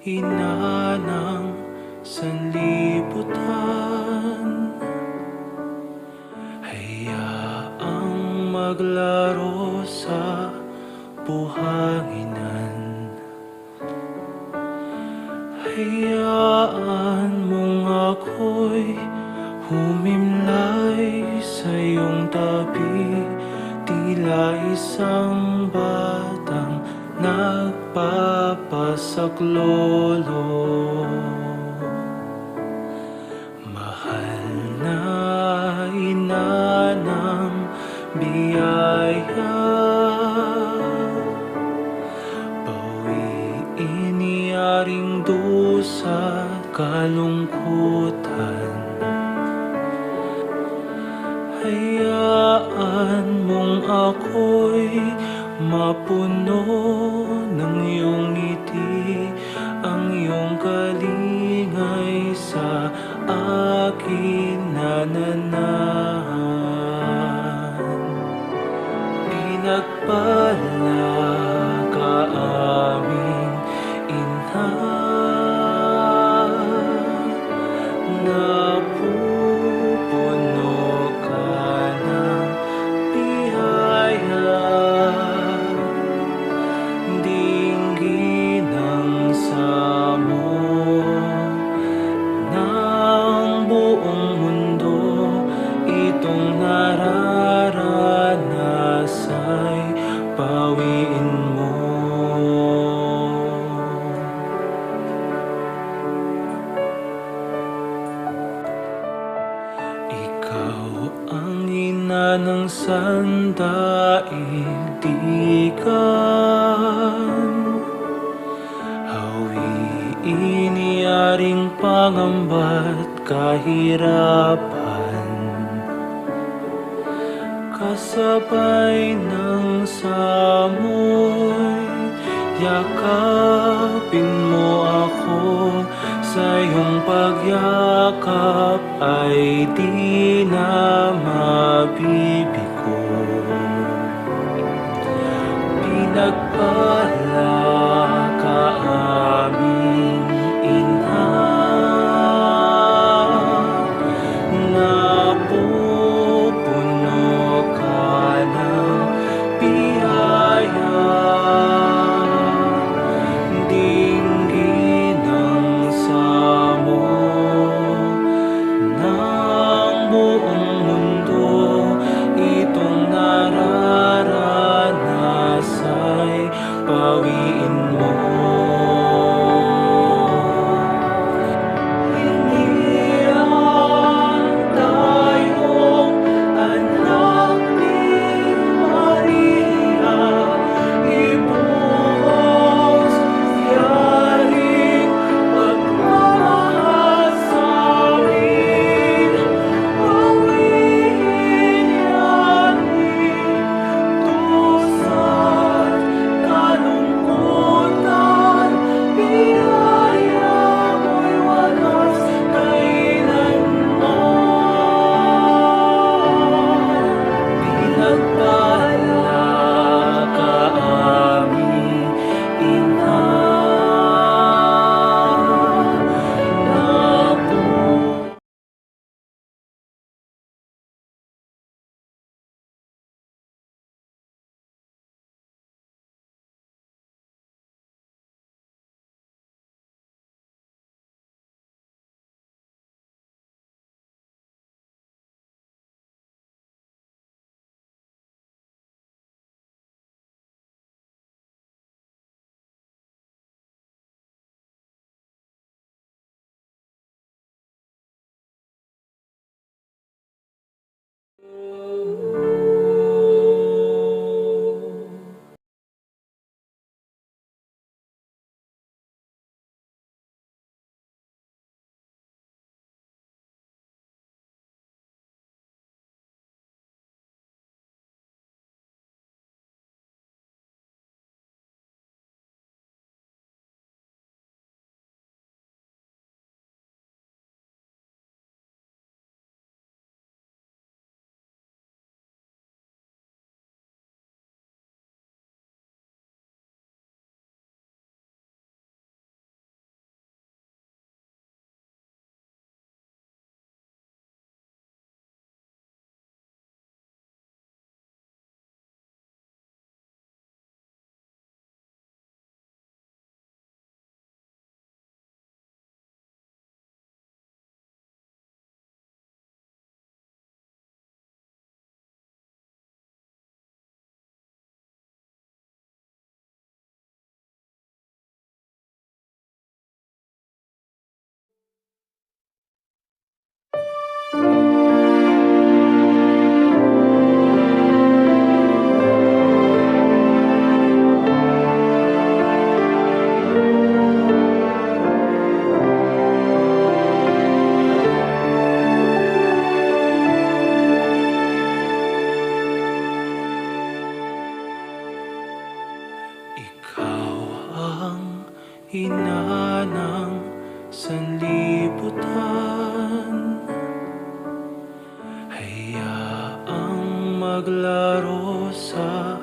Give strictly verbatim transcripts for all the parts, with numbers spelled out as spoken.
Ina ng sanlibutan, hayaang maglaro sa buhanginan. Hayaan mong ako'y humimlay sa iyong tabi, tila isang batang nagpapasaklolo. Mahal na ina ng biyaya, bawiin ni aring dusa kalungkutan. Hayaan mong ako'y mapuno ng iyong ngiti, ang iyong kalingay sa akin nananahan. Pinagpala ka aming ina, napupuno ka ng biyaya, ding ginang sa mo ng buong mundo, itong nararanas ay bawiin mo. Ikaw ang ina ng sandaigdigan, hawiin ni aring pangamba't kahirapan. Kasabay ng samoy, yakapin mo ako, sa iyong pagyakap ay di na mabibigo. Pinagpala ka aming ina, napupuno ka ng biyaya, ding ginang sa mo ng buong mundo, itong nararanas ay bawiin Ina ng sanlibutan, hayaang maglaro sa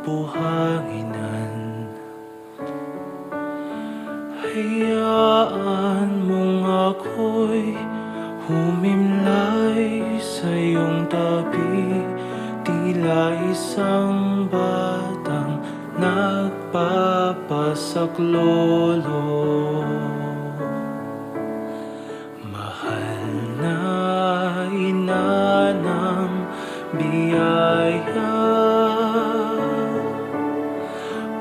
buhanginan. Hayaan mong ako'y humimlay sa iyong tabi, tila isang batang nagpapasaklolo. Mahal na ina ng biyaya,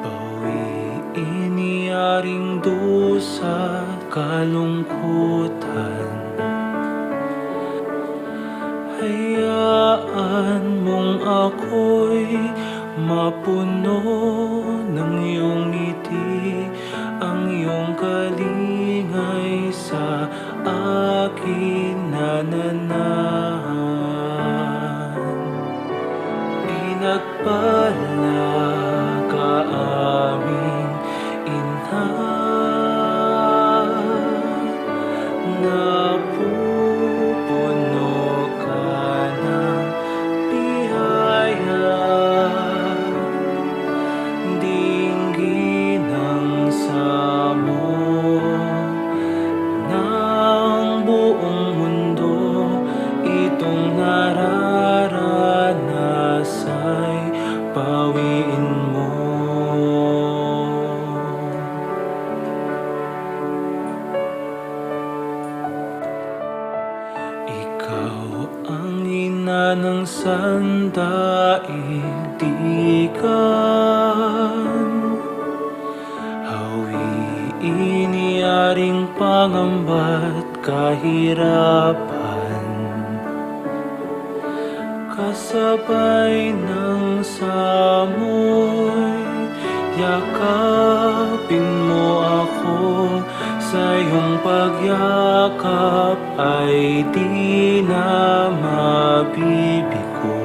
bawiin ni Aring Dusa kalungkutan. Hayaan mong ako'y mapuno ng iyong ngiti, ang iyong kalingay sa akin nananahan. Pinagpala ka aming ina, napupuno ka ng biyaya, dinggin ang samo ng buong mundo, itong nararanas ay bawiin mo. Ikaw ang ina ng sandaigdigan, hawiin ni Aring pangamba't kahirapan. Kasabay ng samoy, yakapin mo ako, sa iyong pagyakap ay di na mabibigo.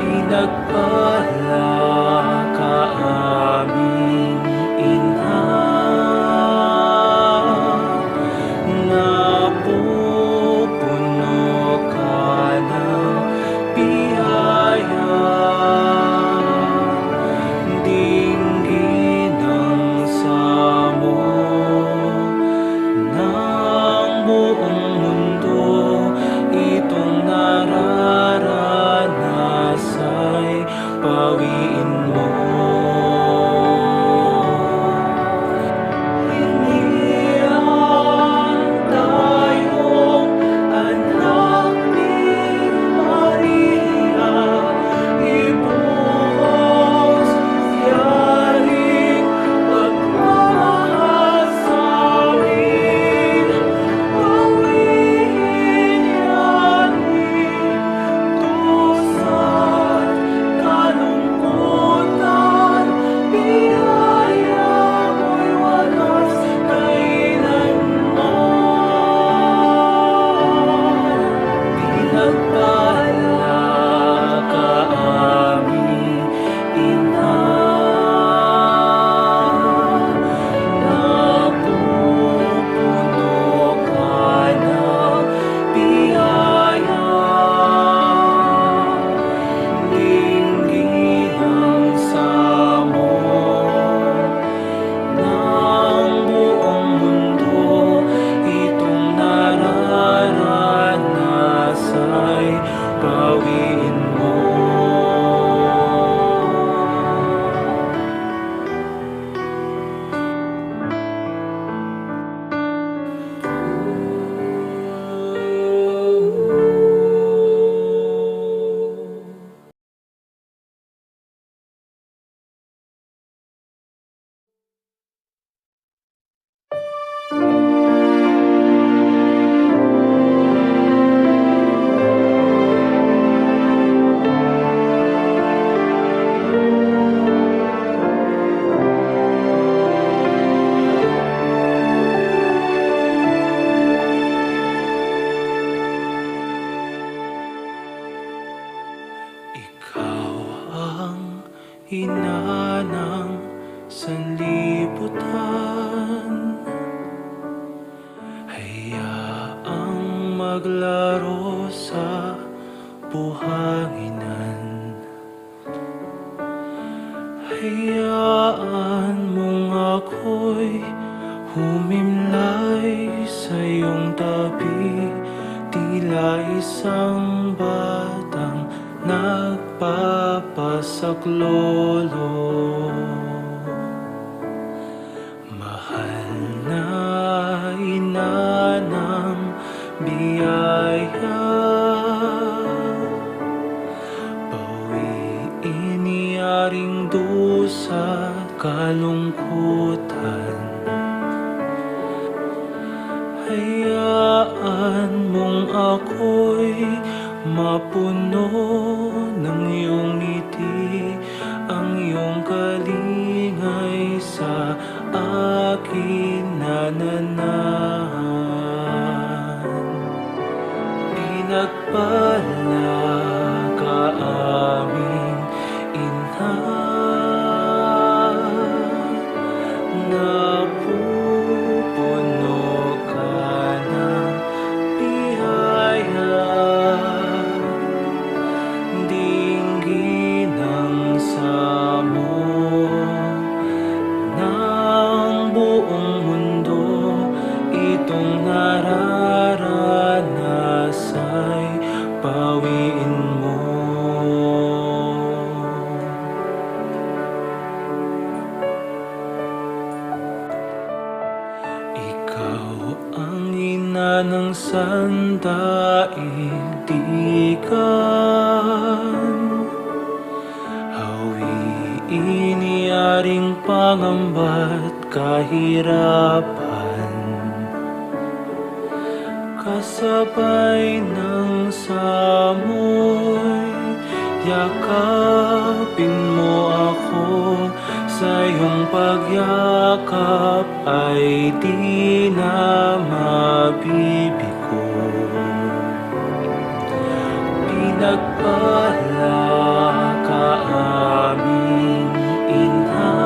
Pinagpala ka aming ina, napupuno ka ng biyaya, dinggin ang samo ng buong mundo, itong nararanas ay bawiin mo. Hindi ang tayong anak ni Maria, ibuhos yaring pagmamahal sa amin, bawiin yaring dusa't kalungkutan, biyaya mo'y wagas kailanman. Pinagpala ka aming ina, napupuno ka ng biyaya, dinggin ang samo ng buong mundo, itong nararanas ay bawiin mo. Ikaw ang ina ng sanlibutan. Hayaang maglaro sa buhanginan. Hayaan mung ako'y humimlay sa iyong tabi, tila isang batang nagpapasaklolo. Mahal na inanang biyaya, bawiin ni aring dusa kalungkutan. Hayaan mung ako'y mapuno ng iyong ngiti, ang iyong kalingay sa akin nananan. Pinagpala ka aming ina, napupuno ka ng biyaya, ding ginang sa mo ng buong mundo, itong nararanas ay pawiin mo. Ikaw ang ina ng sandaigdigan, hawiin ni aring pangamba't kahirapan. Kasabay ng samoy, yakapin mo ako, sa iyong pagyakap ay di na mabibigo. Pinagpala ka aming ina,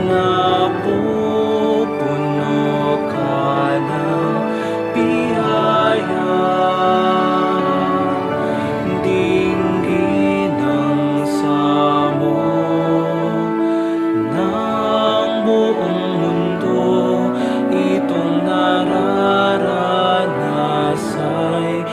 napupuno ka ng biyaya, ding ginang sa mo ng buong mundo, itong nararanas ay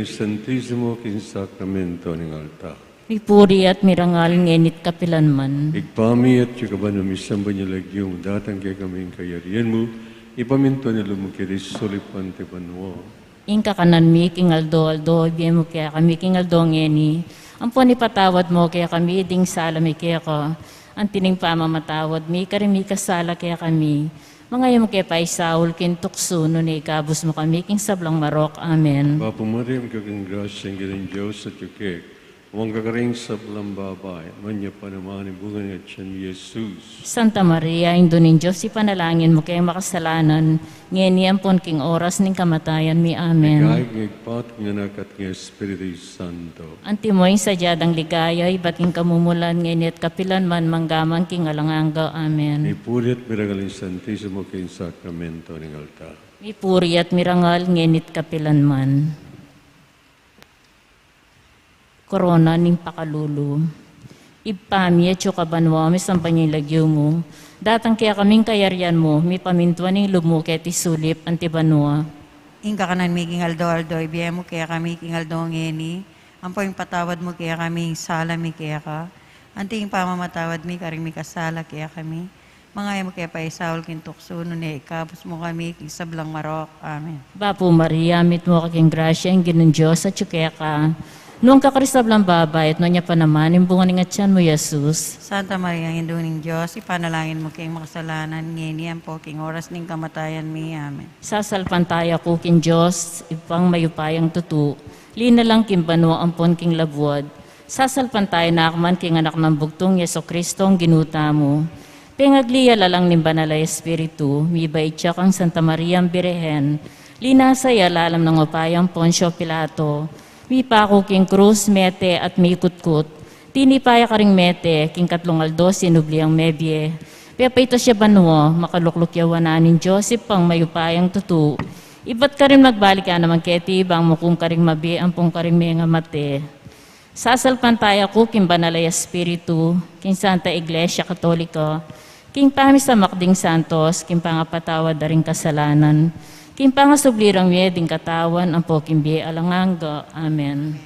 Santisimo king sakramento ning altar. Mipuri at mirangal ngeni't kapilanman. Ibpa mi, atiu ka banua, misamban ya ing lagyu mu, datang kekami ing kayarian mu, mipamintuan ing lub mu keti sulip anti banua. Ing kakanan mi king aldo-aldo ibie mu kekami king aldo ngeni, ampon ipatawad mu kekami ding sala mi keka, anti ning pamamatawad mi karing mikasala kekami. Manga e mu ke paisaul king tuksu, nune ikabus mu kami king sablang marok. Amen. Bapu Maria, mitmu ka king grasya, ing Ginung Dios atiu keka. Nuan ka karing sablang babai, nuan ya pa naman ing bunga ning atian mu, i Jesus. Santa Maria, Indu ning Dios, ipanalangin mu keng makasalanan, ngeni ampon king oras ning kamatayan mi. Amen. Ligaya king Ibpa, king Anak, at king Espiritu Santo. Antimo ing sadya dang ligaya ibat king kamumulan, ngeni at kapilanman, mangga man king alang angga. Amen. Mipuri at mirangal ing Santisimo king sakramento ning altar. Mipuri at mirangal ngeni't kapilanman. Korona ning pakalulu. Ibpa mi, atiu ka banua, misamban ya ing lagyu mu, datang kekami ing kayarian mu, mipamintuan ing lub mu keti sulip anti banua. Ing kakanan mi king aldo-aldo ibie mu kekami king aldo ngeni, ampon ipatawad mu kekami ing sala mi keka, anti ing pamamatawad mi karing mikasala kekami. Manga e mu ke paisaul king tuksu, nune ikabus mu kami king sablang marok. Amen. Bapu Maria, mitmu ka king grasya, ing Ginung Dios atiu keka. Nuan ka karing sablang babai, at nuan ya pa naman ing bunga ning atian mu, i Jesus. Santa Maria, Indu ning Dios, ipanalangin mu keng makasalanan, ngeni ampon king oras ning kamatayan mi. Amen. Sasalpantaya ku king Dios, Ibpang mayupayang tutu, linalang king banua ampon king labuad. Sasalpantaya na ku man king Anak nang bugtung, i Jesucristo, ing Ginu tamu. Pengagli ya lalang ning Banal a Espiritu, mibait ya kang Santa Mariang Birhen, linasa ya lalam ning upayang Poncio Pilato, mipaku king krus, mete at mikutkut. Tinipa ya karing mete, king katlung aldo sinubli yang mebie. Pepaitas ya banua, makalukluk ya wanan ning Dios, Ibpang mayupayang tutu. Ibat karin magbalik ya naman keti, bang mukum karing mabie ampon karing mengamate. Sasalpantaya ku king Banal a Espiritu, king Santa Iglesia Katolika, king pamisamak ding santos, king pangapatawad da ring kasalanan, king pangasubli rang mie ding katawan, ampo king bie alang angga. Amen.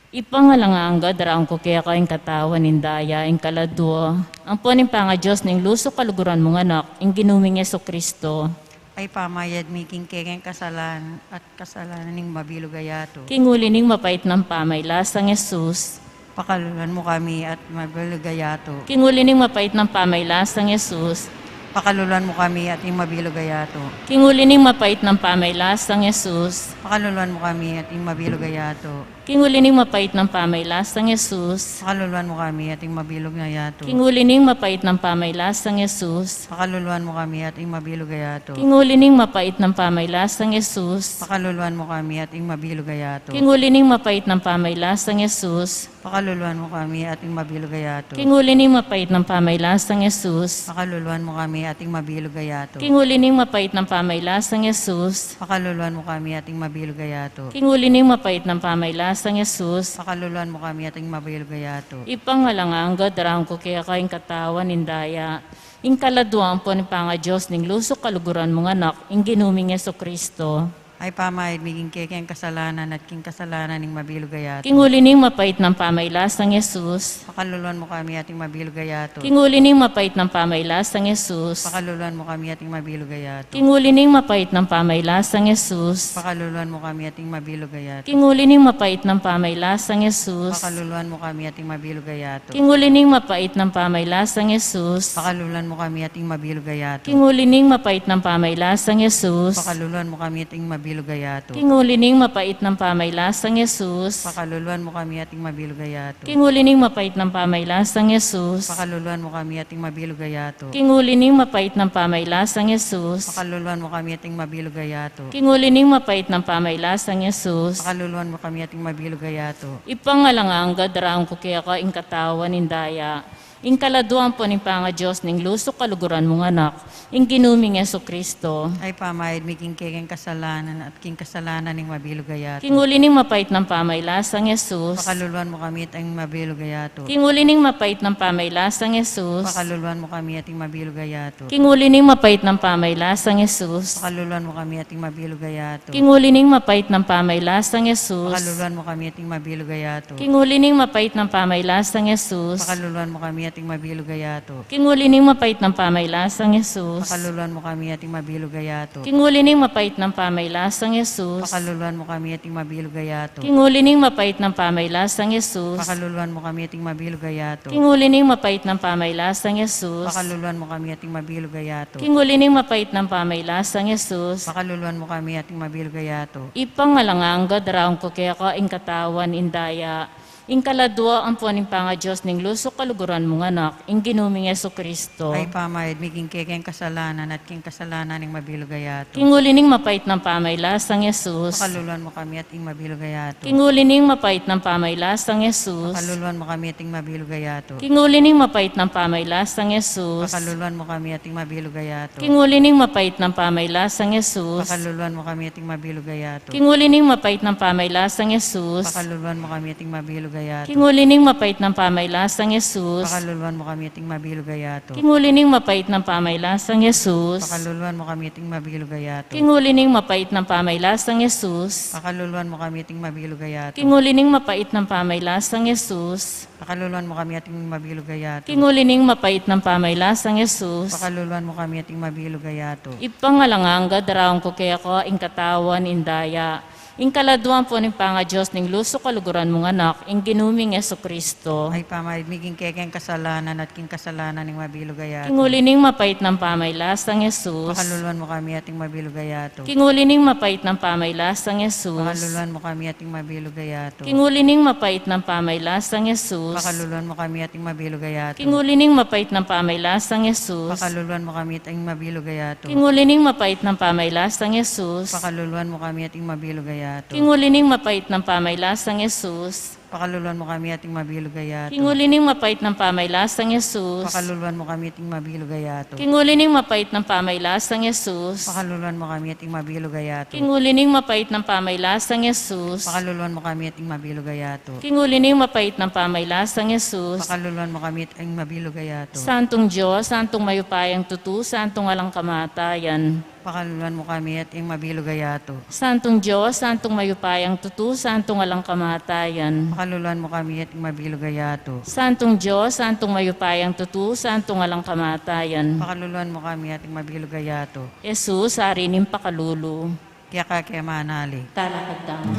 Ibpang alang angga, daraun ku keka ing katawan ning daya, ing kaladua, ampo ning pangadios ning lusu kaluguran mung Anak, ing Ginu ming Jesucristo. Ay pamayad mi king kekeng kasalan at kasalanan ning mabilug a yatu. King uli ning mapait nang pamaglasang Jesus. Pakaluluan mu kami at mabilug a yatu. King uli ning mapait nang pamaglasang Jesus. Pakaluluan mu kami at ing mabilug a yatu. King uli ning mapait nang pamaglasang Jesus. Pakaluluan mu kami at ing mabilug a yatu. King uli ning mapait nang pamaglasang Jesus. Pakaluluan mu kami at ing mabilug a yatu. King uli ning mapait nang pamaglasang Jesus. Pakaluluan mu kami at ing mabilug a yatu. King uli ning mapait nang pamaglasang Jesus. Pakaluluan mu kami at ing mabilug a yatu. King uli ning mapait nang pamaglasang Jesus. Pakaluluan mu kami at ing mabilug a yatu. King uli ning mapait nang pamaglasang Jesus. Pakaluluan mu kami at ing mabilug a yatu. King uli ning mapait nang pamaglasang Jesus. Pakaluluan mu kami at ing mabilug a yatu. King uli ning mapait nang pamaglasang Jesus. Pakaluluan mu kami at ing mabilug a yatu. Ibpang alang angga, daraun ku keka ing katawan ning daya, ing kaladua ampo ning pangadios ning lusu kaluguran mung Anak, ing Ginu ming Jesucristo. Ay pamayad mi king kekeng kasalanan at king kasalanan ning mabilug a yatu. King uli ning mapait nang pamaglasang Jesus. Pakaluluan mu kami at ing mabilug a yatu. King uli ning mapait nang pamaglasang Jesus. Pakaluluan mu kami at ing mabilug a yatu. King uli ning mapait nang pamaglasang Jesus. Pakaluluan mu kami at ing mabilug a yatu. King uli ning mapait nang pamaglasang Jesus. Pakaluluan mu kami at ing mabilug a yatu. King uli ning mapait nang pamaglasang Jesus. Pakaluluan mu kami at ing mabilug a yatu. King uli ning mapait nang pamaglasang Jesus. Pakaluluan mu kami at ing mabilug a yatu. King uli ning mapait nang pamaglasang Jesus. Pakaluluan mu kami at ing mabilug a yatu. King uli ning mapait nang pamaglasang Jesus. Pakaluluan mu kami at ing mabilug a yatu. King uli ning mapait nang pamaglasang Jesus. Pakaluluan mu kami at ing mabilug a yatu. King uli ning mapait nang pamaglasang Jesus. Pakaluluan mu kami at ing mabilug a yatu. Ibpang alang angga, daraun ku keka ing katawan ning daya, Ing kaladua ampon ing pangadios ning lusuk kaluguran mung Anak, ing Ginu ming Jesucristo. Ay pamayad mi king kekeng kasalanan at king kasalanan ning mabilug a yatu. King uli ning mapait nang pamaylasang Jesus. Pakaluluan mu kami at ing mabilug a yatu. King uli ning mapait nang pamaylasang Jesus. Pakaluluan mu kami at ing mabilug a yatu. King uli ning mapait nang pamaylasang Jesus. Pakaluluan mu kami at ing mabilug a yatu. King uli ning mapait nang pamaylasang Jesus. Pakaluluan mu kami at ing mabilug a yatu. King uli ning mapait nang pamaylasang Jesus. Pakaluluan mu kami at ing mabilug a yatu. King uli ning mapait nang pamaylasang Jesus. Pakaluluan mu kami at ing mabilug a yatu. King uli ning mapait nang pamaylasang Jesus. Pakaluluan mu kami at ing mabilug a yatu. King uli ning mapait nang pamaylasang Jesus. Pakaluluan mu kami at ing mabilug a yatu. King uli ning mapait nang pamaylasang Jesus. Pakaluluan mu kami at ing mabilug a yatu. King uli ning mapait nang pamaylasang Jesus. Pakaluluan mu kami at ing mabilug a yatu. Ibpa ming alang angga, daraun ku keka ing katawan, ing daya, ing kaladua ampon ing pangadios ning lusuk kaluguran mung Anak, ing Ginu ming Jesucristo. Ay pamayad mi king kekeng kasalanan at king kasalanan ning mabilug a yatu. King uli ning mapait nang pamaylasang Jesus. Pakaluluan mu kami at ing mabilug a yatu. King uli ning mapait nang pamaylasang Jesus. Pakaluluan mu kami at ing mabilug a yatu. King uli ning mapait nang pamaylasang Jesus. Pakaluluan mu kami at ing mabilug a yatu. King uli ning mapait nang pamaylasang Jesus. Pakaluluan mu kami at ing mabilug a yatu. King uli ning mapait nang pamaylasang Jesus. Pakaluluan mu kami at ing mabilug a yatu. King uli ning mapait nang pamaylasang Jesus. Pakaluluan mu kami at ing mabilug a yatu. King uli ning mapait nang pamaylasang Jesus. Pakaluluan mu kami at ing mabilug a yatu. King uli ning mapait nang pamaylasang Jesus. Pakaluluan mu kami at ing mabilug a yatu. King uli ning mapait nang pamaylasang Jesus. Pakaluluan mu kami at ing mabilug a yatu. King uli ning mapait nang pamaylasang Jesus. Pakaluluan mu kami at ing mabilug a yatu. Ibpa ming alang angga, daraun ku keka ing katawan, ing daya, ing kaladua ampon ing pangadios ning lusuk kaluguran mung Anak, ing Ginu ming Jesucristo. Ay pamayad mi king kekeng kasalanan at king kasalanan ning mabilug a yatu. King uli ning mapait nang pamaylasang Jesus. Pakaluluan mu kami at ing mabilug a yatu. King uli ning mapait nang pamaylasang Jesus. Pakaluluan mu kami at ing mabilug a yatu. King uli ning mapait nang pamaylasang Jesus. Pakaluluan mu kami at ing mabilug a yatu. King uli ning mapait nang pamaylasang Jesus. Pakaluluan mu kami at ing mabilug a yatu. King uli ning mapait nang pamaylasang Jesus. Pakaluluan mu kami at ing mabilug a yatu. King uli ning mapait nang pamaylasang Jesus. Pakaluluan mu kami at ing mabilug a yatu. King uli ning mapait nang pamaylasang Jesus. Pakaluluan mu kami at ing mabilug a yatu. King uli ning mapait nang pamaylasang Jesus. Pakaluluan mu kami at ing mabilug a yatu. King uli ning mapait nang pamaylasang Jesus. Pakaluluan mu kami at ing mabilug a yatu. King uli ning mapait nang pamaylasang Jesus. Pakaluluan mu kami at ing mabilug a yatu. Santung Dios, Santung mayupayang tutu, Santung alang kamatayan. Pakaluluan mu kami at ing mabilug a yatu. Santung Dios, Santung mayupayang tutu, Santung alang kamatayan. Pakaluluan mu kami at ing mabilug a yatu. Santung Dios, Santung mayupayang tutu, Santung alang kamatayan. Pakaluluan mu kami at ing mabilug a yatu. Jesus, Ari ning pakalulu. Keka ke manalig. Talakad tamu.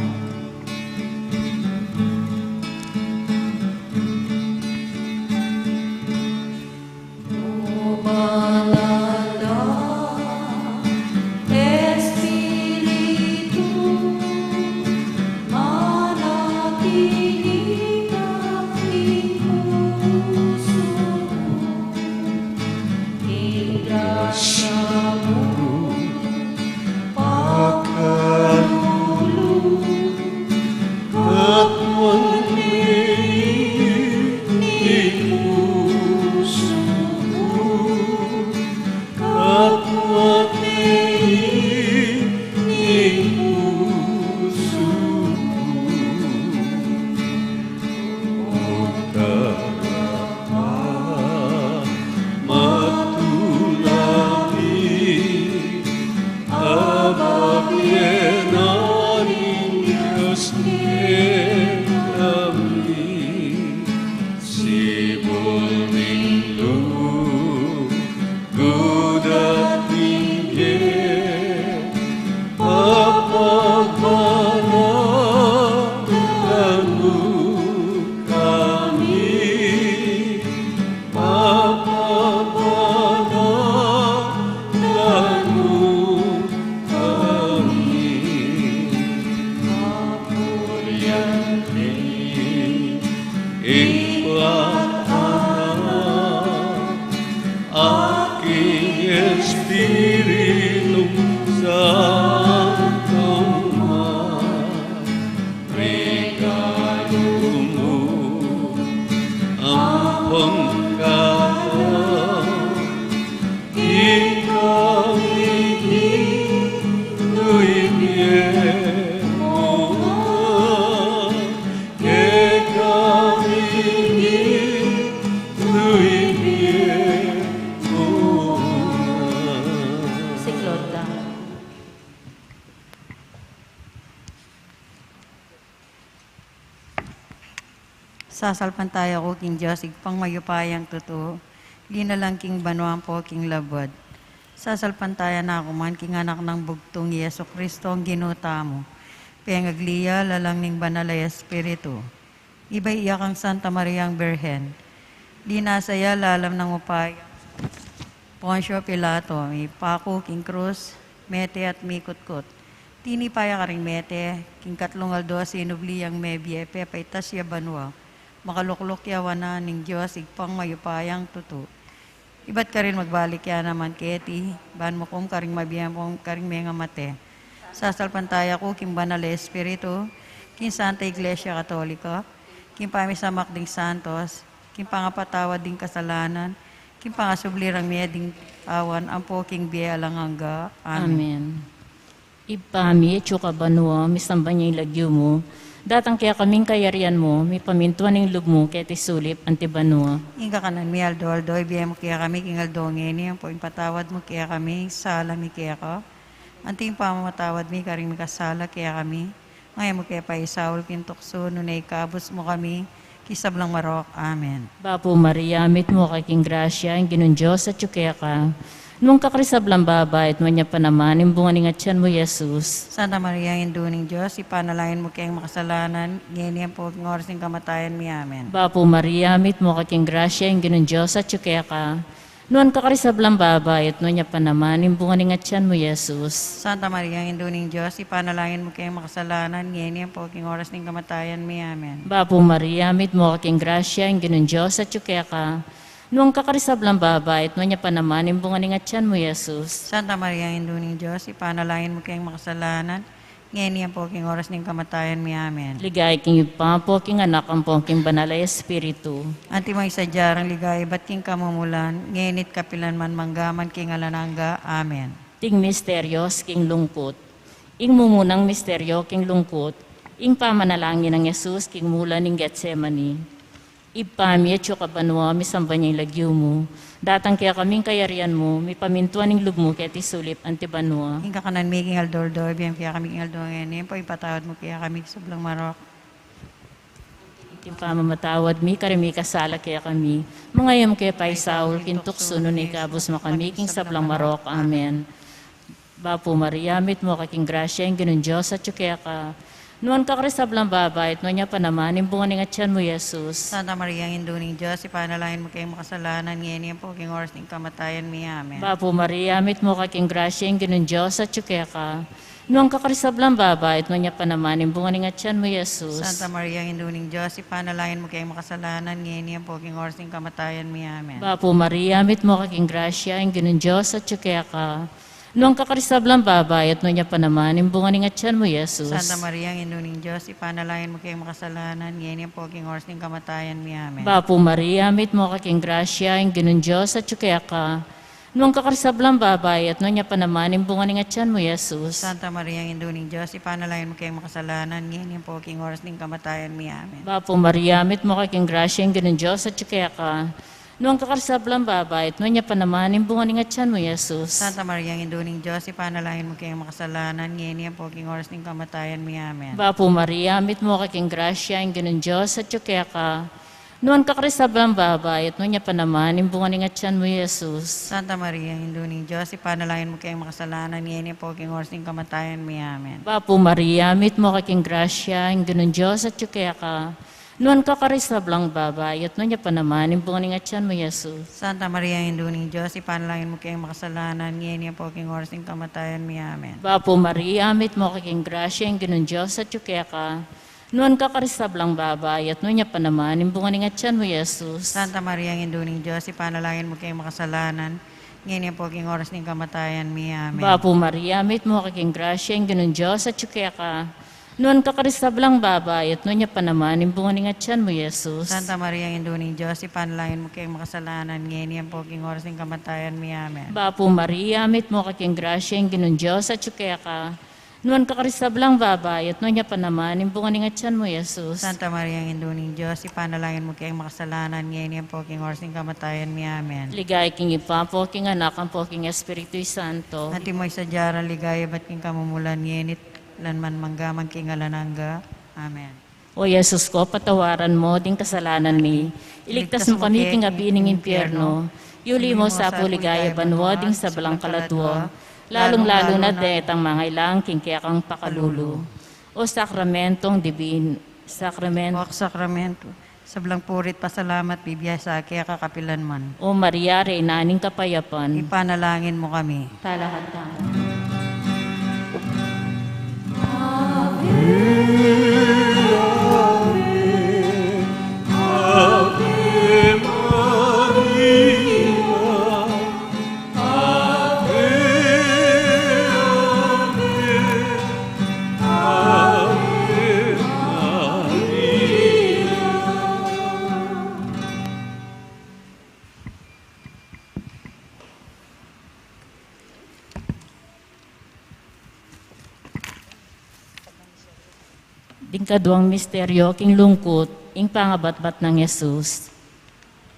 Espiritu, manatili ka king pusu ku, ing grasya mu pakalulu, katuan me ing pusu ku, katuan me ing pusu ku. Sasalpantaya ku king Dios, Ibpang mayupayang tutu, linalang king banua ampo king labuad. Sasalpantaya na ku man king Anak nang bugtung, i Jesu Kristo, a Ginu tamu. Pengagli ya lalang ning Banal a Espiritu. Ibie ya kang Santa Mariang Birhen. Linasa ya lalam ning upayang Poncio Pilato, mipaku king krus, mete at mikutkut. Tinipa ya karing mete, king katlung aldo sinubli yang mebie, pepaitas ya banua. Makalukluk ya wanan ning Dios, Ibpang mayupayang tutu. Ibat karin magbalik ya naman keti, ban mukum karing mabie ampong karing mengamate. Sasalpantaya ku king Banal a Espiritu, king Santa Iglesia Katolika, king pamisamak ding santos, king pangapatawad ding kasalanan, king pangasubli rang mie ding katawan, ampo king bie alang angga. Amen. Amen. Ibpa mi, atsu ka banua, misamban ya ing lagyu mu. Datang kekami ing kayarian mu, mipamintuan ing lub mu, keti sulip anti banua. Ing kakanan mi aldo-aldo, ibie mu kekami king aldo ngeni, ampo ipatawad mu kekami ing sala mi keka, anti ing pamamatawad mi karing mikasala kekami. Manga e mu ke paisaul king tuksu, nune ikabus mu kami king sablang marok. Amen. Bapu Maria, mitmu ka king grasya, ing Ginung Dios atsu keka. Nuan ka karing sablang babai, at nuan ya pa naman ing bunga ning atyan mu, i Jesus. Santa Maria, Indu ning Dios, ipanalangin mu keng makasalanan, ngeni ampo king oras ning kamatayan mi. Amen. Bapu Maria, mitmu ka king grasya, ing Ginung Dios atsu keka. Nuan ka karing sablang babai, at nuan ya pa naman ing bunga ning atyan mu, i Jesus. Santa Maria, Indu ning Dios, ipanalangin mu keng makasalanan, ngeni ampo king oras ning kamatayan mi. Amen. Bapu Maria, mitmu ka king grasya, ing Ginung Dios atsu keka. Nuan ka karing sablang babai, at nuan ya pa naman ing bunga ning atyan mu, i Jesus. Santa Maria, Indu ning Dios, ipanalangin mu keng makasalanan, ngeni ampo king oras ning kamatayan mi. Amen. Ligaya king Ibpa, ampo king Anak, ampo king Banal a Espiritu. Antimo ing sadya rang ligaya ibat king kamumulan, ngeni at kapilan man, mangga man king alang angga. Amen. Ding misterios king lungkut. Ing mumunang misterio king lungkut, ing pamanalangin nang Jesus king mula ning Getsemani. Ibpa mi, atsu ka banua, misamban ya ing lagyu mu. Datang kekami ing kayarian mu, mipamintuan ing lub mu keti sulip anti banua. Ing kakanan mi king aldo-aldo, ibie mu kekami king aldo ngeni, ampo ipatawad mu kekami ing sablang marok. Ing pamamatawad mi karing mikasala kekami. Manga e mu ke paisaul king tuksu, nune ikabus mu kami king sablang marok. Amen. Bapu Maria, mitmu ka king grasya, ing Ginung Dios atsu keka. Nuan ka karing sablang babai, at nuan ya pa naman ing bunga ning atyan mu, i Jesus. Santa Maria, Indu ning Dios, ipanalangin mu keng makasalanan, ngeni ampo king oras ning kamatayan mi. Amen. Bapu Maria, mitmu ka king grasya, ing Ginung Dios atsu keka. Nuan ka karing sablang babai, at nuan ya pa naman ing bunga ning atyan mu, i Jesus. Santa Maria, Indu ning Dios, ipanalangin mu keng makasalanan, ngeni ampo king oras ning kamatayan mi. Amen. Bapu Maria, mitmu ka king grasya, ing Ginung Dios atsu keka. Nuan ka karing sablang babai, at nuan ya pa naman ing bunga ning atyan mu, i Jesus. Santa Maria, Indu ning Dios, ipanalangin mu keng makasalanan, ngeni ampo king oras ning kamatayan mi. Amen. Bapu Maria, mitmu ka king grasya, ing Ginung Dios atsu keka. Nuan ka karing sablang babai, at nuan ya pa naman ing bunga ning atyan mu, i Jesus. Santa Maria, Indu ning Dios, ipanalangin mu keng makasalanan, ngeni ampo king oras ning kamatayan mi. Amen. Bapu Maria, mitmu ka king grasya, ing Ginung Dios atsu keka. Nuan ka karing sablang babai, at nuan ya pa naman ing bunga ning atyan mu, i Jesus. Santa Maria, Indu ning Dios, ipanalangin mu keng makasalanan, ngeni ampo king oras ning kamatayan mi. Amen. Bapu Maria, mitmu ka king grasya, ing Ginung Dios atsu keka. Nuan ka karing sablang babai, at nuan ya pa naman ing bunga ning atyan mu, i Jesus. Santa Maria, Indu ning Dios, ipanalangin mu keng makasalanan, ngeni ampo king oras ning kamatayan mi. Amen. Bapu Maria, mitmu ka king grasya, ing Ginung Dios atsu keka. Nuan ka karing sablang babai, at nuan ya pa naman ing bunga ning atyan mu, i Jesus. Santa Maria, Indu ning Dios, ipanalangin mu keng makasalanan, ngeni ampo king oras ning kamatayan mi. Amen. Bapu Maria, mitmu ka king grasya, ing Ginung Dios atsu keka. Nuan ka karing sablang babai, at nuan ya pa naman ing bunga ning atyan mu, i Jesus. Santa Maria, Indu ning Dios, ipanalangin mu keng makasalanan, ngeni ampo king oras ning kamatayan mi. Amen. Bapu Maria, mitmu ka king grasya, ing Ginung Dios atsu keka. Nuan ka karing sablang babai, at nuan ya pa naman ing bunga ning atyan mu, i Jesus. Santa Maria, Indu ning Dios, ipanalangin mu keng makasalanan, ngeni ampo king oras ning kamatayan mi. Amen. Bapu Maria, mitmu ka king grasya, ing Ginung Dios atsu keka. Nuan ka karing sablang babai, at nuan ya pa naman ing bunga ning atyan mu, i Jesus. Santa Maria, Indu ning Dios, ipanalangin mu keng makasalanan, ngeni ampo king oras ning kamatayan mi. Amen. Ligaya king Ibpa, ampo king Anak, ampo king Espiritu Santo. Antimo ing sadya rang ligaya ibat king kamumulan, ngeni at kapilan man, mangga man king alang angga. Amen. O Jesus ko, patawaran mu ding kasalanan mi. Iligtas mu kami king api ning impyerno. Yuli mu sa pu king ligaya banua ding sablang kaladua, lalung-lalu na detang mangailangan king kekang pakalulu. O sakramentong dibin-, sakramen- O sakramentu, sablang puri't pasalamat bibie sa keka kapilanman. O Maria, Reyna ning kapayapan. Ipanalangin mu kami. Talakad tamu. Ding kaduang misteryo king lungkut, ing pangabatbat nang Jesus.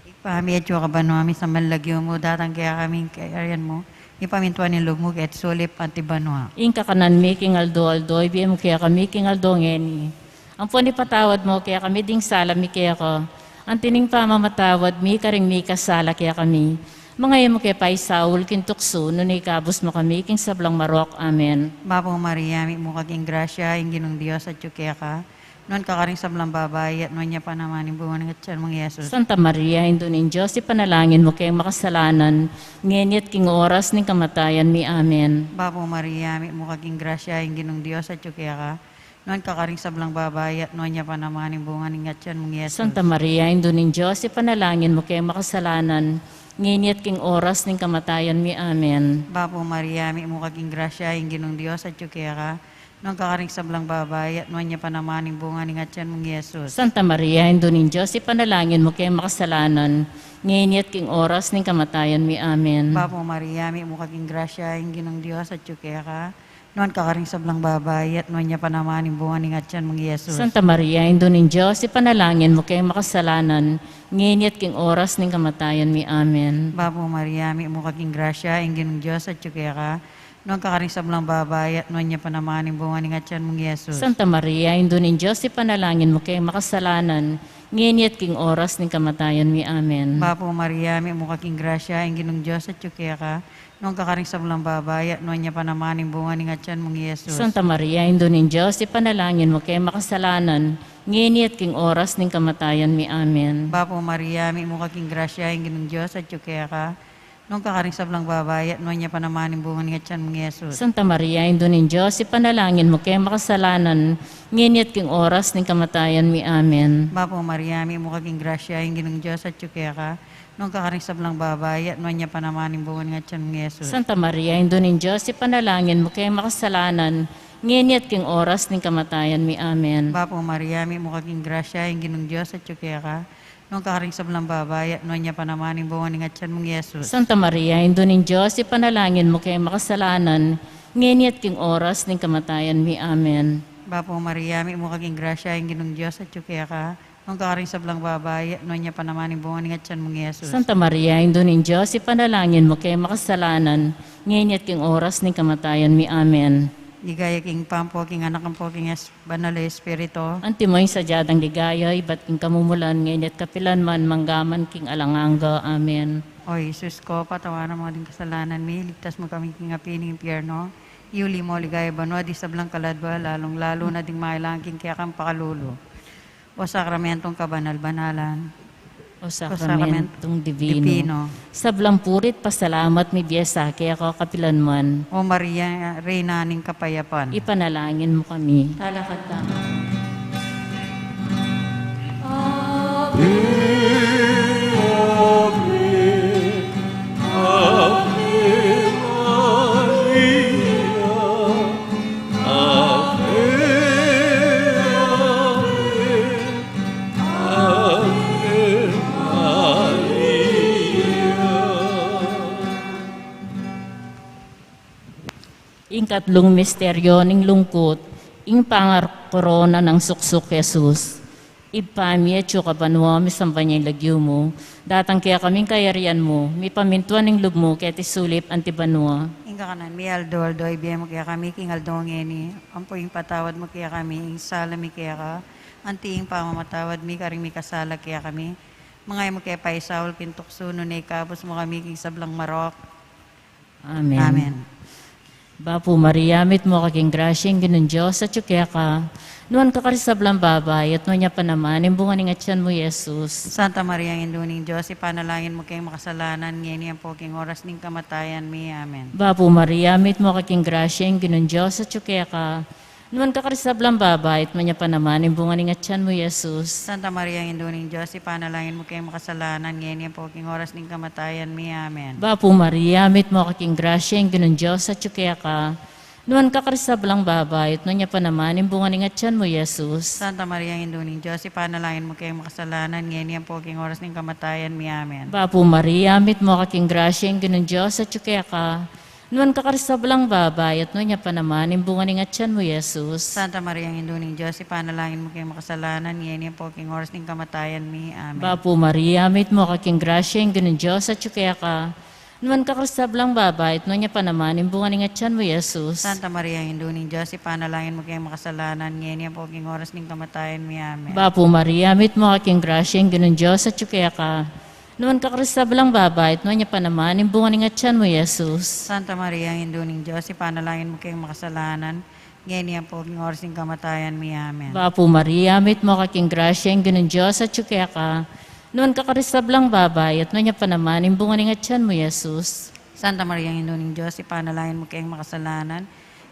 Ibpa mi, atsu ka banua, misamban ya ing lagyu mu, datang kekami ing kayarian mu, mipamintuan ing lub mu keti sulip anti banua. Ing kakanan mi king aldo-aldo, ibie mu kekami king aldo ngeni. Ampon ipatawad mu kekami ding sala mi keka, anti ning pamamatawad mi karing mikasala kekami. Manga e mu ke paisaul king tuksu, nune ikabus mu kami king sablang marok. Amen. Bapu Maria, mitmu ka king grasya, ing Ginung Dios atyu keka. Nuan ka karing sablang babai, at nuan ya pa naman ing bunga ning atyan mung Jesus. Santa Maria, Indu ning Dios, ipanalangin mu keng makasalanan, ngeni at king oras ning kamatayan mi. Amen. Bapu Maria, mitmu ka king grasya, ing Ginung Dios atyu keka. Nuan ka karing sablang babai, at nuan ya pa naman ing bunga ning atyan mung Jesus. Santa Maria, Indu ning Dios, ipanalangin mu keng makasalanan, ngeni at king oras ning kamatayan mi. Amen. Bapu Maria, mitmu ka king grasya, ing Ginung Dios atyu keka. Nuan ka karing sablang babai, at nuan ya pa naman ing bunga ning atyan mung Jesus. Santa Maria, Indu ning Dios, ipanalangin mu keng makasalanan, ngeni at king oras ning kamatayan mi. Amen. Bapu Maria, mitmu ka king grasya, ing Ginung Dios atyu keka. Nuan ka karing sablang babai, at nuan ya pa naman ing bunga ning atyan mung Jesus. Santa Maria, Indu ning Dios, ipanalangin mu keng makasalanan, ngeni at king oras ning kamatayan mi. Amen. Bapu Maria, mitmu ka king grasya, ing Ginung Dios atyu keka. Nuan ka karing sablang babai, at nuan ya pa naman ing bunga ning atyan mung Jesus. Santa Maria, Indu ning Dios, ipanalangin mu keng makasalanan, ngeni at king oras ning kamatayan mi. Amen. Bapu Maria, mitmu ka king grasya, ing Ginung Dios atyu keka. Nuan ka karing sablang babai, at nuan ya pa naman ing bunga ning atyan mung Jesus. Santa Maria, Indu ning Dios, ipanalangin mu keng makasalanan, ngeni at king oras ning kamatayan mi. Amen. Bapu Maria, mitmu ka king grasya, ing Ginung Dios atyu keka. Nuan ka karing sablang babai, at nuan ya pa naman ing bunga ning atyan mung Jesus. Santa Maria, Indu ning Dios, ipanalangin mu keng makasalanan, ngeni at king oras ning kamatayan mi. Amen. Bapu Maria, mitmu ka king grasya, ing Ginung Dios atyu keka. Nuan ka karing sablang babai, at nuan ya pa naman ing bunga ning atyan mung Jesus. Santa Maria, Indu ning Dios, ipanalangin mu keng makasalanan, ngeni at king oras ning kamatayan mi. Amen. Bapu Maria, mitmu ka king grasya, ing Ginung Dios atyu keka. Nuan ka karing sablang babai, at nuan ya pa naman ing bunga ning atyan mung Jesus. Santa Maria, Indu ning Dios, ipanalangin mu keng makasalanan, ngeni at king oras ning kamatayan mi. Amen. Bapu Maria, mitmu ka king grasya, ing Ginung Dios atyu keka. Nuan ka karing sablang babai, at nuan ya pa naman ing bunga ning atyan mung Jesus. Santa Maria, Indu ning Dios, ipanalangin mu keng makasalanan, ngeni at king oras ning kamatayan mi. Amen. Ligaya king Ibpa, king Anak, ampo king Es-, Banal a Espiritu. Antimo ing sadya dang ligaya, ibat king kamumulan, ngeni at kapilan man, mangga man king alang angga. Amen. O Jesus ko, patawaran mu ding kasalanan mi, iligtas mu kami king api ning impyerno, iuli mu king ligaya banua ding sablang kaladua, lalung-lalu na ding mangailangan king kekang pakalulu. O sakramentong kabanal-banalan. O sakramentong dibino. Sablang puri't pasalamat mibie sa keka kapilan man. O Maria, Reyna ning kapayapan. Ipanalangin mu kami. Talakad tamu. Ing katlung misteryo ning lungkut, ing pangakorona nang suksuk Jesus. Ibpa mi, atsu ka banua, misamban ya ing lagyu mu, datang kekami ing kayarian mu, mipamintuan ing lub mu keti sulip anti banua. Ing kakanan mi aldo-aldo ibie mu kekami king aldo ngeni, ampo ipatawad mu kekami ing sala mi keka, Anti ing pamamatawad mi karing mikasala kekami. Manga e mu ke paisaul king tuksu, nune ikabus mu kami king sablang marok. Amen. Amen. Bapu Maria, mitmu ka king grasya, ing Ginung Dios atyu keka. Nuan ka karing sablang babai, at nuan ya pa naman ing bunga ning atyan mu, Jesus. Santa Maria, Indu ning Dios, ipanalangin mu keng makasalanan, ngeni ampo king oras ning kamatayan mi. Amen. Bapu Maria, mitmu ka king grasya, ing Ginung Dios atyu keka. Nuan ka karing sablang babai, at nuan ya pa naman ing bunga ning atyan mu, Jesus. Santa Maria, Indu ning Dios, ipanalangin mu keng makasalanan, ngeni ampo king oras ning kamatayan mi. Amen. Bapu Maria, mitmu ka king grasya, ing Ginung Dios atyu keka. Nuan ka karing sablang babai, at nuan ya pa naman ing bunga ning atyan mu, Jesus. Santa Maria, Indu ning Dios, ipanalangin mu keng makasalanan, ngeni ampo king oras ning kamatayan mi. Amen. Bapu Maria, mitmu ka king grasya, ing Ginung Dios atyu keka. Nuan ka karing sablang babai, at nuan ya pa naman ing bunga ning atyan mu, Jesus. Santa Maria, Indu ning Dios, ipanalangin mu keng makasalanan, ngeni ampo king oras ning kamatayan mi. Amen. Bapu Maria, mitmu ka king grasya, ing Ginung Dios atyu keka. Nuan ka karing sablang babai, at nuan ya pa naman ing bunga ning atyan mu, Jesus. Santa Maria, Indu ning Dios, ipanalangin mu keng makasalanan, ngeni ampo king oras ning kamatayan mi. Amen. Bapu Maria, mitmu ka king grasya, ing Ginung Dios atyu keka. Nuan ka karing sablang babai, at nuan ya pa naman ing bunga ning atyan mu, Jesus. Santa Maria, Indu ning Dios, ipanalangin mu keng makasalanan, ngeni ampo king oras ning kamatayan mi. Amen. Bapu Maria, mitmu ka king grasya, ing Ginung Dios atyu keka. Nuan ka karing sablang babai, at nuan ya pa naman ing bunga ning atyan mu, Jesus. Santa Maria, Indu ning Dios, ipanalangin mu keng makasalanan,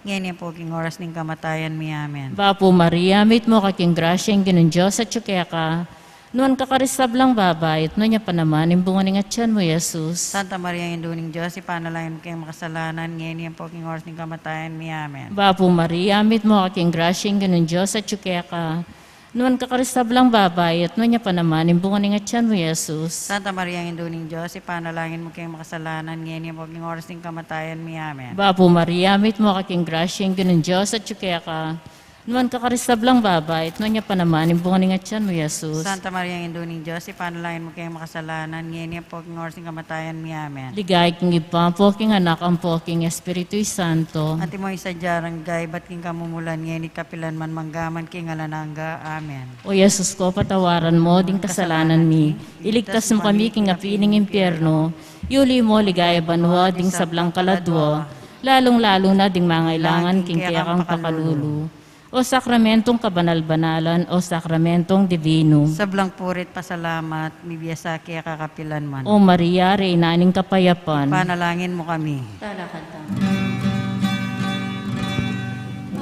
ngeni ampo king oras ning kamatayan mi. Amen. Bapu Maria, mitmu ka king grasya, ing Ginung Dios atyu keka. Nuan ka karing sablang babai, at nuan ya pa naman ing bunga ning atyan mu, Jesus. Santa Maria, Indu ning Dios, ipanalangin mu keng makasalanan, ngeni ampo king oras ning kamatayan mi. Amen. Bapu Maria, mitmu ka king grasya, ing Ginung Dios atyu keka. Nuan ka karing sablang babai, at nuan ya pa naman ing bunga ning atyan mu, Jesus. Santa Maria, Indu ning Dios, ipanalangin mu keng makasalanan, ngeni ampo king oras ning kamatayan mi. Amen. Bapu Maria, mitmu ka king grasya, ing Ginung Dios atyu keka. Nuan ka karing sablang babai, at nuan ya pa naman ing bunga ning atyan mu, Jesus. Santa Maria, Indu ning Dios, ipanalangin mu keng makasalanan, ngeni ampo king oras ning kamatayan mi. Amen. Ligaya king Ibpa, ampo king Anak, ampo king Espiritu Santo. Antimo ing sadya rang ligaya ibat king kamumulan, ngeni at kapilan man, mangga man king alang angga. Amen. O Jesus ko, patawaran mu ding kasalanan mi, iligtas mu kami king api ning impyerno, yuli mu king ligaya banua ding sablang kaladua, lalung-lalu na ding mangailangan king kekang pakalulu. O sakramentong kabanal-banalan, o sakramentong dibinu. Sablang puri't pasalamat, mibie sa keka kapilan man. O Maria, Reyna ning kapayapan. Ipanalangin mu kami. Talakad tamu.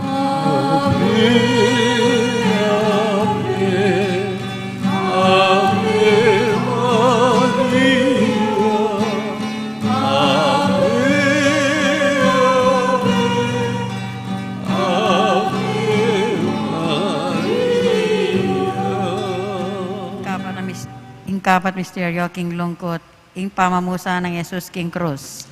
Ave, Ave, Ave Maria. Ave, Ave, Ave Maria. Kapat a mis-, ing kapat misteryo king lungkut, ing pamamusan nang Jesus king krus.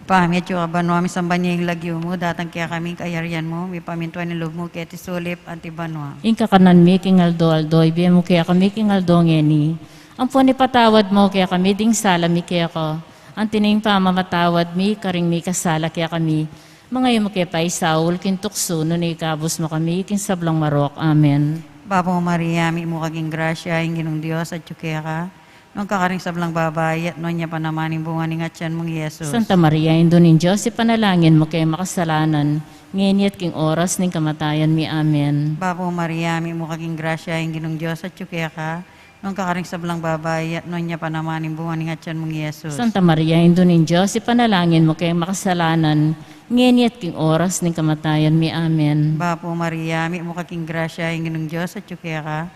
Ibpa mi, atsu ka banua, misamban ya ing lagyu mu, datang kekami ing kayarian mu, mipamintuan ing lub mu keti sulip anti banua. Ing kakanan mi king aldo-aldo, ibie mu kekami king aldo ngeni. Ampon ipatawad mu kekami ding sala mi keka, anti ning pamamatawad mi karing mikasala kekami. Manga e mu ke paisaul king tuksu, nune ikabus mu kami king sablang marok. Amen. Bapu Maria, mitmu ka king grasya, ing Ginung Dios atyu keka. Nuan ka karing sablang babai, at nuan ya pa naman ing bunga ning atyan mung Jesus. Santa Maria, Indu ning Dios, ipanalangin mu keng makasalanan, ngeni at king oras ning kamatayan mi. Amen. Bapu Maria, mitmu ka king grasya, ing Ginung Dios atyu keka. Nuan ka karing sablang babai, at nuan ya pa naman ing bunga ning atyan mung Jesus. Santa Maria, Indu ning Dios, ipanalangin mu keng makasalanan, ngeni at king oras ning kamatayan mi. Amen. Bapu Maria, mitmu ka king grasya, ing Ginung Dios atyu keka.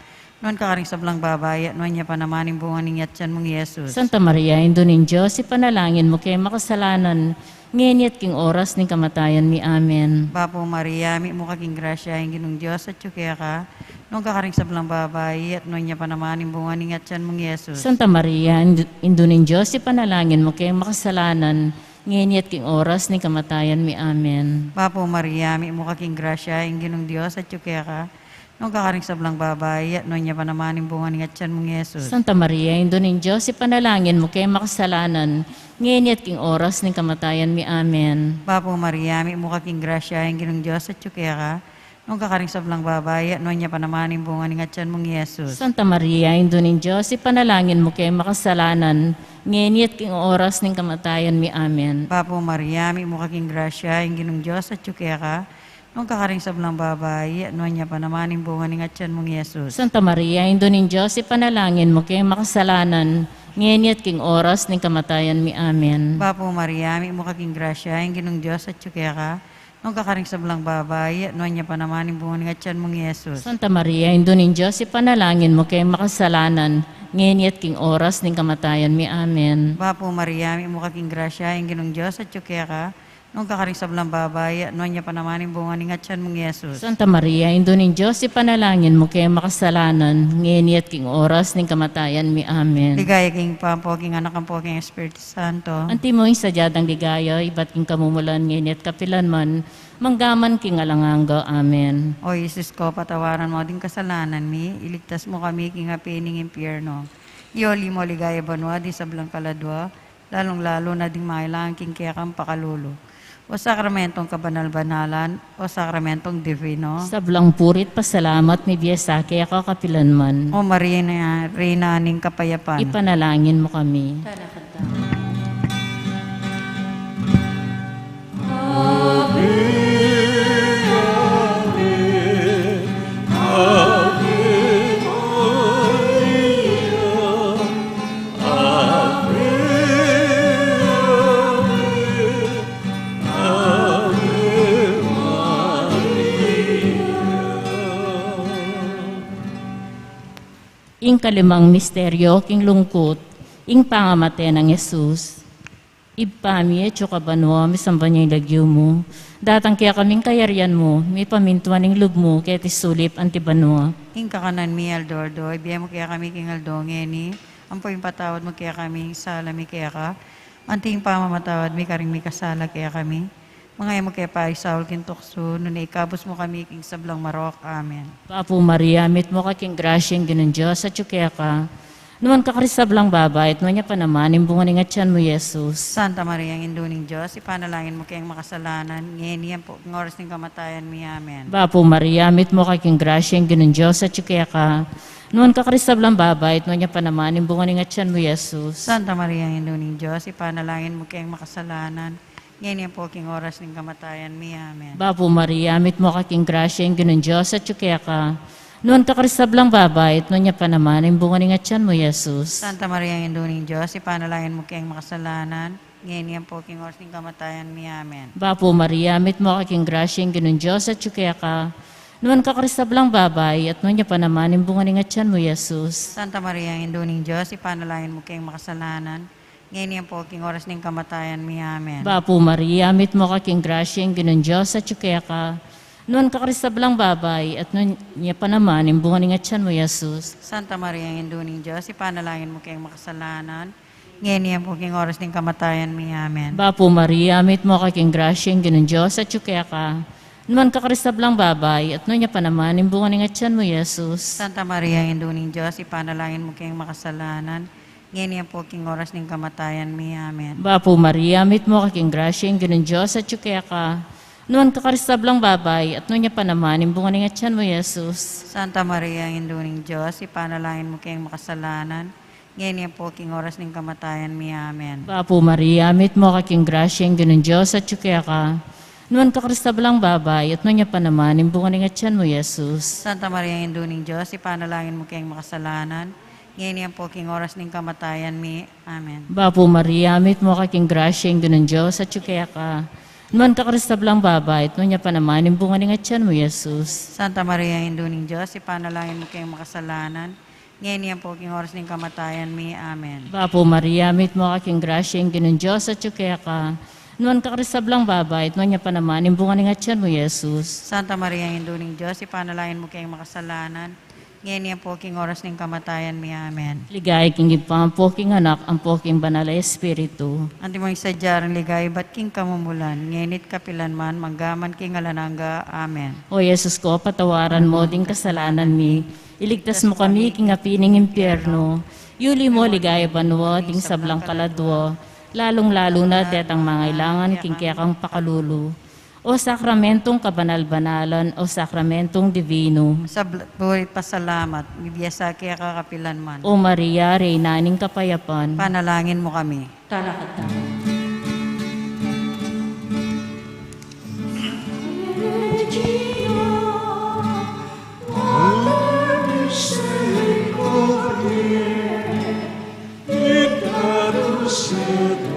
Nuan ka karing sablang babai, at nuan ya pa naman ing bunga ning atyan mung Jesus. Santa Maria, Indu ning Dios, ipanalangin mu keng makasalanan, ngeni at king oras ning kamatayan mi. Amen. Bapu Maria, mitmu ka king grasya, ing Ginung Dios atyu keka. Nuan ka karing sablang babai, at nuan ya pa naman ing bunga ning atyan mung Jesus. Santa Maria, Indu, Indu ning Dios, ipanalangin mu keng makasalanan, ngeni at king oras ning kamatayan mi. Amen. Bapu Maria, mitmu ka king grasya, ing Ginung Dios atyu keka. Nuan ka karing sablang babai, at nuan ya pa naman ing bunga ning atyan mung Jesus. Santa Maria, Indu ning Dios, ipanalangin mu keng makasalanan, ngeni at king oras ning kamatayan mi. Amen. Bapu Maria, mitmu ka king grasya, ing Ginung Dios atyu keka. Nung kakaring sablang babai, at nuan ya pa naman ing bunga ning atyan mung Jesus. Santa Maria, Indu ning Dios, ipanalangin mu keng makasalanan, ngeni at king oras ning kamatayan mi. Amen. Bapu Maria, mitmu ka king grasya, ing Ginung Dios atyu keka, nung kakaring sablang babai, at nuan ya pa naman ing bunga ning atyan mung Jesus. Santa Maria, Indu ning Dios, ipanalangin mu keng makasalanan, ngeni at king oras ning kamatayan mi. Amen. Bapu Maria, mitmu ka king grasya, ing Ginung Dios atyu keka, nung kakaring sablang babai, at nuan ya pa naman ing bunga ning atyan mung Jesus. Santa Maria, Indu ning Dios, ipanalangin mu keng makasalanan, ngeni at king oras ning kamatayan mi. Amen. Bapu Maria, mitmu ka king grasya, ing Ginung Dios atyu keka, nung kakaring sablang babai, at nuan ya pa naman ing bunga ning atyan mung Jesus. Santa Maria, Indu ning Dios, ipanalangin mu keng makasalanan, ngeni at king oras ning kamatayan mi. Amen. Ligaya king Ibpa, ampo king Anak, ampo king Espiritu Santo. Antimo ing sadya dang ligaya, ibat king kamumulan, ngeni at kapilan man, manggaman king alang angga. Amen. O Jesus ko, patawaran mu ding kasalanan mi, iligtas mu kami king api ning impyerno. Iuli mu king ligaya banua ding sablang kaladua, lalung-lalu na ding mangailangan king kekang pakalulu. O sakramentong kabanal-banalan, o sakramentong divino. Sablang puri't pasalamat mibie sa keka kapilan man. O Maria, Reyna ning kapayapan. Ipanalangin mu kami. Ave, Ave, Ave Maria. Ave, Ave, Ave Maria. Ing kalimang misteryo king lungkut, ing pangamate nang Jesus. Ibpa mi, atsu ka banua, misamban ya ing lagyu mu. Datang kekami ing kayarian mu, mipamintuan ing lub mu, keti sulip anti banua. Ing kakanan mi aldo-aldo, ibie mu kekami king aldo ngeni, ampo ipatawad mu kekami ing sala mi keka, anti ing pamamatawad mi karing mikasala kekami. Manga e mu ke paisaul king tuksu, nune ikabus mu kami king sablang marok. Amen. Bapu Maria, mitmu ka king grasya, ing Ginung Dios atyu keka. Nuan ka karing sablang babai, at nuan ya pa naman ing bunga ning atyan mu, Jesus. Santa Maria, Indu ning Dios, ipanalangin mu keng makasalanan, ngeni ampo king oras ning kamatayan mi. Amen. Bapu Maria, mitmu ka king grasya, ing Ginung Dios atyu keka. Nuan ka karing sablang babai, at nuan ya pa naman ing bunga ning atyan mu, Jesus. Santa Maria, Indu ning Dios, ipanalangin mu keng makasalanan, ngeni ampo king oras ning kamatayan mi. Amen. Bapu Maria, mitmu ka king grasya, ing Ginung Dios atyu keka. Nuan ka karing sablang babai, at nuan ya pa naman ing bunga ning atyan mu, Jesus. Santa Maria, Indu ning Dios, ipanalangin mu keng makasalanan, ngeni ampo king oras ning kamatayan mi. Amen. Bapu Maria, mitmu ka king grasya, ing Ginung Dios atyu keka. Nuan ka karing sablang babai, at nuan ya pa naman ing bunga ning atyan mu, Jesus. Santa Maria, Indu ning Dios, ipanalangin mu keng makasalanan, ngeni ampo king oras ning kamatayan mi. Amen. Bapu Maria, mitmu ka king grasya, ing Ginung Dios atyu keka. Nuan ka karing sablang babai, at nuan ya pa naman ing bunga ning atyan mu, Jesus. Santa Maria, Indu ning Dios, ipanalangin mu keng makasalanan, ngeni ampo king oras ning kamatayan mi. Amen. Bapu Maria, mitmu ka king grasya, ing Ginung Dios atyu keka. Nuan ka karing sablang babai, at nuan ya pa naman ing bunga ning atyan mu, Jesus. Santa Maria, Indu ning Dios, ipanalangin mu keng makasalanan, ngeni ampo king oras ning kamatayan mi. Amen. Bapu Maria, mitmu ka king grasya, ing Ginung Dios atyu keka. Nuan ka karing sablang babai, at nuan ya pa naman ing bunga ning atyan mu, Jesus. Santa Maria, Indu ning Dios, ipanalangin mu keng makasalanan, ngeni ampo king oras ning kamatayan mi. Amen. Bapu Maria, mitmu ka king grasya, ing Ginung Dios atyu keka. Nuan ka karing sablang babai, at nuan ya pa naman ing bunga ning atyan mu, Jesus. Santa Maria, Indu ning Dios, ipanalangin mu keng makasalanan, ngeni ampo king oras ning kamatayan mi. Amen. Bapu Maria, mitmu ka king grasya, ing Ginung Dios atyu keka. Nuan ka karing sablang babai, at nuan ya pa naman ing bunga ning atyan mu, Jesus. Santa Maria, Indu ning Dios, ipanalangin mu keng makasalanan, ngeni ampo king oras ning kamatayan mi. Amen. Bapu Maria, mitmu ka king grasya, ing Ginung Dios atyu keka. Nuan ka karing sablang babai, at nuan ya pa naman ing bunga ning atyan mu, Jesus. Santa Maria, Indu ning Dios, ipanalangin mu keng makasalanan, ngeni ampo king oras ning kamatayan mi. Amen. Ligaya king Ibpa, ampo king Anak, ampo king Banal a Espiritu. Antimo ing sadya ring ligaya ibat king kamumulan, ngeni't kapilan man, manggaman king alang angga. Amen. O Jesus ko, patawaran mu ding kasalanan mi, iligtas mu kami king api ning impyerno, iuli mu king ligaya banua ding sablang kaladua, lalung-lalu na detang mangailangan king kekang pakalulu. O sakramentong kabanal-banalan, o sakramentong dibinu. Sabla-, burit pasalamat, mibie sa keka kapilan man. O Maria, Reyna ning kapayapan. Panalangin mu kami. Talakad tamu. Intercede,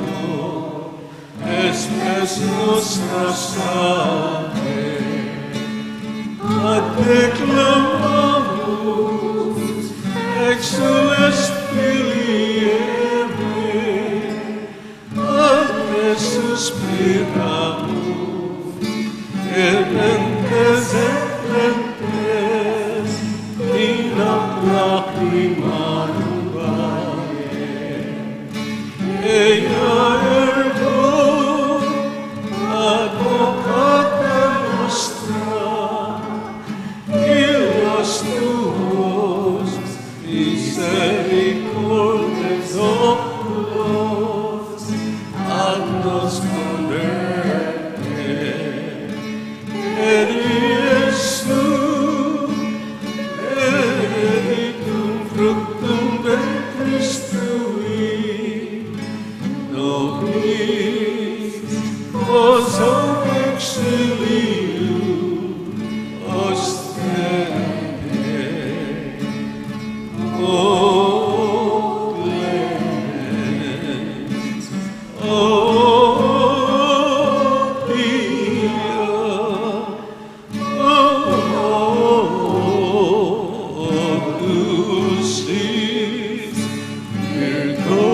Spes nostra salve, ad te clamamus, exsules filii, ad te suspiramus, et in te semper in lacrimarum valle. Ea ergo advocata nostra, illas tuos misericordes oculos, ad nos converte. Et Iesu, benedictum fructum ventris tui, nobis, quos hoc exilium ostende. O clemens, o pia, o dulcis Virgo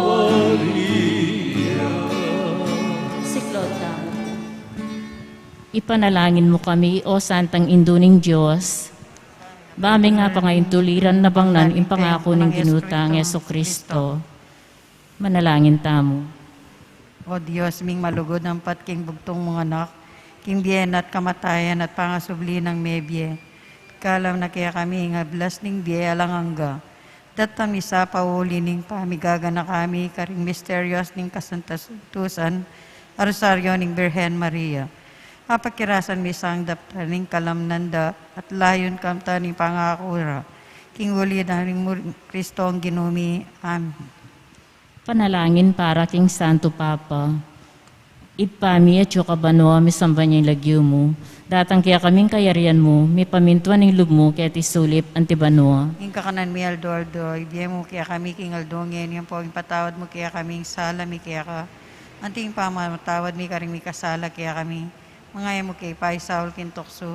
Maria. Siklaud tamu. Ipanalangin mu kami, O Santang Indu ning Dios, ba ming apangaintuliran na bangnan ing pangaku ning Ginu tang Jesucristo. Manalangin tamu. O Dios ming malugud, ampat king bugtung mung Anak, king bie na at kamatayan at pangasubli nang mebie, kalam na kekami ing ablas ning bie alang angga. Datang misapauli ning pamigaganaka mi karing misterios ning kasantasantusan a Rosario ning Birhen Maria. Apakirasan mi sang daptan ning kalamnan da at layun kamtan ning pangaku ra. King uli da ning Mur-, Kristong Ginu mi. Amen. Panalangin para king Santo Papa. Ibpa mi, atsu ka banua, misamban ya ing lagyu mu. Datang kekami ing kayarian mu, mipamintuan ing lub mu keti sulip anti banua. Ing kakanan mi aldo-aldo ibie mu kekami king aldo ngeni, ampo ipatawad mu kekami ing sala mi keka, anti ing pamamatawad mi karing mikasala kekami. Manga e mu ke paisaul king tuksu,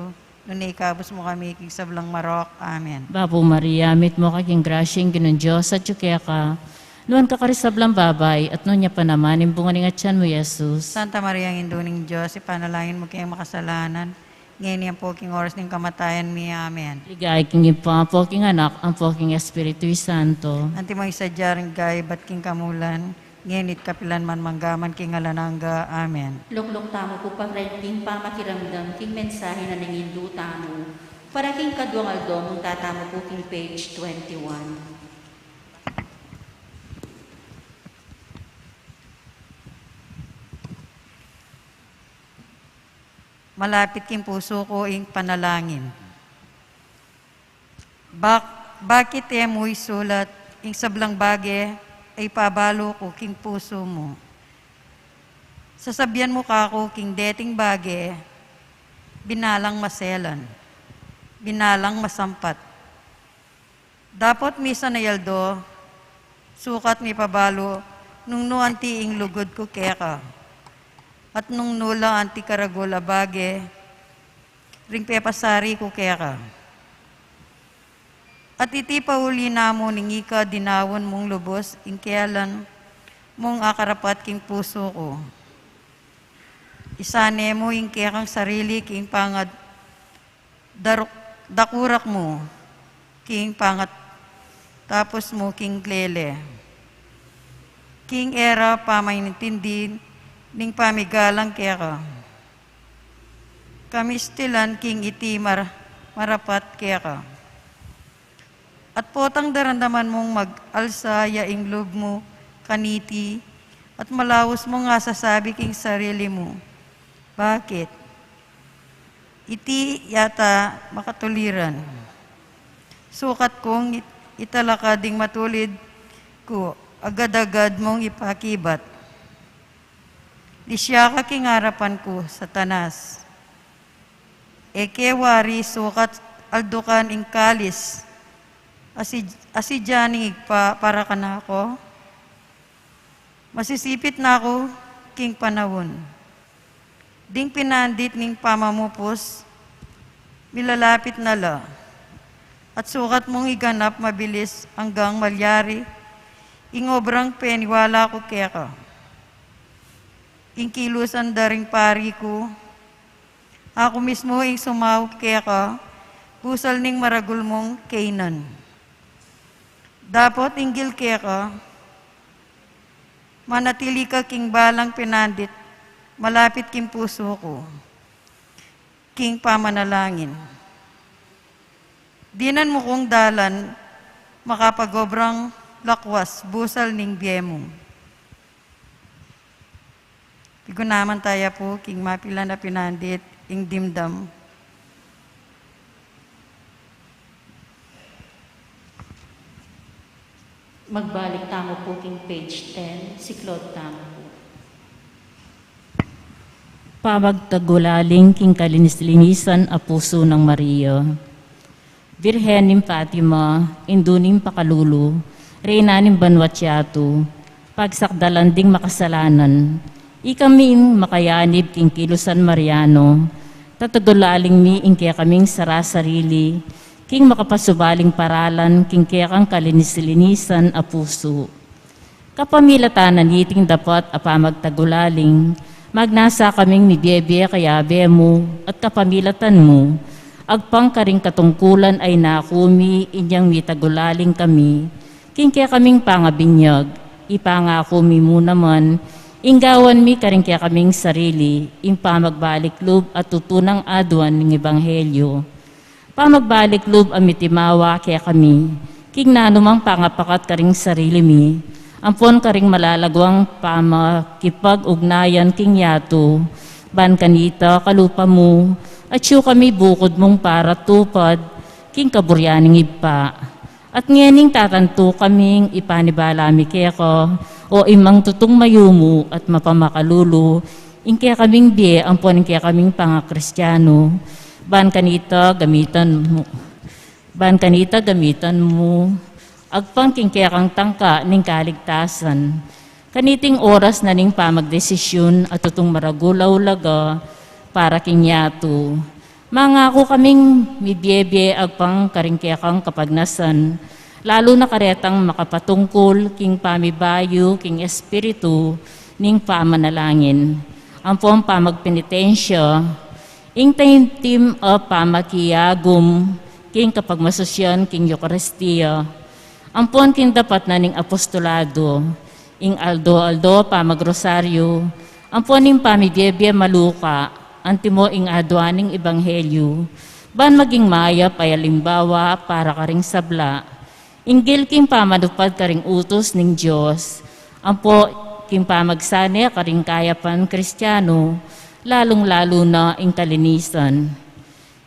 nune ikabus mu kami king sablang marok. Amen. Bapu Maria, mitmu ka king grasya, ing Ginung Dios atyu keka. Nuan ka karing sablang babai, at nuan ya pa naman ing bunga ning atyan mu, Jesus. Santa Maria, Indu ning Dios, ipanalangin mu keng makasalanan, ngeni ampo king oras ning kamatayan mi. Amen. Ligaya king Ibpa, ampo king Anak, ampo king Espiritu Santo. Antimo ing sadya ring ligaya ibat king kamulan, ngeni at kapilan man, mangga man king alang angga. Amen. Lukluk tamu pu pa karin king pamakiramdam king mensahe na ning Indu tamu. Para king kaduang aldo, munta tamu pu king page twenty-one. Malapit king pusu ku ing panalangin. Bak-, bakit e mu isulat ing sablang bage a ipabalu ku king pusu mu? Sasabian mu kaku king deting bage, binalang maselan, binalang masampat. Dapot misan a aldo, sukat mipabalu nung nu anti ing lugud ku keka, at nung nu la anti karagul a bage ring pepasari ku keka. At iti pauli na mu ning ika dinaun mung lubus ing kealan mung akarapat king pusu ku. Isane mu ing kekang sarili king pangat daruk-, dakurak mu king pangat, tapus mu king lele. King e ra pamaintindi ning pamigalang keka, kamistilan king iti mar-, marapat keka. At potang daramdaman mung mag-alsa ya ing lub mu kaniti, at malaus mung asasabi king sarili mu, Bakit? Iti yata makatuliran. Sukat kung it-, italakad ding matulid ku, agad-agad mung ipakibat. Lisya ka king arapan ku, Satanas. E ke wari sukat aldukan ing kalis a si, a si Johnny pa, para kanako? Masisipit na ku king panaun. Ding pinandit ning pamamupus, milalapit na la. At sukat mung iganap mabilis anggang malyari ing obrang peniwala ku keka. Ing kilusan da ring pari ku, aku mismu ing sumaup keka, busal ning maragul mung Canaan. Dapot inggil keka, manatili ka king balang pinandit, malapit king pusu ku, king pamanalangin. Dinan mu kung dalan, makapagobrang lakwas, busal ning bie mu. Pigunaman taya pu king mapilan a pinandit, ing dimdam. Magbalik tamu pu king page ten, siklaud tamu pu. Pamagtagulaling king kalinis-linisan a pusu nang Maria. Birhen ning Fatima, indu ning pakalulu, reyna ning banua't yatu, pagsakdalan ding makasalanan, ikami ing makayanib king kilusan Mariano, tatagulaling mi ing kekaming sara-sarili, king makapasubaling paralan king kekang kalinis-linisan a pusu. Kapamilatan na niting dapat a pamagtagulaling, magnasa kaming mibie-bie kayabe mu at kapamilatan mu, agpang karing katungkulan a inaku mi inyang mitagulaling kami, king kekaming pangabinyag, ipangaku mi mu naman, ing gawan mi karing kekaming sarili, ing pamagbalik lub a tutunang aduan ning ebanghelyo. Pamagbalik lub a mitimawa kekami, king nanumang pangapakat karing sarili mi, ampon karing malalaguang pamakipag-ugnayan king yatu, ban kanita kalupa mu, atyu kami bukud mung paratupad, king kaburian ning Ibpa. At ngening tatantu kaming ipanibala mi keka, o Imang tutung mayumu at mapamakalulu, ing kekaming bie ampon ing kekaming pangakristianu, ban kanita gamitan mu, ban kanita gamitan mu, agpang king kekang tangka ning kaligtasan. Kaniting oras na ning pamagdesisyun a tutung maragul a ulaga para king yatu. Mangaku kaming mibie-bie agpang karing kekang kapagnasan, lalu na karetang makapatungkul king pamibayu king espiritu ning pamanalangin, ampon pamagpenitensya, ing taimtim a pamakiagum king kapagmasusyan king Eukaristia, ampon king dapat na ning apostolado, ing aldo-aldo pamagrosaryu, ampon ing pamibie-bie maluka, antimo ing aduan ning ebanghelyu, ban maging mayap a alimbawa para karing sabla, inggil king pamanupad karing utus ning Dios, ampo king pamagsane karing kayapan Kristianu, lalung-lalu na ing kalinisan.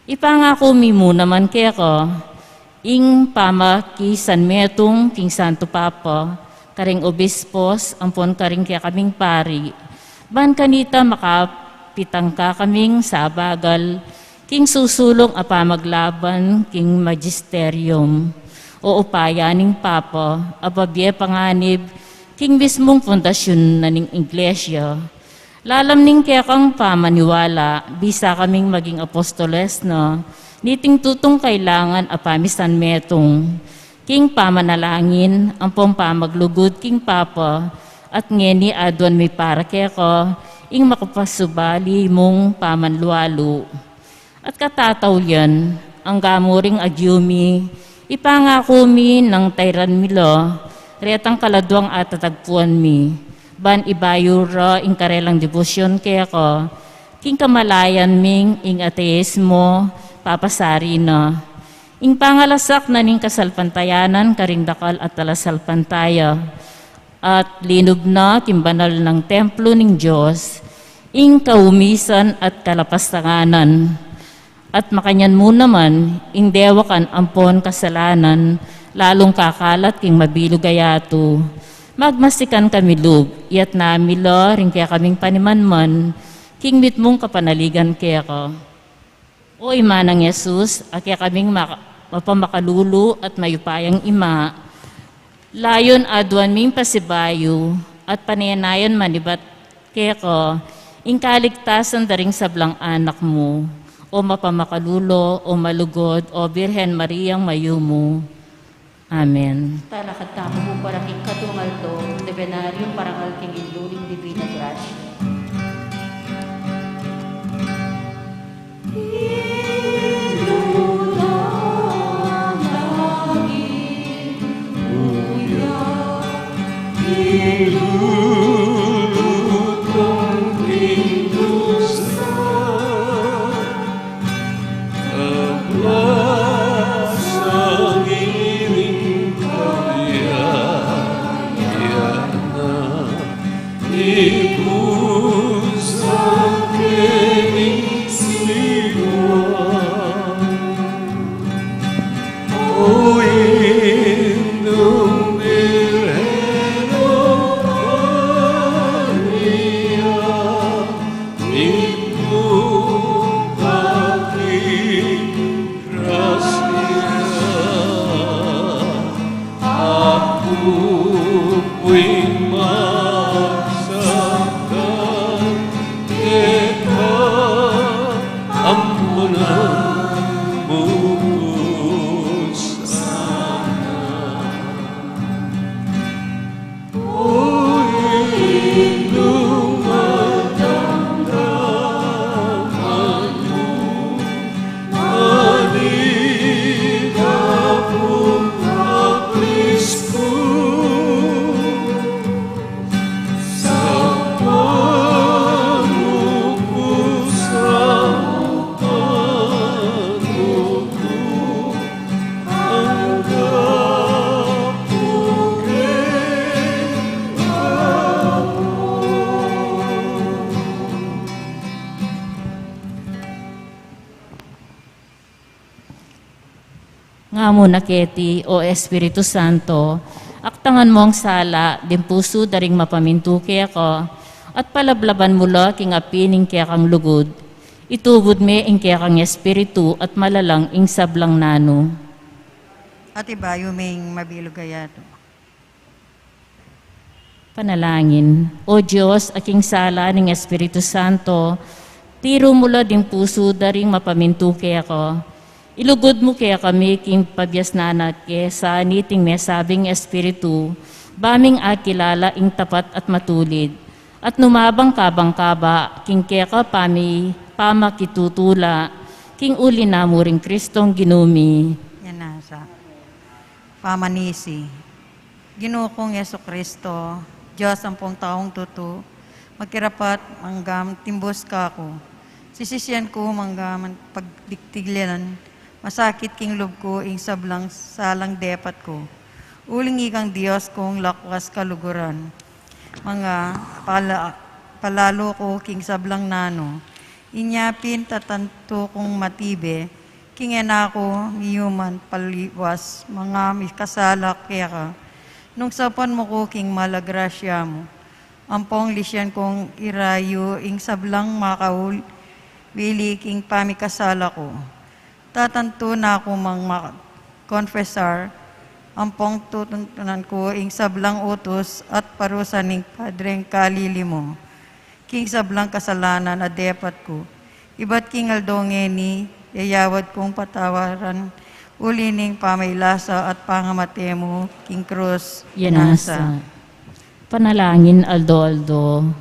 Ipangaku mi mu naman keka, ing pamakisanmetung king Santo Papa, karing obispos, ampon karing kekaming pari, ban kanita makapitangka kaming sabagal, king susulung a pamaglaban king magisterium, o upaya ning Papa, a babie panganib, king mismung pundasyun na ning Iglesia. Lalam ning kekang pamaniwala, bisa kaming maging apostoles na, niting tutung kailangan a pamisanmetung, king pamanalangin, ampong pamaglugud king Papa, at ngeni aduan mi para keka, ing makapasubali mung pamanlualu. At katataulian, angga mu ring agyu mi, ipangaku mi nang tairan mi la, retang kaladuang atatagpuan mi, ban ibayu ra ing karelang debosyon keka, king kamalayan ming ing ateismo, papasari na. Ing pangalasak na ning kasalpantayanan karing dakal a talasalpantaya, at linub na king banal nang templo ning Dios, Ing kaumisan at kalapastanganan, at makanyan mu naman, ing dewakan ampon kasalanan, lalung kakalat king mabilug a yatu. Magmasikan kami lub, iyatas mi la ring kekaming panimanman, king mitmung kapanaligan keka. O Ima nang Jesus, a kekaming maka-, mapamakalulu at mayupayang Ima, layun aduan ming pasibayu at panenayan manibat keka ing kaligtasan da ring sablang anak mu, o mapamakalulu, o malugud, o Birhen Mariang mayumu. Amen. Talakad tamu pu para king katungal to, novenario, parangal king Indu ning Divina Gracia. Nga mu na keti, O Espiritu Santo, aktangan mu ing sala ding pusu da ring mapamintu keka, at palablaban mu la king api ning kekang lugud. Itubud me ing kekang Espiritu at malalang ing sablang nanu. At ibayu me ing mabilug a yatu. Panalangin. O Dios, a king sala ning Espiritu Santo, tiru mu la ding pusu da ring mapamintu keka. Ilugud mu kekami king pabiasnan na ke sa niting mesabing Espiritu, ba ming akilala ing tapat at matulid, at numabang kabang kaba king keka pami pamakitutula, king uli na mu ring Kristong Ginu mi. Yan na sa pamanisi. Ginu kung Jesucristo, Dios ampong taung tutu, makirapat manggang timbus kaku. Sisisian ku manggang pagdigtilan, masakit king lub ku ing sablang salang depat ku. Uling ikang Dios kung lakwas kaluguran. Manga pala-, palalu ku king sablang nanu. Inya pin tatantu kung matibe, king e na ku miyuman paliwas, manga mikasala keka. Nung saupan mu ku king mal a grasya mu, ampong lisian kung irayu ing sablang makaul-, wili king pamikasala ku. Tatantu na ku mang ma-, confessar, ampong tutuntunan ku ing sablang utus at parusa ning Padreng Kalili mu. King sablang kasalanan a depat ku. Ibat king aldo ngeni, yayawad kung patawaran, uli ning pamailasa at pangamate mu, king krus. Yan na sa. Panalangin aldo-aldo.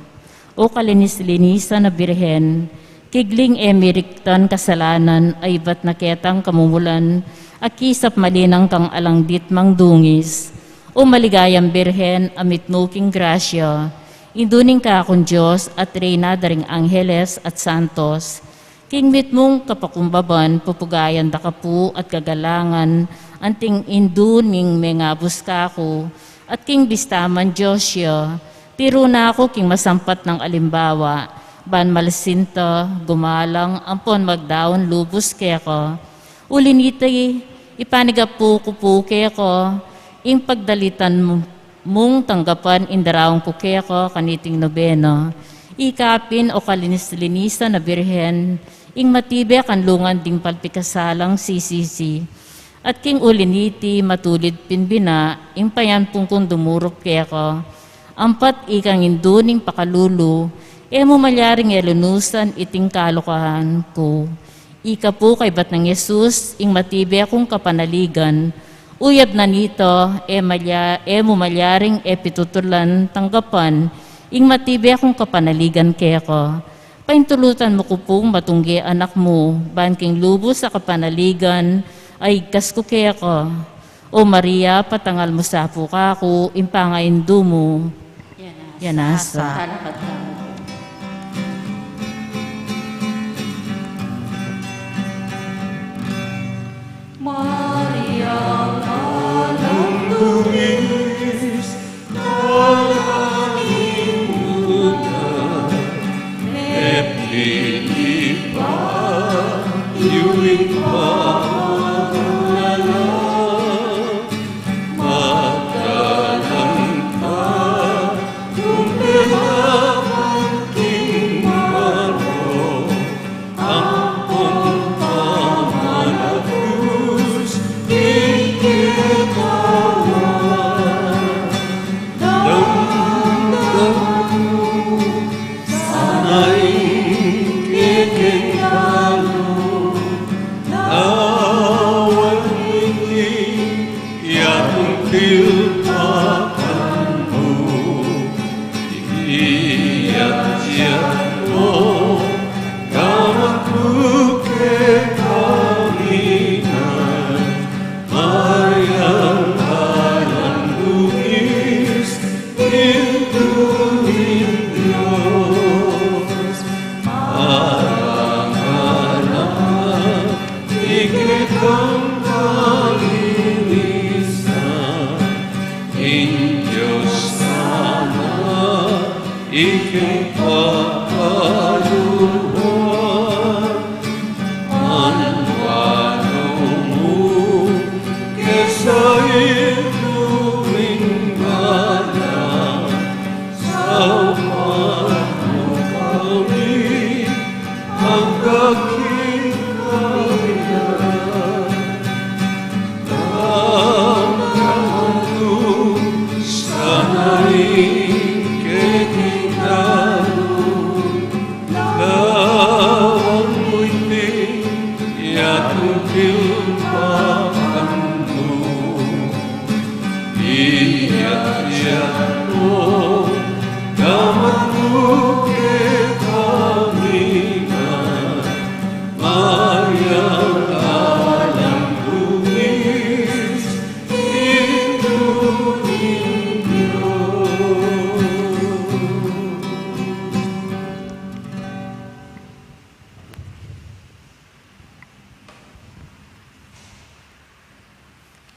O kalinis-linisan a Birhen, kigling e miriktan kasalanan a ibat na ketang kamumulan, a kisap malinang kang alang ditmang dungis. O maligayang Birhen, a mitmu king grasya, Indu ning kakung Dios at Reyna da ring angeles at santos, king mitmung kapakumbaban, pupugayan da ka pu at gagalangan, anting Indu ning mengabus kaku, at king bista man Dios ya, tiru na ku king masampat nang alimbawa, Ban malisinta, gumalang, ampon magdaun lubus keka. Uli niti, ipanigapu ku pu keka ing pagdalitan mu, mung tanggapan ing daraun ku keka kaniting nobena. Ikapin o kalinis-linisan a Birhen, ing matibe kanlungan ding palpikasalang sisisi. At king uli niti matulid pin bina, ing payampung kung dumurup keka. Ampat ikang indu ning pakalulu, e mu malyaring e lunusan iting kalukahan ku. Ika pu kaybat nang Jesus, ing matibe kung kapanaligan, uyab na nita, e malya-, e mu malyaring e pitutulan tanggapan, ing matibe kung kapanaligan keka. Paintulutan mu ku pung matungge anak mu, ban king lubus a kapanaligan, a igkas ku keka. O Maria, patangal mu sa pu kaku, ing pangaindu mu. Yan nasa. Yan nasa. Salamat ka. Maria, Alang Luis,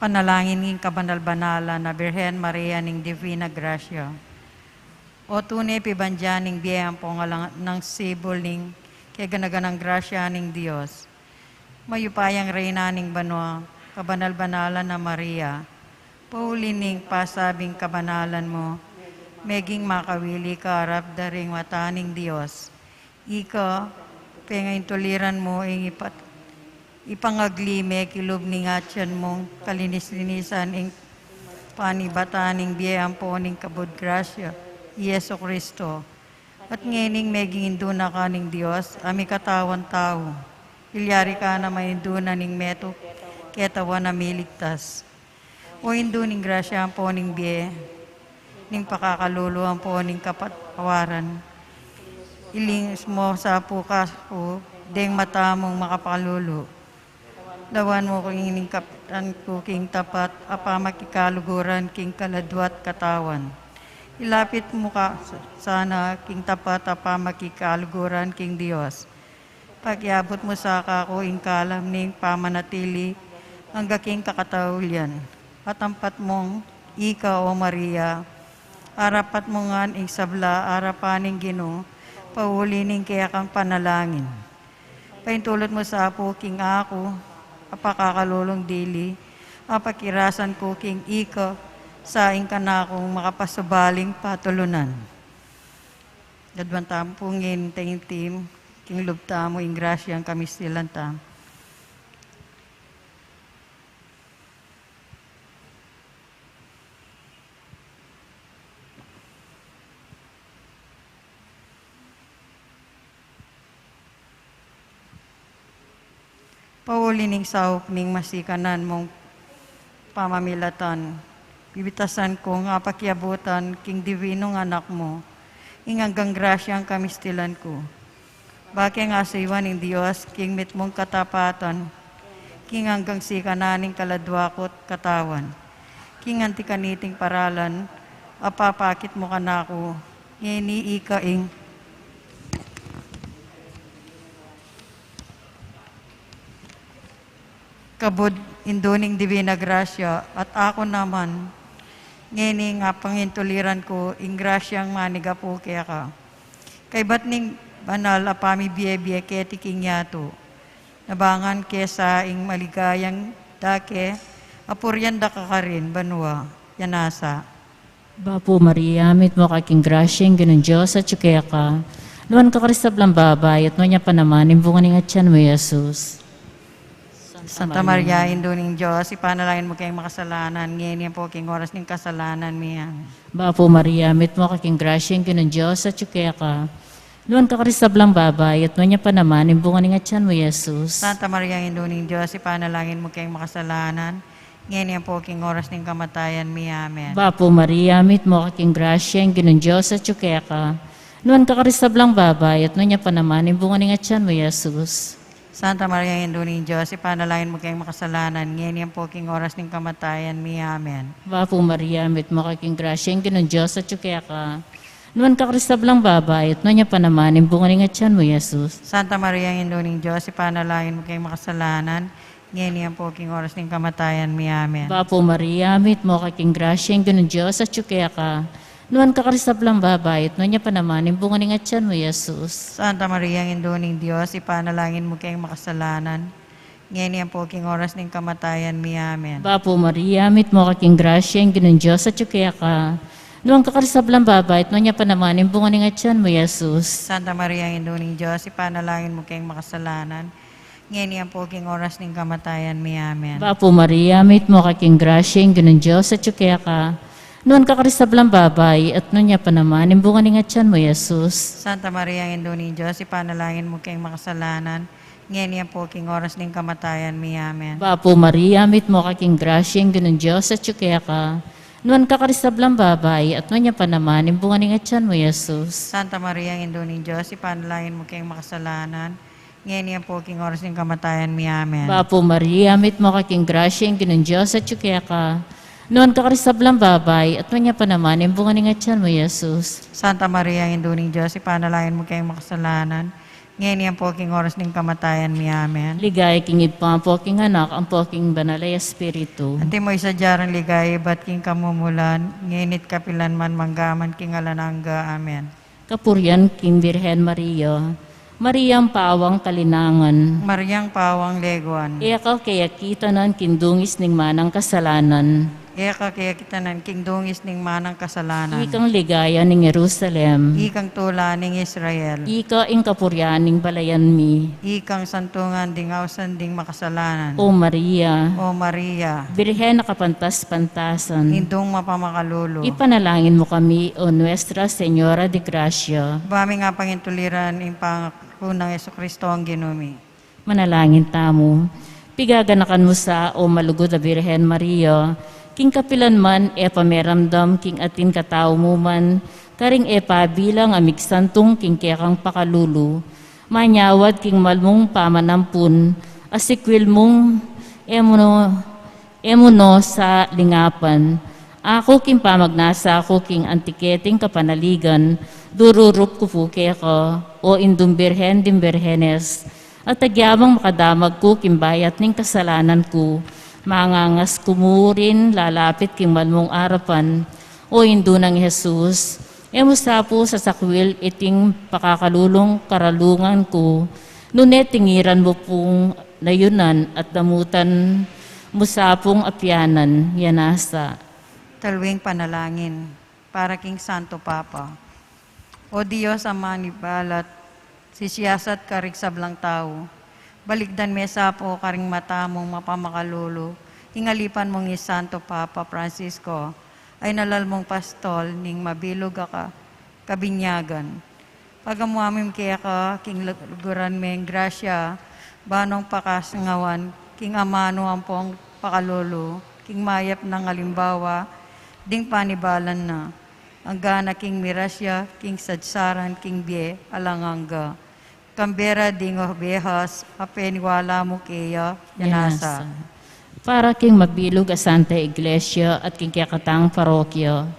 Panalangin ning kabanal-banalan a Birhen Maria ning Divina Gracia. O tune pibandian ning bie ampong alang nang sibul ning kegana-ganang grasya ning Dios. Mayupayang Reyna ning banua, kabanal-banalan a Maria, pauli ning pasabing kabanalan mu, meging makawili ka arap da ring mata ning Dios. Ika, pengaintuliran mu ing ipat-, ipangagli me kilub ning atian mung kalinis-linisan ing panibatan ning bie ampo ning kabud grasya, i Jesu Kristo. At ngening meging indu na ka ning Dios, a mikatawan tau. Ilyari ka na maindu na ning meto, ketawan a miligtas. O Indu ning grasya ampo ning bie, ning pakakalulu ampo ning kapatawaran. Ilinus mu sa pu kaku deng mata mung makapakalulu. Dawan mu ku king ning kapitan ku king tapat a pamakikaluguran king kaladwa at katawan. Ilapit mu ka sana king tapat a pamakikaluguran king Dios. Pakiabut mu sa kaku ing kalam ning pamanatili angga king kakataulian. At ampat mung ika, o Maria, arapat mu ngan ing sabla arapan ning Ginu, Pauli ning kekang panalangin. Paintulut mu sa pu king aku, a pakakalulung dili, a pakirasan ku king ika, sa ing kanakung makapasubaling patulunan. Gadwan tamu pu ngeni taintim, king lub tamu ing grasyang kamistilan tamu. Pauli ning saup ning masikanan mung pamamilatan, bibitasan kung apakiabutan king divinung anak mu, ing anggang grasyang kamistilan ku. Bakeng asuyuan ning Dios king mitmung katapatan, king anggang sikanan ning kaladwa ku't katawan, king anti kaniting paralan, a papakit mu kanaku, ngeni ika ing kabud, Indu ning Divina Grasya, at aku naman, ngeni nga pangintuliran ku ing grasyang manigapu keka. Kaybat ning banal a pamibie-bie keti king yatu, nabangan ke sa ing maligayang dake, a purian da ka karin banua, ya nasa. Bapu Maria, mitmu ka king grasya, ing Ginung Dios atyu keka. Nuan ka karing sablang babai, at nuan ya pa naman ing bunga ning atyan mu, Jesus. Santa Maria, Indu ning Dios, ipanalangin mu keng makasalanan, ngeni ampo king oras ning kasalanan mi. Amen. Bapu Maria, mitmu ka king grasya, ing Ginung Dios atyu keka. Nuan ka karing sablang babai, at nuan ya pa naman ing bunga ning atyan mu, Jesus. Santa Maria, Indu ning Dios, ipanalangin mu keng makasalanan, ngeni ampo king oras ning kamatayan mi. Amen. Bapu Maria, mitmu ka king grasya, ing Ginung Dios atyu keka. Nuan ka karing sablang babai, at nuan ya pa naman ing bunga ning atyan mu, Jesus. Santa Maria, Indu ning Dios, ipanalangin mu keng makasalanan, ngeni ampo king oras ning kamatayan mi. Amen. Bapu Maria, mitmu ka king grasya, ing Ginung Dios atyu keka. Nuan ka karing sablang babai, at nuan ya pa naman ing bunga ning atyan mu, Jesus. Santa Maria, Indu ning Dios, ipanalangin mu keng makasalanan, ngeni ampo king oras ning kamatayan mi. Amen. Bapu Maria, mitmu ka king grasya, ing Ginung Dios atyu keka. Nuan ka karing sablang babai, at nuan ya pa naman ing bunga ning atyan mu, Jesus. Santa Maria, Indu ning Dios, ipanalangin mu keng makasalanan, ngeni ampo king oras ning kamatayan mi. Amen. Bapu Maria, mitmu ka king grasya, ing Ginung Dios atyu keka. Nuan ka karing sablang babai, at nuan ya pa naman ing bunga ning atyan mu, Jesus. Santa Maria, Indu ning Dios, ipanalangin mu keng makasalanan, ngeni ampo king oras ning kamatayan mi. Amen. Bapu Maria, mitmu ka king grasya, ing Ginung Dios atyu keka. Nuan ka karing sablang babai, at nuan ya pa naman ing bunga ning atyan mu, Jesus. Santa Maria, Indu ning Dios, ipanalangin mu keng makasalanan, ngeni ampo king oras ning kamatayan mi. Amen. Bapu Maria, mitmu ka king grasya, ing Ginung Dios atyu keka. Nuan ka karing sablang babai, at nuan ya pa naman ing bunga ning atyan mu, Jesus. Santa Maria, Indu ning Dios, ipanalangin mu keng makasalanan, ngeni ampo king oras ning kamatayan mi. Amen. Bapu Maria, mitmu ka king grasya, ing Ginung Dios atyu keka. Nuan ka karing sablang babai, at nuan ya pa naman ing bunga ning atyan mu, Jesus. Santa Maria, Indu ning Dios, ipanalangin mu keng makasalanan, ngeni ampo king oras ning kamatayan mi. Amen. Ligaya king Ibpa, ampo king Anak, ampo king Banal a Espiritu. Antimo ing sadya rang ligaya ibat king kamumulan, ngeni't kapilan man, manggaman king alang angga. Amen. Kapurian king Birhen Maria. Mariang pawang kalinangan. Mariang pawang leguan. E ka kekitanan king dungis ning manang kasalanan. E ka kekitanan king dungis ning manang kasalanan. Ikang ligaya ning Jerusalem. Ikang tula ning Israel. Ika ing kapurian ning balayan mi. Ikang santungan ding ausan ding makasalanan. O Maria. O Maria. Birhen a kapantas-pantasan. Indung mapamakalulu. Ipanalangin mu kami, O Nuestra Señora de Gracia. Ba ming apangintuliran ing pangaku nang Jesucristo ing Ginu mi. Manalangin tamu. Pigaganakan mu sa, O malugud a Birhen Maria, king kapilan man e pa meramdam king atin katau mu man, karing e pa bilang a migsantung king kekang pakalulu. Manyawad king malmung pamanampun, a sikwil mung e mu no, e mu no sa lingapan. Aku king pamagnasa ku king anti keting kapanaligan, dururup ku pu keka, O Indung Birhen ding Birhenes, at agyamang makadamag ku king bayat ning kasalanan ku, mangangas ku murin lalapit king malmung arapan, O Indu nang Jesus, E mu sa pu sasakwil iting pakakalulung karalungan ku, nune tingiran mu pung nayunan at damutan mu sa pung apianan. Yanasa. Talwing panalangin para king Santo Papa. O Dios, Ama ning balat, sisiyasat karing sablang tau, balikdan me sa pu karing mata mung mapamakalulu ing alipan mung i Santo Papa Francisco, a inalal mung pastol ning mabilug a ka-, kabinyagan. Pagamuan mu keka king luguran meng grasya, ban nong pakasangawan king amanu ampong pakalulu king mayap nang alimbawa ding panibalan na, anggana king mirasya king sadsaran king bie alang angga. Kambe ra ding obehas a peniwala mu keya. Yanasa. Para king mabilug a Santa Iglesia at king kekatang parokya.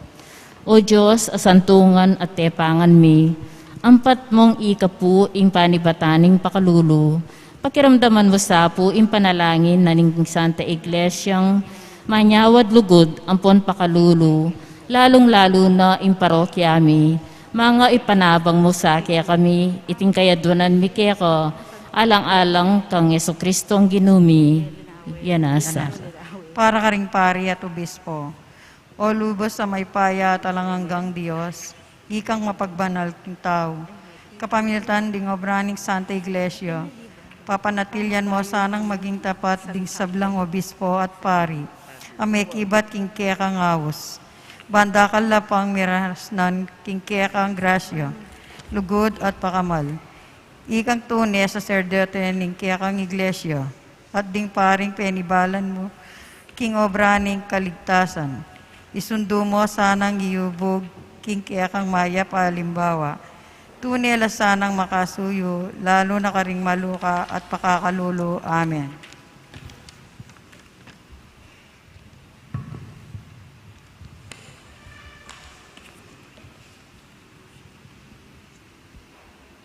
O Dios, a santungan at tepangan mi, ampat mung ika pu ing panibatan ning pakalulu, pakiramdaman mu sa pu ing panalangin na ning Santa Iglesiang manyawad lugud ampon pakalulu, lalung-lalu na ing parokya mi, manga ipanabang mu sa kekami iting kayaduanan mi keka, alang-alang kang Jesucristong Ginu mi. Yanasa. Para karing pari at obispo. O lubos a mayupaya at alang anggang Dios, ikang mapagbanal king tau. Kapamilatan ding obra ning Santa Iglesia, papanatilian mu sanang maging tapat ding sablang obispo at pari a mekibat king kekang aus. Ban dakal la pang mirasnan king kekang grasya, lugud at pakamal. Ikang tune saserdote ning kekang Iglesia, at ding paring penibalan mu king obra ning kaligtasan. Isundu mu sanang iyubug king kekang mayap a alimbawa. Tune la sanang makasuyu, lalu na karing maluka at pakakalulu. Amen.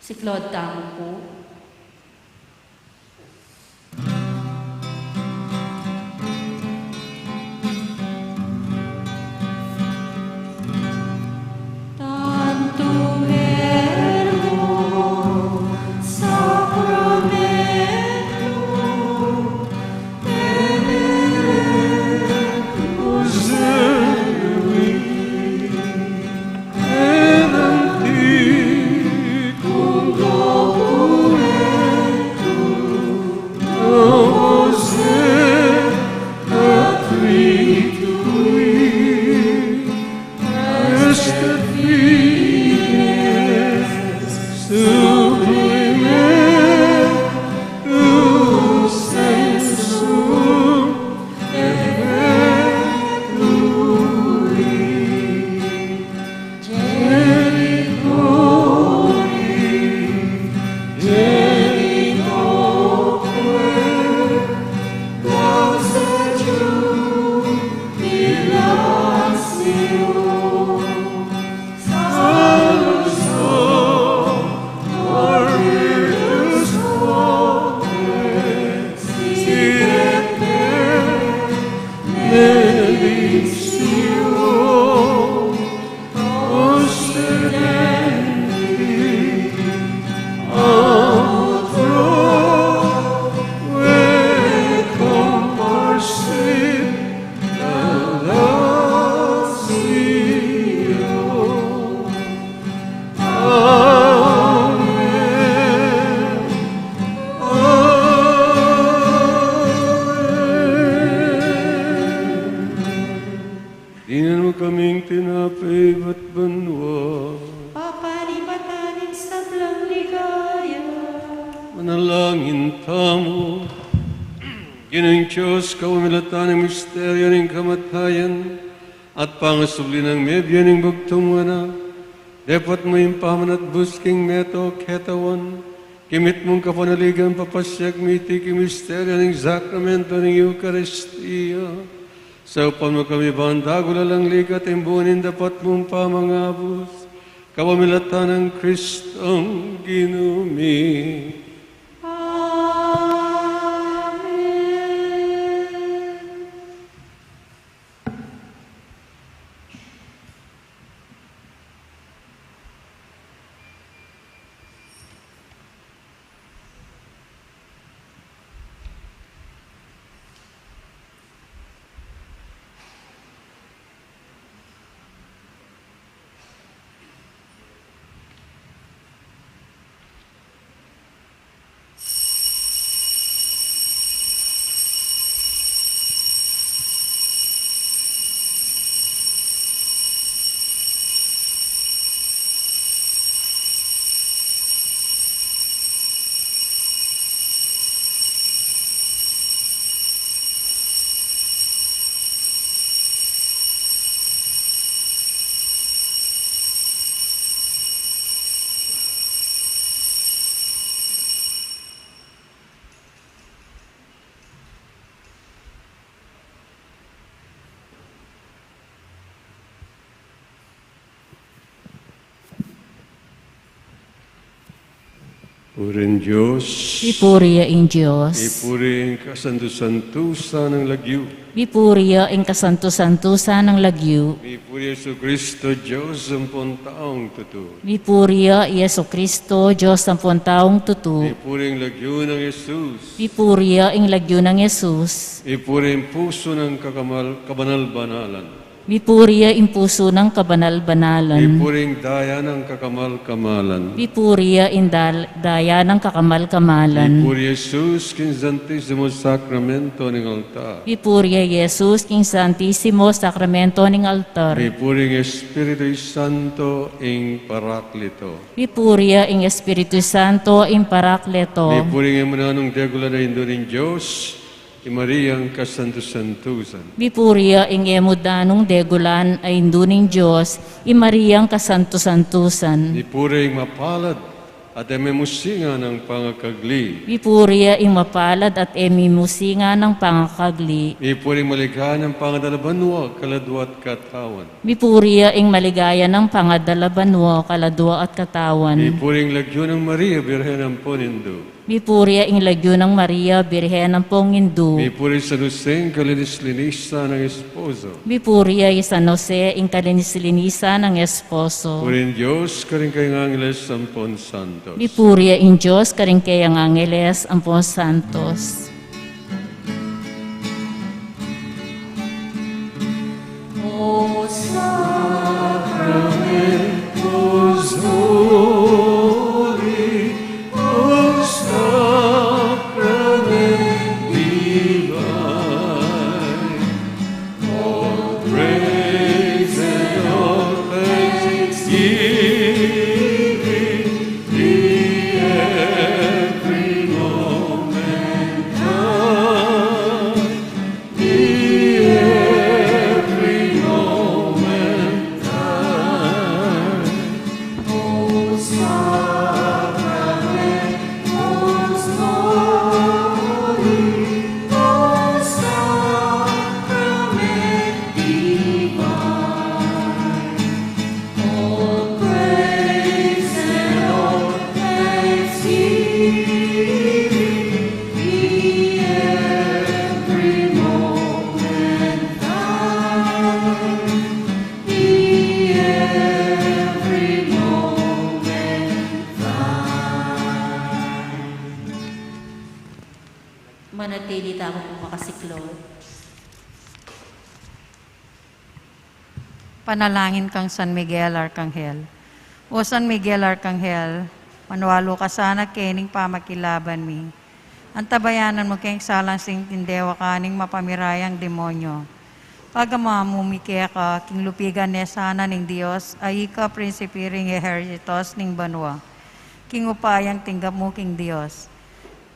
Siklaud tamu pu. Tantum ergo sacramentum tenere servi. Dinan mu kaming tinape ibat banua. Papanibatan ning sablang ligaya. Manalangin tamu. Ginung Dios, kapamilatan ning misteryu ning kamatayan at pangasubli nang mebie ning bugtung anak, depot mu ing pamanatbus king meto katawan, kimit mung kapanaligan papasiag miti king misteryu ning sakramento ning Eukaristia. Saupan mu kami ban dagul alang ligat ing bunga ning dapot mung pamangabus, kapamilatan nang Kristong Ginu mi. Amen. Puri ing Dios. Mipuri ya ing Dios. Mipuri ing kasantu-santusan nang lagyu. Mipuri ya ing kasantu-santusan nang lagyu. Mipuri i Jesu Cristo, Dios ampon taung tutu. Mipuri ya i Jesu Cristo, Dios ampon taung tutu. Mipuri ing lagyu nang Jesus. Mipuri ya ing lagyu nang Jesus. Mipuri ing pusu nang kakamal-, kabanal-banalan. Mipuri ya ing pusu nang kabanal-banalan. Mipuri ing daya nang kakamal-kamalan. Mipuri ya ing dal-, daya nang kakamal-kamalan. Mipuri i Jesus king Santisimo Sakramento ning altar. Mipuri ya i Jesus king Santisimo Sakramento ning altar. Mipuri ing Espiritu Santo ing Parakleto. Mipuri ya ing Espiritu Santo ing Parakleto. Mipuri ing e mu nanung degulan a Indu ning Dios, i Mariang kasantu-santusan. Mipuri ya ing e mu nanung degulan a Indu ning Dios, i Mariang kasantu-santusan. Mipuri ing mapalad at e mimusingan a pangakagli. Mipuri ya ing mapalad at e mimusingan a pangakagli. Mipuri ing maligaya nang pangadalabanua, kaladua at katawan. Mipuri ya ing maligaya nang pangadalabanua, kaladua at katawan. Mipuri ing lagyu nang Maria, Birhen ampon Indu. Mipuri ya ing lagyu nang Maria, Birhen ampon Indu. Mipuri i San Jose ing kalinis-linisan nang esposo. Mipuri ya i San Jose ing kalinis-linisan nang esposo. Puri ing Dios karing kayang angeles ampon santos. Mipuri ya ing Dios karing kayang angeles ampon santos. O Sacrament most holy, O Sacrament divine, all praise and all thanksgiving be every moment thine. Be every moment thine. O Sacrament most holy, O Sacrament divine, all praise and all thanksgiving be every moment thine. Be every moment thine. Manatili tamu pung makasiklop. Panalangin kang San Miguel Arkanghel. O San Miguel Arkanghel, manualu ka sana kening pamakilaban mi. Antabayanan mu keng salang sing tindewa kaning mapamirayang demonyo. Pagamamu mi keka king lupigan ne sana ning Dios, a ika prinsipi ring ehersitos ning banua. King upayang tinggap mu king Dios.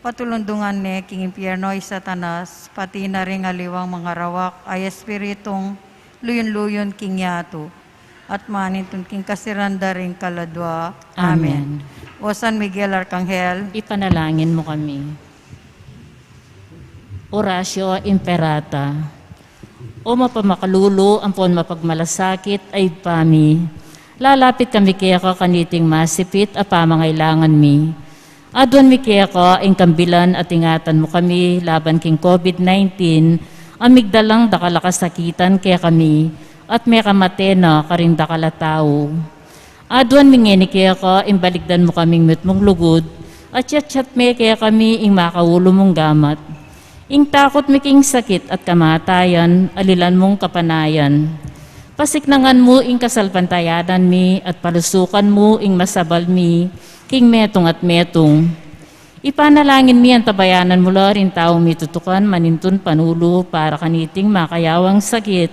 Patulundungan ne king impierno i Satanas, pati na ring aliwang mangarawak a espiritung luyun-luyun king yatu, at manintun king kasiran da ring kaladua. Amen. Amen. O San Miguel Arkanghel, ipanalangin mu kami. Oratio Imperata. O mapamakalulu ampon mapagmalasakit a Ibpa mi, lalapit kami keka kaniting masipit a pamangailangan mi. Aduan mi keka ing kambilan at ingatan mu kami laban king COVID nineteen, a migdalang dakal a kasakitan kekami, at mekamate na karing dakal a tau. Aduan mi ngeni keka ing balikdan mu kaming mitmung lugud, at yatyat me kekami ing makaulu mung gamat. Ing takut mi king sakit at kamatayan, alilan mung kapanayan. Pasiknangan mu ing kasalpantayanan mi, at palusukan mu ing masabal mi king metung at metung. Ipanalangin mi, antabayanan mu la ring taung mitutukan manintun panulu para kaniting makayawang sakit,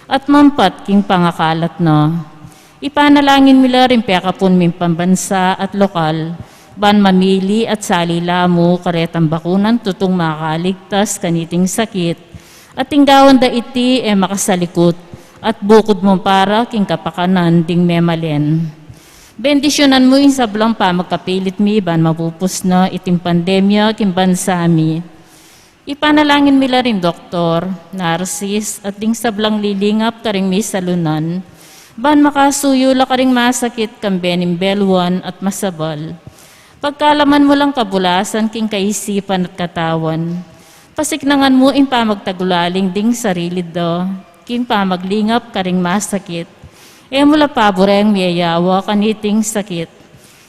at mampat king pangakalat na. Ipanalangin mi la ring pekapun ming pambansa at lokal, ban mamili at sali la mu karetang bakunan tutung makaligtas kaniting sakit, at ing gawan da iti e makasalikut, at bukud mu para king kapakanan ding memalen. Bendisyunan mu ing sablang pamagkapilit mi ban mapupus na iting pandemya king bansa mi. Ipanalangin mi la ring doktor, narsis, at ding sablang lilingap karing misalunan, ban makasuyu la karing masakit kambe ning beluan at masabal. Pagkalaman mu lang kabulasan king kaisipan at katawan, pasiknangan mu ing pamagtagulaling ding sarili da, king pamaglingap karing masakit. E mu la paburen miyayawa kaniting sakit.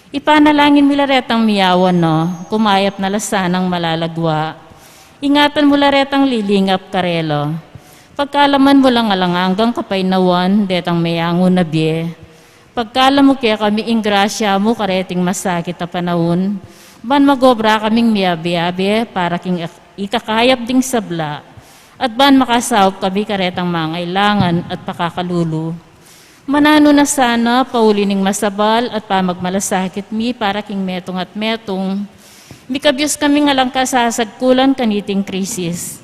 Ipanalangin mi la retang miyawan na, kumayap na la sanang malagwa. Ingatan mu la retang lilingap karela. Pagkalaman mu lang alang anggang kapaynawan detang meyangu na bie. Pagkalam mu kekami ing grasya mu kareting masakit a panaun, ban mag-obra kaming miyabe-abe para king ik-, ikakayap ding sabla, at ban makasaup kami karetang mangailangan at pakakalulu. Mananu na sana, pauli ning masabal at pamagmalasakit mi para king metung at metung, mikabyus kaming alang kasasagkulan kaniting krisis.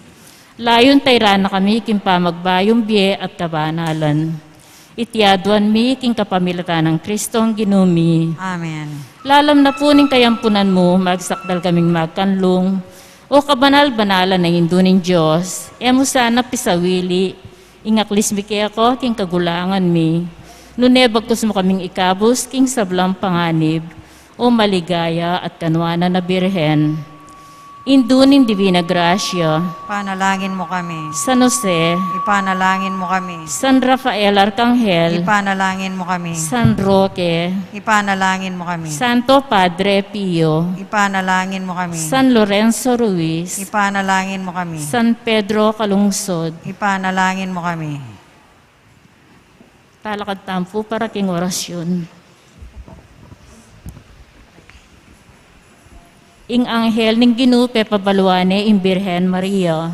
Layun tayran na kami king pamagbayung bie at kabanalan. Iti aduan mi king kapamilatan nang Kristong Ginu mi. Amen. Lalam na pu ning kayampunan mu, magsakdal kaming magkanlung, O kabanal-banalan a Indu ning Dios, e mu sana pisawili ing aklis mi keka king kagulangan mi, nune bagkus mu kaming ikabus king sablang panganib, O maligaya at kanuanan a Birhen. Indu ning Divina Grasya. Ipanalangin mu kami. San Jose. Ipanalangin mu kami. San Rafael Arkanghel. Ipanalangin mu kami. San Roque. Ipanalangin mu kami. Santo Padre Pio. Ipanalangin mu kami. San Lorenzo Ruiz. Ipanalangin mu kami. San Pedro Calungsod. Ipanalangin mu kami. Talakad tamu pu para king orasyun. Ing anghel ning Ginu pepabaluan ne ing Birhen Maria.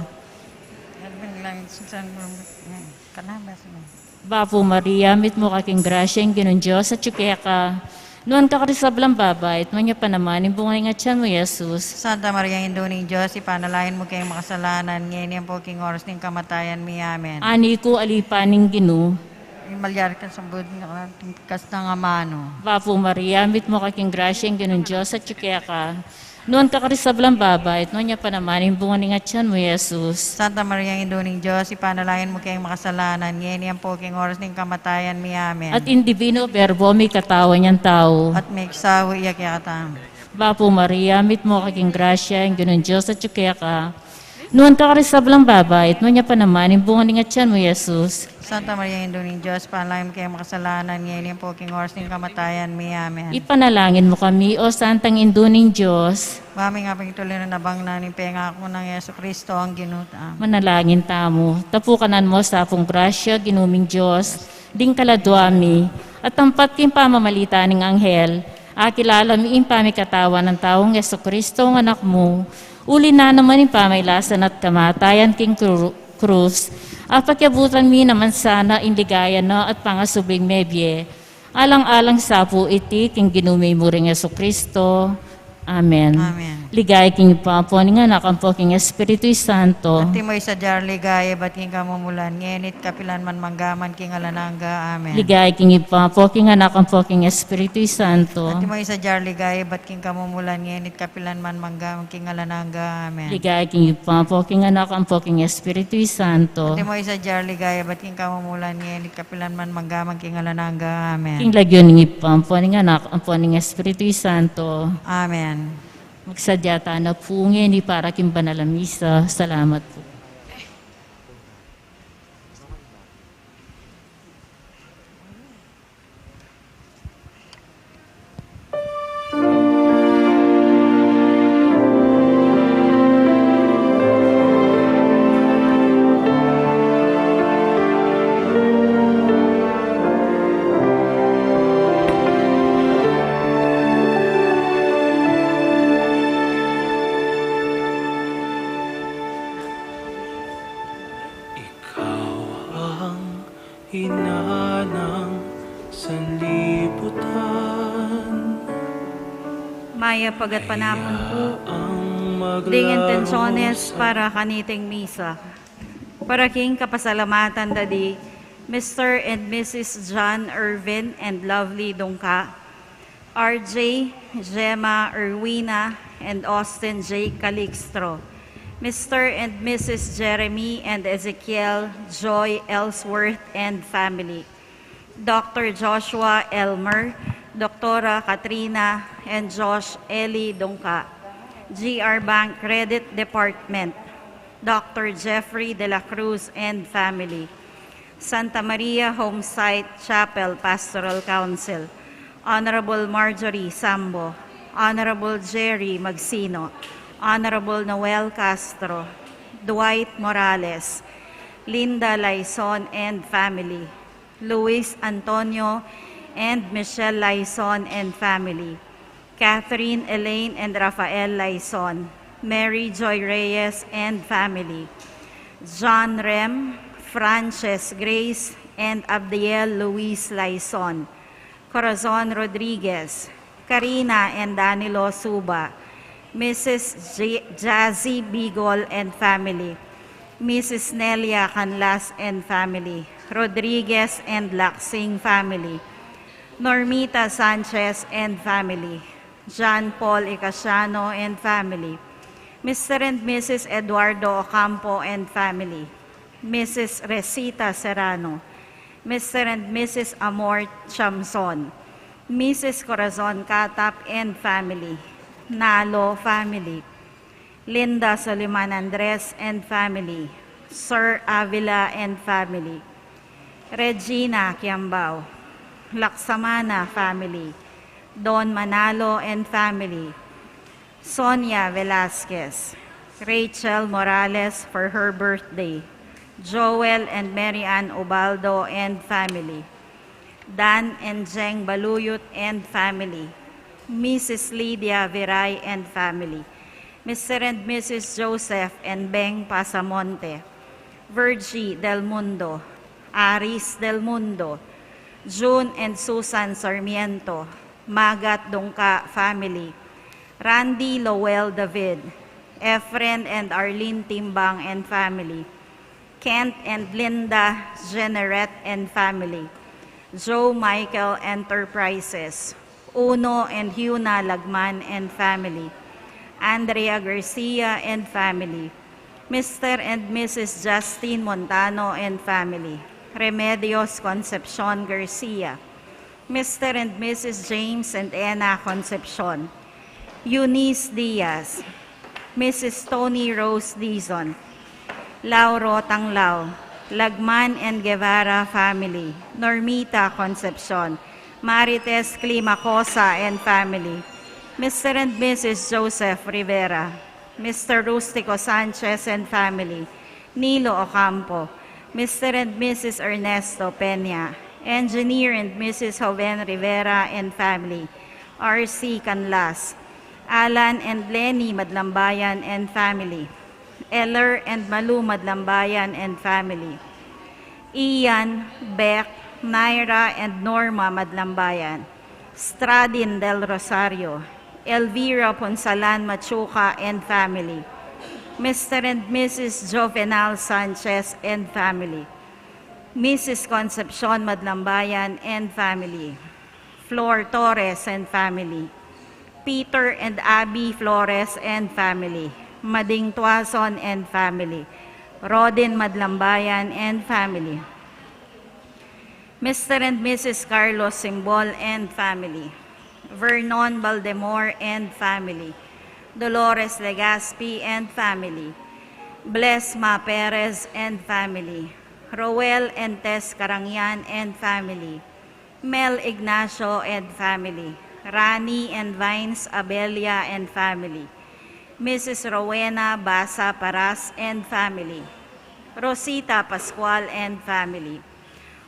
Bapu Maria, mitmu ka king grasya, ing Ginung Dios atyu keka. Nuan ka karing sablang babai, at nuan ya pa naman ing bunga ning atyan mu, Jesus. Santa Maria, Indu ning Dios, ipanalangin mu keng makasalanan, ngeni ampo king oras ning kamatayan mi. Amen. Ani ku, alipan ning Ginu. Mimalyari ka king sablang babai, at ing tikas nang amanu. Bapu Maria, mitmu ka king grasya, ing Ginung Dios atyu keka. Nuan ka karing sablang babai, at nuan ya pa naman ing bunga ning atyan mu, Jesus. Santa Maria, Indu ning Dios, ipanalangin mu keng makasalanan, ngeni ampo king oras ning kamatayan mi. Amen. At ing Divino Verbo mikatawan yang tau. At miksawi ya kekatamu. Bapu Maria, mitmu ka king grasya, ing Ginung Dios atyu keka. Nuan ka karing sablang babai, at nuan ya pa naman ing bunga ning atyan mu, Jesus. Santa Maria, Indu ning Dios, ipanalangin mu keng makasalanan, ngeni ampo king oras ning kamatayan mi. Amen. Ipanalangin mu kami, O Santang Indu ning Dios. Ba ming aping tuliran abang na ning pengaku nang Jesucristo, ing Ginu tamu. Manalangin tamu. Tapukanan mu sa pung grasya, Ginu ming Dios, ding kaladua mi, at tampat king pamamalita ning anghel, akilala mi ing pamikatawan nang taung Jesucristo, ing Anak mu, uli na naman ing pamailasan at kamatayan king kru-, krus, apakiabutan mi naman sana ing ligaya na at pangasubling mebie, alang-alang sa pu iti king Ginu mi muring Jesucristo. Amen. Amen. Ligaya king Ibpa, ampo ning Anak, ampo king Espiritu Santo. Antimo ing sadya ring ligaya ibat king kamumulan, ngeni't kapilan man, mangga man king alang angga. Amen. Ligaya king Ibpa, ampo king Anak, ampo king Espiritu Santo. Antimo ing sadya ring ligaya ibat king kamumulan, ngeni't kapilan man, mangga man king alang angga. Amen. Ligaya king Ibpa, ampo king Anak, ampo king Espiritu Santo. Antimo ing sadya ring ligaya ibat king kamumulan, ngeni't kapilan man, mangga man king alang angga. Amen. King lagyu ning Ibpa, ampo ning Anak, ampo ning Espiritu Santo. Amen. Magsadya tana pu ngeni para king banal a misa. Salamat pu. Ikaw ang Ina ng sanlibutan. Mayap a gatpanapun pu. Ding intensyones para kaniting misa. Para king kapasalamatan da di Mister and Missus John Irvin and Lovely Dungca, R J, Gemma, Erwina, and Austin J Calixtro, Mister and Missus Jeremy and Ezekiel Joy Ellsworth and family, Doctor Joshua Elmer, Doctora Katrina and Josh Eli Dungca, G R Bank Credit Department, Doctor Jeffrey de la Cruz and family, Santa Maria Homesite Chapel Pastoral Council, Honorable Marjorie Sambo, Honorable Jerry Magsino, Honorable Noel Castro, Dwight Morales, Linda Laison and family, Luis Antonio and Michelle Laison and family, Catherine Elaine and Rafael Laison, Mary Joy Reyes and family, John Rem, Frances Grace and Abdiel Luis Laison, Corazon Rodriguez, Karina and Danilo Suba, Missus J- Jazzy Bigol and family, Missus Nelia Canlas and family, Rodriguez and Laksing family, Normita Sanchez and family, John Paul Icasiano and family, Mister and Missus Eduardo Ocampo and family, Missus Resita Serrano, Mister and Missus Amor Chamson, Missus Corazon Catap and family, Nalo family, Linda Soliman Andres and family, Sir Avila and family, Regina Kiambao, Laksamana family, Don Manalo and family, Sonia Velasquez, Rachel Morales for her birthday, Joel and Mary Ann Ubaldo and family, Dan and Jeng Baluyut and family, Missus Lydia Viray and family, Mister and Missus Joseph and Beng Pasamonte, Virgie Del Mundo, Aris Del Mundo, June and Susan Sarmiento, Magat Dungca family, Randy Lowell David, Efren and Arlene Timbang and family, Kent and Linda Generette and family, Joe Michael Enterprises, Uno and Huna Lagman and family, Andrea Garcia and family, Mister and Missus Justin Montano and family, Remedios Concepcion Garcia, Mister and Missus James and Ena Concepcion, Eunice Diaz, Missus Tony Rose Dizon, Lauro Tanglao, Lagman and Guevara family, Normita Concepcion, Marites Climacosa and family, Mister and Missus Joseph Rivera, Mister Rustico Sanchez and family, Nilo Ocampo, Mister and Missus Ernesto Peña, Engineer and Missus Joven Rivera and family, R C Canlas, Alan and Lenny Madlambayan and family, Eller and Malu Madlambayan and family, Ian, Beck, Naira and Norma Madlambayan, Stradin Del Rosario, Elvira Punsalan Machuca and family, Mister and Missus Jovenal Sanchez and family, Missus Concepcion Madlambayan and family, Flor Torres and family, Peter and Abby Flores and family, Mading Tuason and family, Rodin Madlambayan and family, Mister and Missus Carlos Simbol and family, Vernon Baldemor and family, Dolores Legaspi and family, Blesma Perez and family, Roel and Tess Carangian and family, Mel Ignacio and family, Rani and Vines Abelia and family, Missus Rowena Basa Paras and family, Rosita Pascual and family,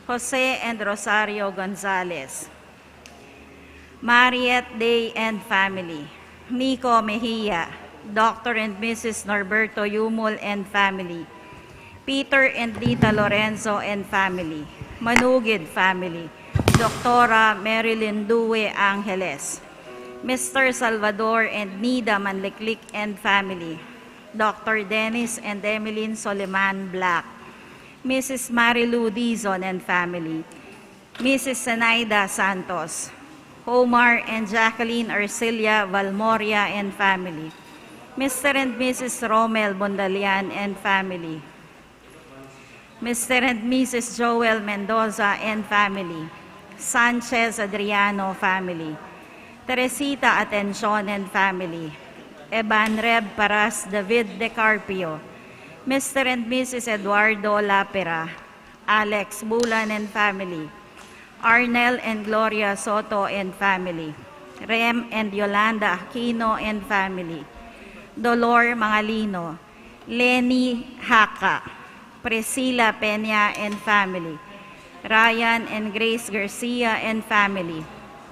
Jose and Rosario Gonzalez, Mariette Day and family, Nico Mejia, Doctor and Missus Norberto Yumul and family, Peter and Lita Lorenzo and family, Manugid family, Doctora Marilyn Due Angeles, Mister Salvador and Nida Manliklik and family, Doctor Dennis and Emeline Soliman Black, Missus Marilu Dizon and family, Missus Zenaida Santos, Omar and Jacqueline Arcilia Valmoria and family, Mister and Missus Romel Bondalian and family, Mister and Missus Joel Mendoza and family, Sanchez Adriano family, Teresita Atencion and family, Eban Reb Paras David De Carpio, Mister and Missus Eduardo Lapera, Alex Bulan and family, Arnel and Gloria Soto and family, Rem and Yolanda Aquino and family, Dolor Mangalino, Lenny Haka, Priscilla Peña and family, Ryan and Grace Garcia and family,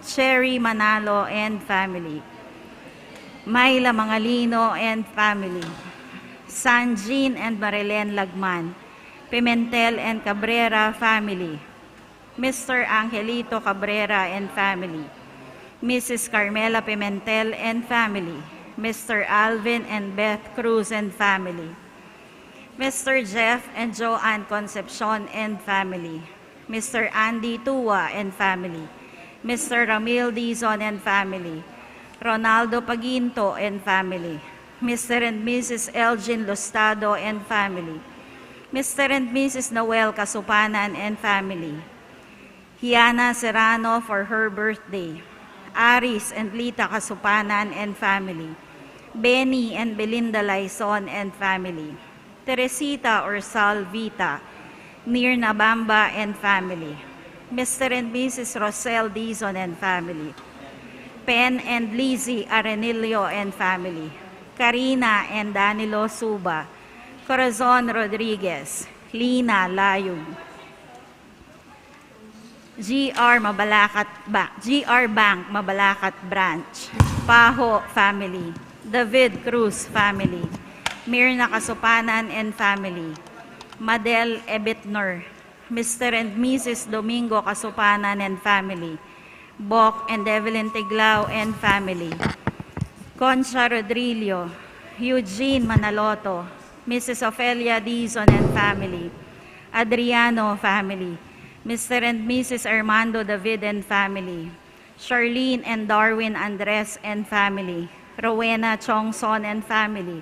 Cherry Manalo and family, Myla Mangalino and family, Sanjin and Marilyn Lagman, Pimentel and Cabrera family, Mister Angelito Cabrera and family, Missus Carmela Pimentel and family, Mister Alvin and Beth Cruz and family, Mister Jeff and Joanne Concepcion and family, Mister Andy Tua and family, Mister Ramil Dizon and family, Ronaldo Paginto and family, Mister and Missus Elgin Lustado and family, Mister and Missus Noel Kasupanan and family, Hiana Serrano for her birthday, Aris and Lita Kasupanan and family, Benny and Belinda Laison and family, Teresita Ursal Vita, Nirna Bamba and family, Mister and Missus Rosel Dizon and family, Pen and Lizzie Arenillo and family, Karina and Danilo Suba, Corazon Rodriguez, Lina Layug, G R Mabalacat Ba-, G R Bank Mabalacat Branch, Paho family, David Cruz family, Mirna Kasupanan and family, Madel Ebitner, Mister and Missus Domingo Kasupanan and family, Bok and Evelyn Tiglao and family, Concha Rodrillo, Eugene Manaloto, Missus Ofelia Dizon and family, Adriano family, Mister and Missus Armando David and family, Charlene and Darwin Andres and family, Rowena Chongson and family,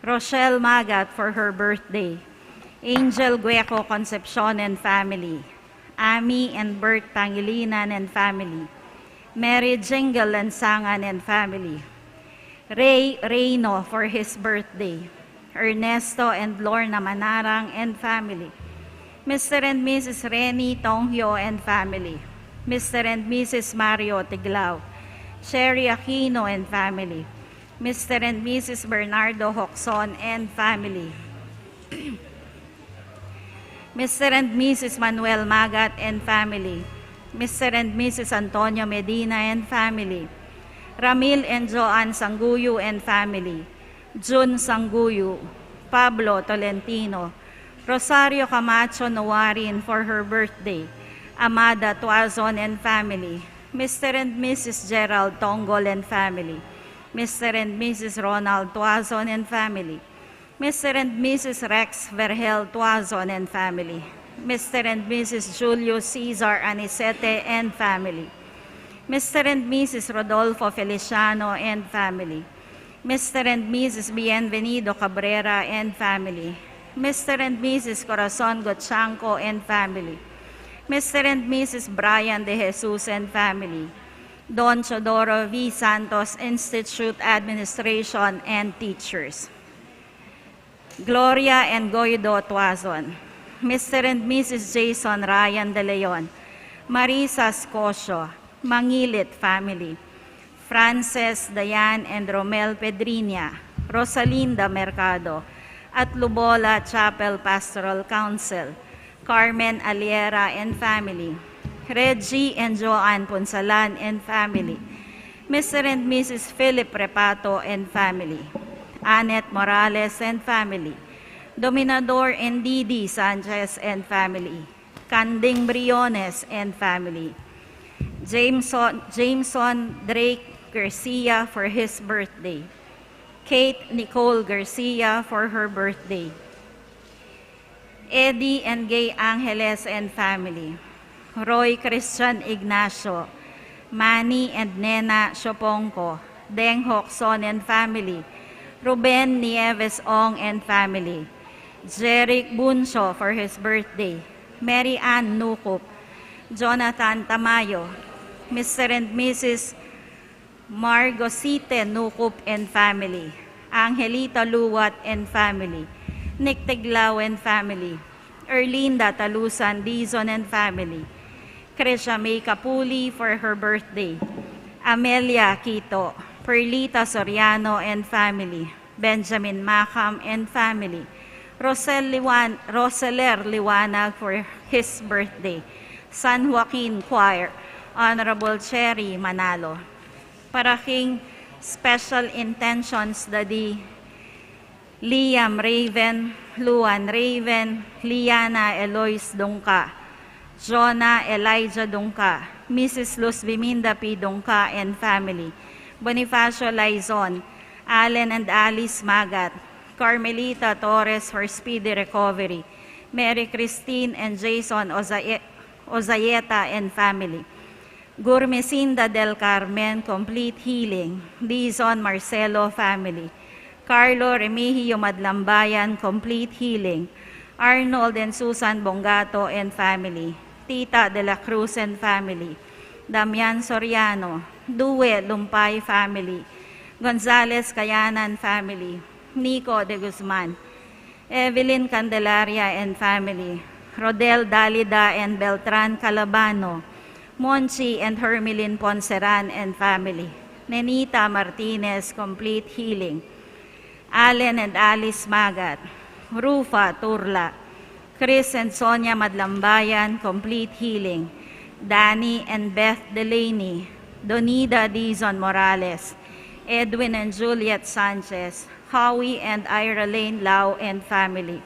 Rochelle Magat for her birthday, Angel Gueco Concepcion and family, Amy and Bert Pangilinan and family, Mary Jingle Lansangan and family, Ray Reyno for his birthday, Ernesto and Lorna Manarang and family, Mister and Missus Reni Tongyo and family, Mister and Missus Mario Tiglao, Cherry Aquino and family, Mister and Missus Bernardo Hoxon and family, Mister and Missus Manuel Magat and family, Mister and Missus Antonio Medina and family, Ramil and Joan Sanguyu and family, Jun Sanguyu, Pablo Tolentino, Rosario Camacho Noarin for her birthday, Amada Tuazon and family, Mister and Missus Gerald Tonggol and family, Mister and Missus Ronald Tuazon and family, Mister and Missus Rex Vergel Tuazon and family, Mister and Missus Julio Cesar Anicete and family, Mister and Missus Rodolfo Feliciano and family, Mister and Missus Bienvenido Cabrera and family, Mister and Missus Corazon Gochanco and family, Mister and Missus Brian De Jesus and family, Don Teodoro V Santos Institute Administration and teachers, Gloria and Guido Tuazon, Mister and Missus Jason Ryan De Leon, Marisa Scocio, Mangilit family, Frances, Diane, and Romel Pedriña, Rosalinda Mercado, at Lubola Chapel Pastoral Council, Carmen Aliera and family, Reggie and Joanne Punsalan and family, Mister and Missus Philip Repato and family, Annette Morales and family, Dominador and Didi Sanchez and family, Kanding Briones and family, Jameson, Jameson Drake Garcia for his birthday, Kate Nicole Garcia for her birthday, Eddie and Gay Angeles and family, Roy Christian Ignacio, Manny and Nena Siopongco, Deng Hoxon and family, Ruben Nieves Ong and family, Jeric Buncio for his birthday, Mary Ann Nucup, Jonathan Tamayo, Mister and Missus Margosite Nucup and family, Angelita Luwat and family, Nick Tiglao and family, Erlinda Talusan Dizon and family, Krisha May Capuli for her birthday, Amelia Quito, Perlita Soriano and family, Benjamin Macam and family, Rosel Liwan, Roseler Liwanag for his birthday, San Joaquin Choir, Honorable Cherry Manalo. Para king special intentions da di Liam Raven, Luan Raven, Liana Eloise Dungca, Jonah Elijah Dungca, Missus Luz Biminda P. Dungca and family, Bonifacio Laizon, Allen and Alice Magat, Carmelita Torres for speedy recovery, Mary Christine and Jason Ozaye-, Ozayeta and family, Gurmesinda del Carmen, complete healing, Dizon Marcelo family, Carlo Remigio Madlambayan, complete healing, Arnold and Susan Bongato and family, Tita de la Cruz and family, Damian Soriano, Due Lumpay family, Gonzales Kayanan family, Nico de Guzman, Evelyn Candelaria and family, Rodel Dalida and Beltran Calabano, Monchi and Hermelin Ponseran and family, Nenita Martinez, complete healing, Allen and Alice Magat, Rufa Turla, Chris and Sonia Madlambayan, complete healing, Danny and Beth Delaney, Donida Dizon Morales, Edwin and Juliet Sanchez, Howie and Ira Lane Lau and family,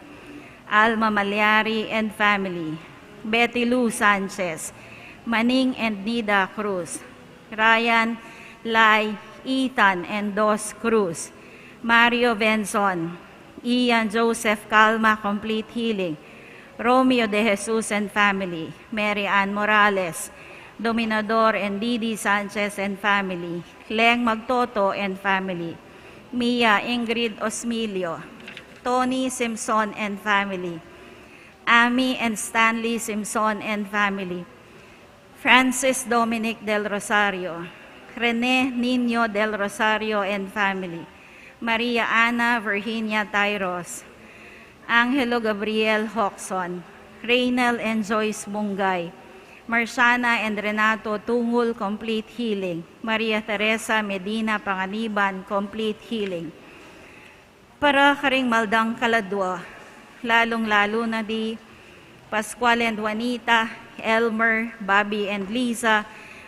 Alma Malyari and family, Betty Lou Sanchez, Maning and Nida Cruz, Ryan, Lai, Ethan and Dos Cruz, Mario Benzon, Ian Joseph Calma, complete healing, Romeo De Jesus and family, Mary Ann Morales, Dominador and Didi Sanchez and family, Leng Magtoto and family, Mia Ingrid Osmilio, Tony Simpson and family, Amy and Stanley Simpson and family, Francis Dominic Del Rosario, Rene Nino Del Rosario and family, Maria Ana Virginia Tairos, Angelo Gabriel Hoxon, Reynel and Joyce Bungay, Marciana and Renato Tungul, complete healing, Maria Teresa Medina Panganiban, complete healing. Para karing maldang kaladwa, lalung-lalu na di Pascual and Juanita, Elmer, Bobby and Liza,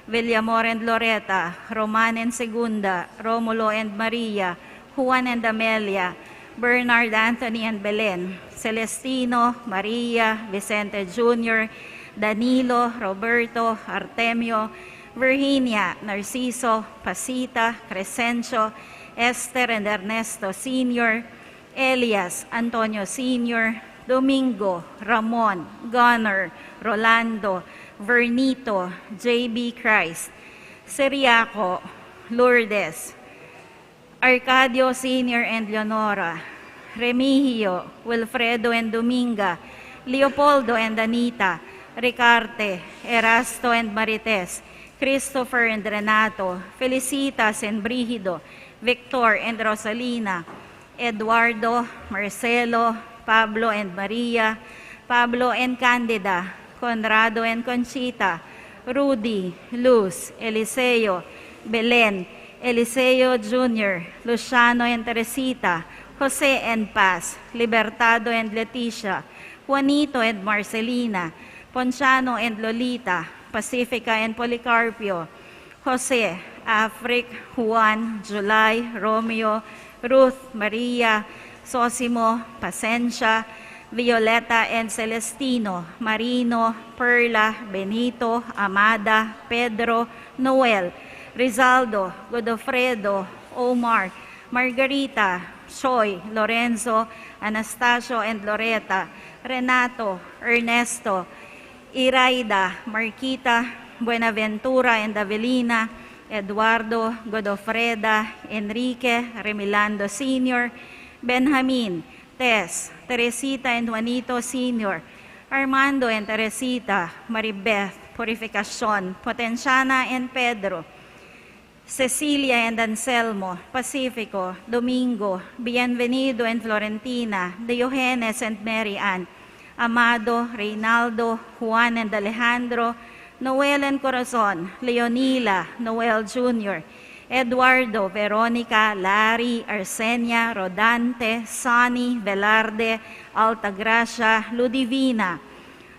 Villamor and Loreta, Roman and Segunda, Romulo and Maria, Juan and Amelia, Bernard, Anthony and Belen, Celestino, Maria, Vicente Junior, Danilo, Roberto, Artemio, Virginia, Narciso, Pasita, Crescencio, Esther and Ernesto Senior, Elias, Antonio Senior, Domingo, Ramon, Gunner, Rolando, Vernito, J B Christ, Ciriaco, Lourdes, Arcadio Senior and Leonora, Remigio, Wilfredo and Dominga, Leopoldo and Anita, Ricarte, Erasto and Marites, Christopher and Renato, Felicitas and Brigido, Victor and Rosalina, Eduardo, Marcelo, Pablo and Maria, Pablo and Candida, Conrado and Conchita, Rudy, Luz, Eliseo, Belen, Eliseo Junior, Luciano and Teresita, Jose and Paz, Libertado and Leticia, Juanito and Marcelina, Ponciano and Lolita, Pacifica and Policarpio, Jose, Afric, Juan, July, Romeo, Ruth, Maria, Sosimo, Pasensia, Violeta and Celestino, Marino, Perla, Benito, Amada, Pedro, Noel, Rizaldo, Godofredo, Omar, Margarita, Choi, Lorenzo, Anastasio and Loreta, Renato, Ernesto, Iraida, Marquita, Buenaventura and Avelina, Eduardo, Godofreda, Enrique, Remilando Senior, Benjamin, Tess, Teresita and Juanito Senior, Armando and Teresita, Maribeth, Purificacion, Potenciana and Pedro, Cecilia and Anselmo, Pacifico, Domingo, Bienvenido and Florentina, Diogenes and Mary Ann, Amado, Reynaldo, Juan and Alejandro, Noel and Corazon, Leonila, Noel Junior, Eduardo, Veronica, Larry, Arsenia, Rodante, Sonny, Velarde, Altagracia, Ludivina,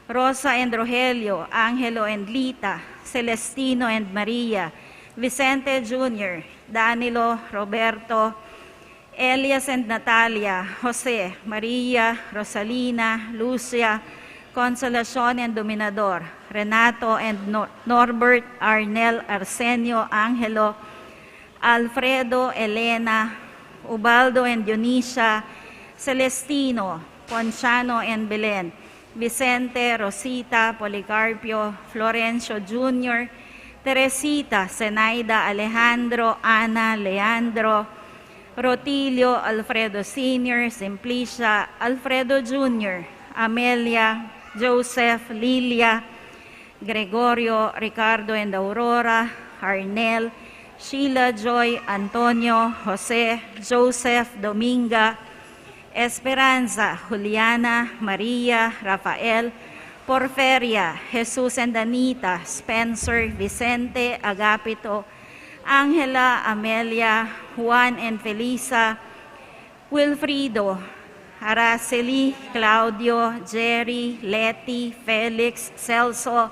Rosa and Rogelio, Angelo and Lita, Celestino and Maria, Vicente Junior, Danilo, Roberto, Elias and Natalia, Jose, Maria, Rosalina, Lucia, Consolacion and Dominador, Renato and Nor-, Norbert, Arnel, Arsenio, Angelo, Alfredo, Elena, Ubaldo and Dionisia, Celestino, Ponciano and Belen, Vicente, Rosita, Policarpio, Florencio Junior, Teresita, Zenaida, Alejandro, Ana, Leandro, Rotilio, Alfredo Senior, Simplicia, Alfredo Junior, Amelia, Joseph, Lilia, Gregorio, Ricardo and Aurora, Arnel, Sheila, Joy, Antonio, Jose, Joseph, Dominga, Esperanza, Juliana, Maria, Rafael, Porferia, Jesus and Anita, Spencer, Vicente, Agapito, Angela, Amelia, Juan and Felisa, Wilfrido, Araceli, Claudio, Jerry, Leti, Felix, Celso,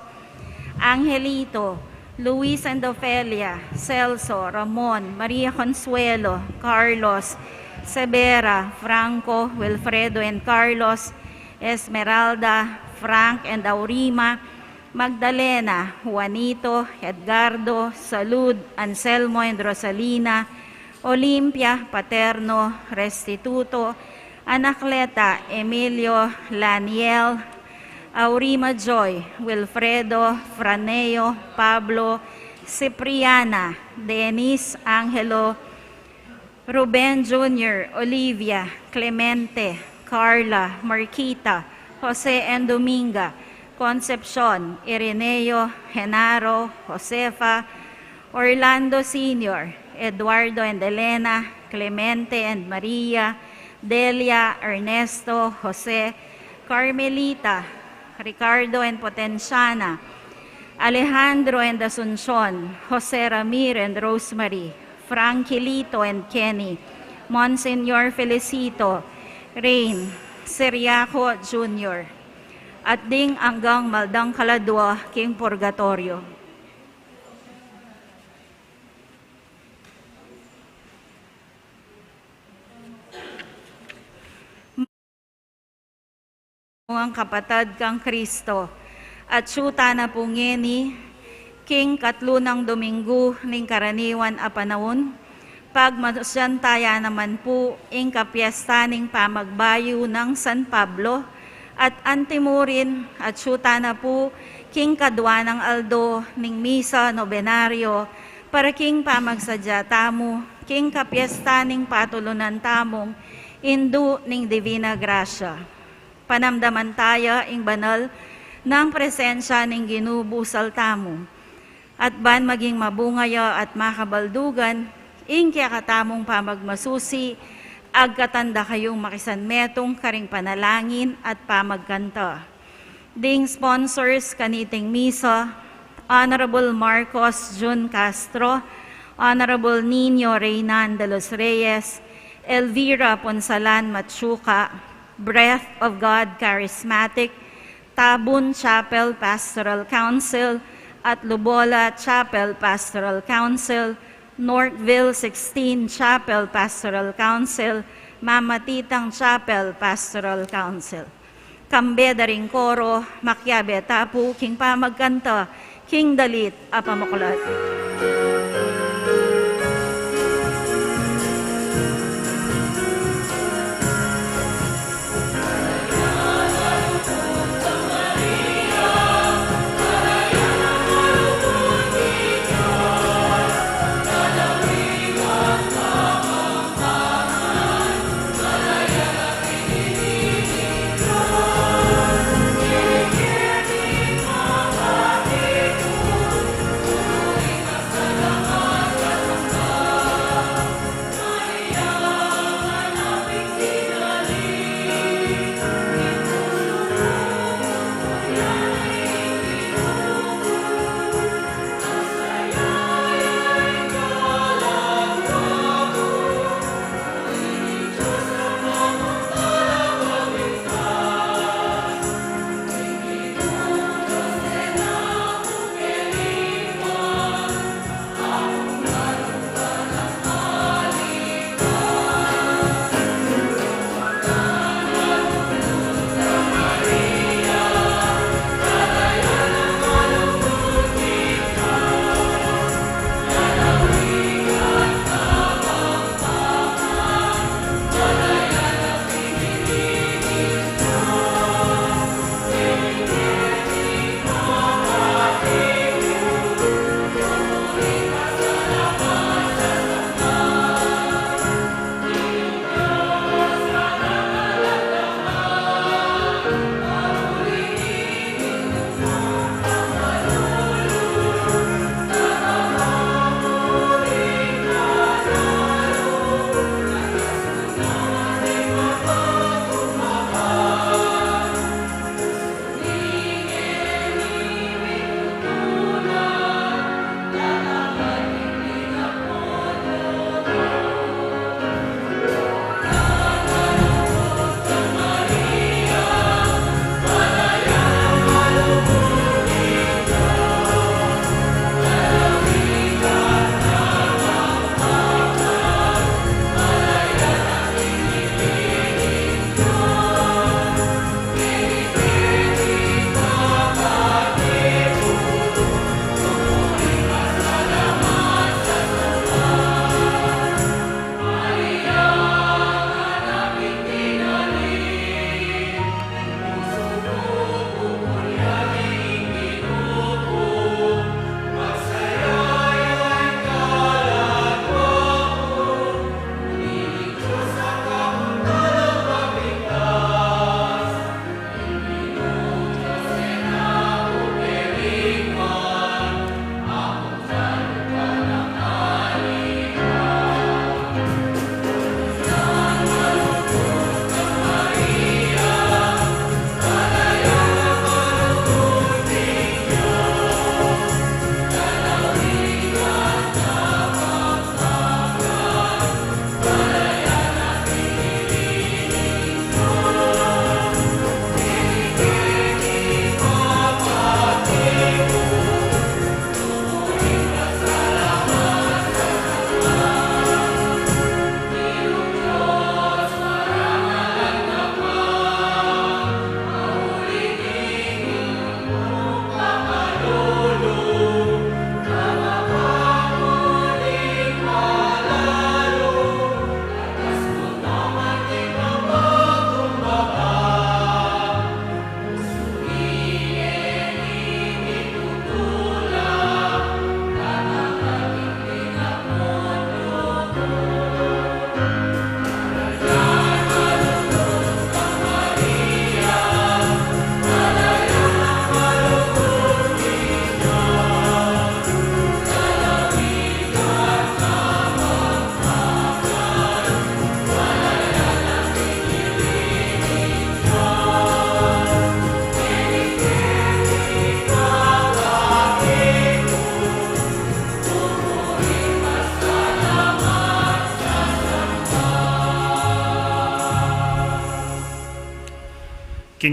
Angelito, Luis and Ofelia, Celso, Ramon, Maria Consuelo, Carlos, Severa, Franco, Wilfredo and Carlos, Esmeralda, Frank and Aurima, Magdalena, Juanito, Edgardo, Salud, Anselmo and Rosalina, Olimpia, Paterno, Restituto, Anacleta, Emilio, Laniel, Aurima Joy, Wilfredo, Franeo, Pablo, Cipriana, Dennis, Angelo, Ruben Junior, Olivia, Clemente, Carla, Marquita, Jose and Dominga, Concepcion, Ireneo, Genaro, Josefa, Orlando Senior, Eduardo and Elena, Clemente and Maria, Delia, Ernesto, Jose, Carmelita, Ricardo and Potenciana, Alejandro and Asuncion, Jose Ramir and Rosemary, Frankie, Lito and Kenny, Monsignor Felicito, Rain, Seriaco Junior, at ding anggang maldang kaladua king purgatorio. Ang kapatad kang Kristo. At atsu tana pu ngeni, king katlu nang Dominggu ning karaniwan a panaun, pagmasusyan taya naman pu ing kapiesta ning pamagbayu nang San Pablo, at antimurin, at atsu tana pu king kadua nang aldo ning misa nobenario, para king pamagsadya tamu king kapiesta ning patulunan tamung Indu ning Divina Gracia. Panamdaman taya ing banal nang presensya ning Ginu busal tamu. At ban maging mabunga ya at makabaldugan ing kekatamung pamagmasusi, agkatan da kayung makisanmetung karing panalangin at pamagkanta. Ding sponsors kaniting misa, Honorable Marcos Jun Castro, Honorable Nino Reynan de los Reyes, Elvira Ponsalan Machuca, Breath of God Charismatic, Tabun Chapel Pastoral Council, at Lubola Chapel Pastoral Council, Northville sixteen Chapel Pastoral Council, Mamatitang Chapel Pastoral Council. Kambe da ring koro, makiabe ta pu king pamagkanta king dalit a pamuklat.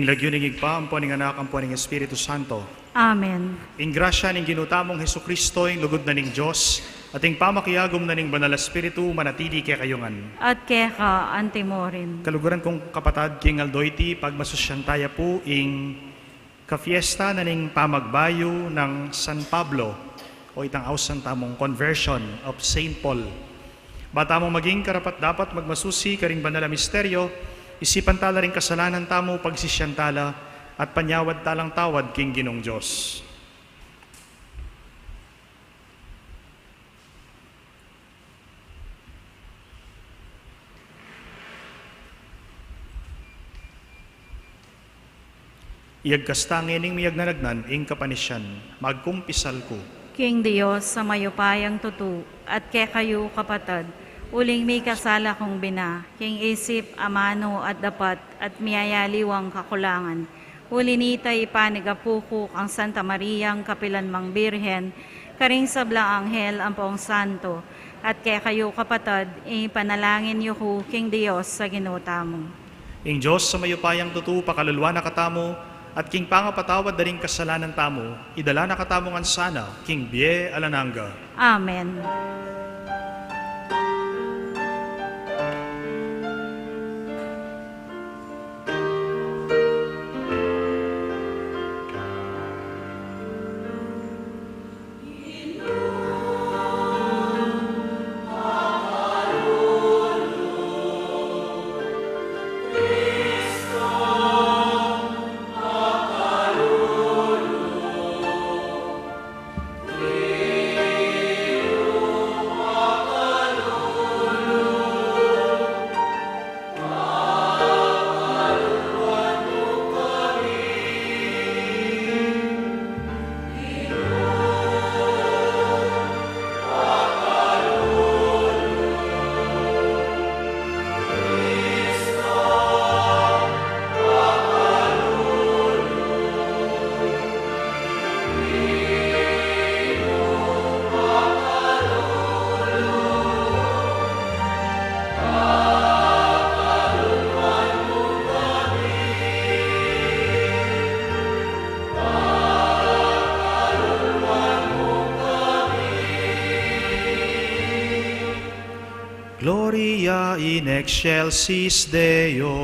Lagyu ning Ibpa, ampo ning Anak, ampo ning Espiritu Santo. Amen. Ing grasya ning Ginu tamung Jesucristo, ing lugud na ning Dios, at ing pamakiagum na ning Banal a Espiritu, manatili kekayung ngan. At keka antimurin. Kaluguran kung kapatad, king aldo iti, pagmasusyan taya pu ing kafiesta na ning pamagbayu nang San Pablo, o itang ausan tamung Conversion of Saint Paul. Ba tamu maging karapat-dapat magmasusi karing banal a misteryo, isipan tala ring kasalanan tamu, pagsisian tala, at panyawad talang tawad king Ginung Dios. Iyagkas ta ngening miyagnanagnan ing kapanisyan, magkumpisal ku. King Dios a mayupayang tutu, at kekayu kapatad, uling mikasala kung bina, king isip, amanu, at dapat, at miyayaliwang kakulangan. Uli nita, ipanigapu ku kang Santa Mariang kapilan mang Birhen, karing sablang anghel ampong santo, at kekayu kapatad, ipanalangin yu ku king Dios a Ginu tamu. Ing Dios a mayupayang tutu pakaluluan na katamu, at king pangapatawad da ring kasalanan tamu, idala na katamu ngan sana king bie alang angga. Amen. Gloria in excelsis Deo.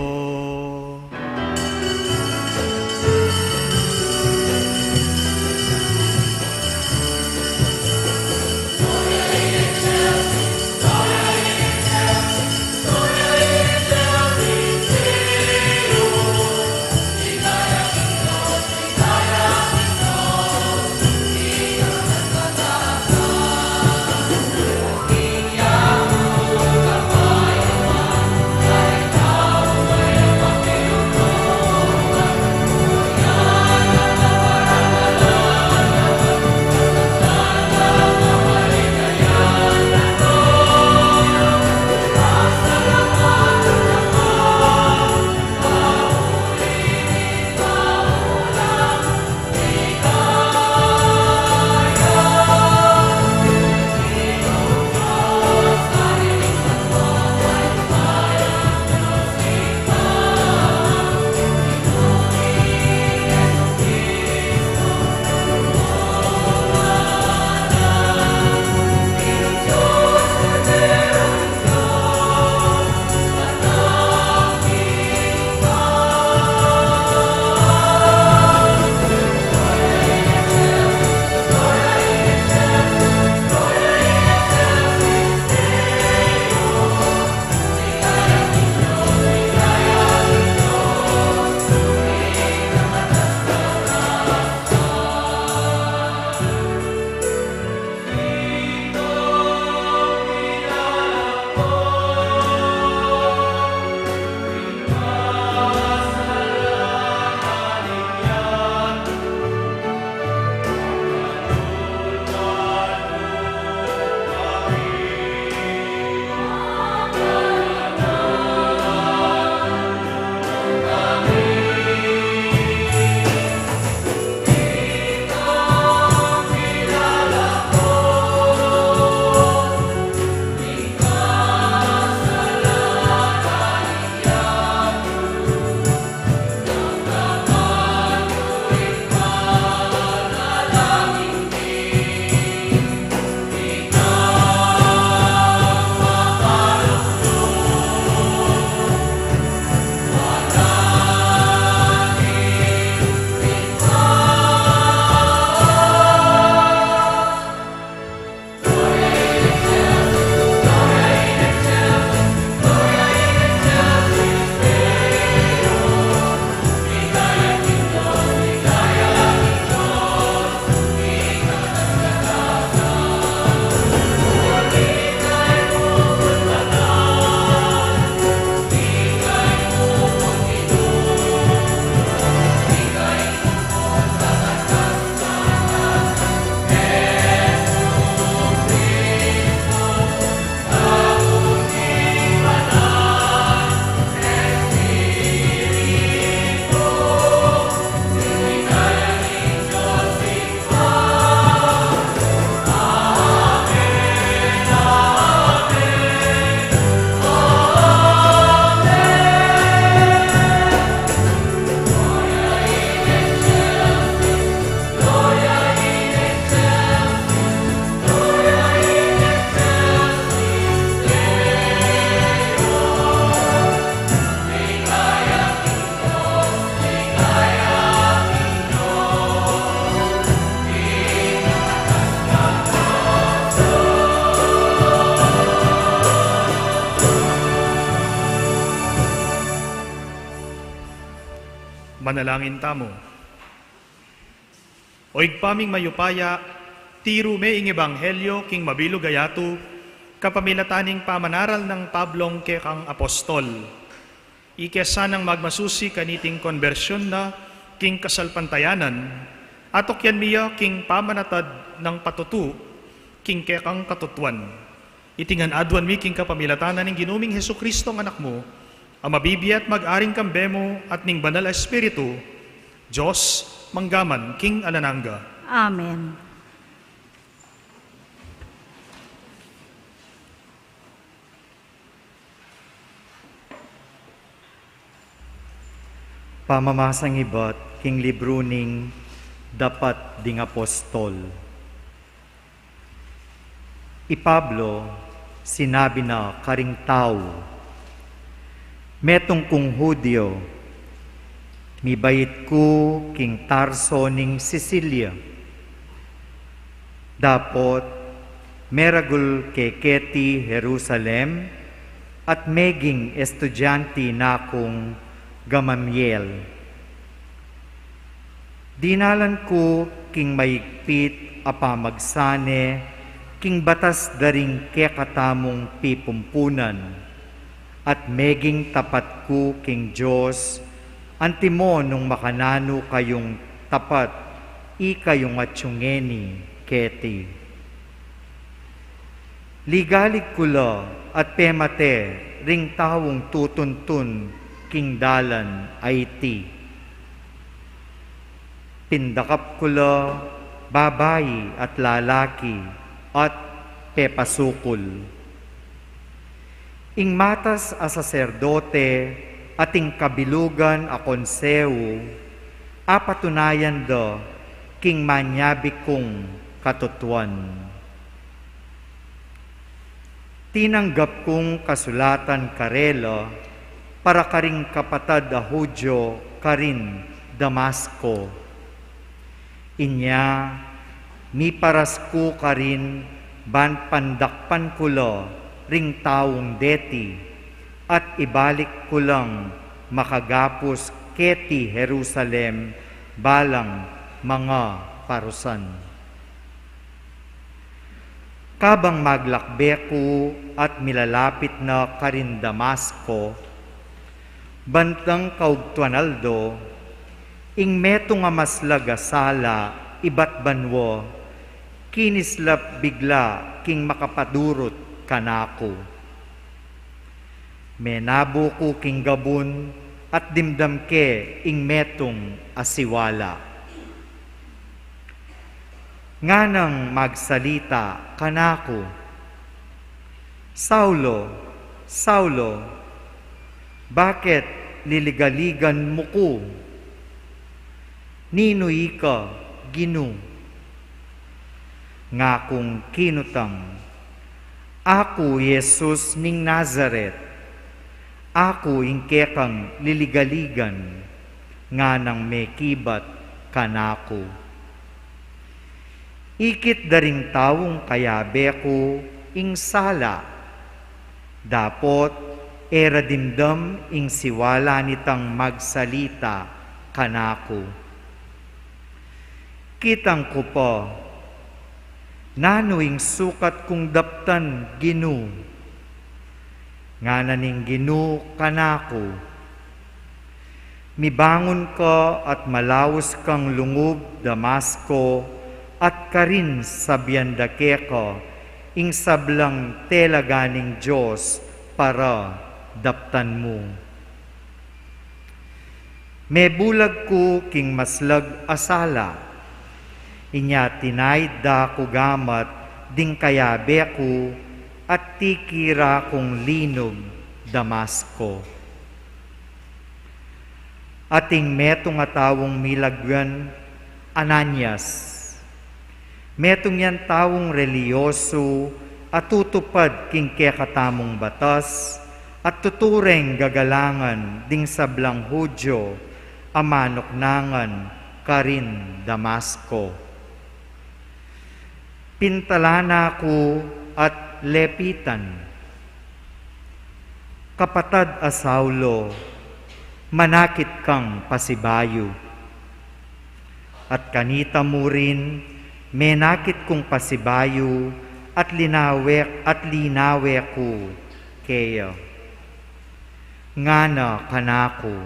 Manalangin tamu. O Ibpa ming mayupaya, tiru me ing ebanghelyo king mabilug a yatu, kapamilatan ning pamanaral nang Pablong kekang apostol. Ike sanang magmasusi kaniting konbersyun na king kasalpantayanan, atukyan mi ya king pamanatad nang patutu king kekang katutuan. Iti ngan aduan mi king kapamilatan na ning Ginu ming Jesucristo a Anak mu, a mabibie at mag-ari kambe mu at ning Banal a Espiritu, Dios, mangga man king alang angga. Amen. Pamamasang ibat king libru ning Dapat ding Apostol. I Pablo, sinabi na karing tau, "Metung kung Judio, mibait ku king Tarso ning Cilicia. Dapot meragul ke keti Jerusalem at meging estudianti na kung Gamaliel. Dinalan ku king maigpit a pamagsane king batas da ring kekatamung pipumpunan, at meging tapat ku king Dios, antimo nung makananu kayung tapat ikayung atiu ngeni keti. Ligalig ku la at pemate ring taung tutuntun king dalan a iti. Pindakap ku la babai at lalaki at pepasukul. Ing matas a saserdote at ing kabilugan a konsehu, apatunayan da king manyabi kung katutuan. Tinanggap kung kasulatan karela para karing kapatad a Judio karin Damasco. Inya, miparas ku karin ban pandakpan ku la ring taung deti, at ibalik ku lang makagapus keti Jerusalem balang manga parusan." Kabang maglakbe ku at milalapit na karin Damasco, bantang kaugtuan aldo, ing metung a maslag a sala ibat banua kinislap bigla king makapadurut kanaku. Menabu ku king gabun at dimdam ke ing metung a siwala. Nganang magsalita kanaku, "Saulo, Saulo, bakit liligaligan mu ku? Ninu ika, Ginu?" Ngakung kinutang, "Aku i Jesus ning Nazaret. Aku ing kekang liligaligan," nganang mekibat kanaku. Ikit da ring taung kayabe ku ing sala, dapot e ra dimdam ing siwala nitang magsalita kanaku. Kitang ku pa, "Nanu ing sukat kung daptan, Ginu?" Ngana ning Ginu kanaku, "Mibangun ka at malaus kang lungub Damasco, at karin sabian da keka ing sablang telaga ning Dios para daptan mu." Mebulag ku king maslag a sala, inya tinaid da ku gamat ding kayabe ku at tikira kung linug Damasco. Ating metung a taung milagyan Ananias. Metung yang taung reliyosu a tutupad king kekatamung batas at tutureng gagalangan ding sablang Judio a manuknangan karin Damasco. Pintalan na ku at lepitan, "Kapatad a Saulo, Manakit kang pasibayu. At kanita mu rin, menakit kung pasibayu, at linawe, at linawe ku keya. Ngana kanaku,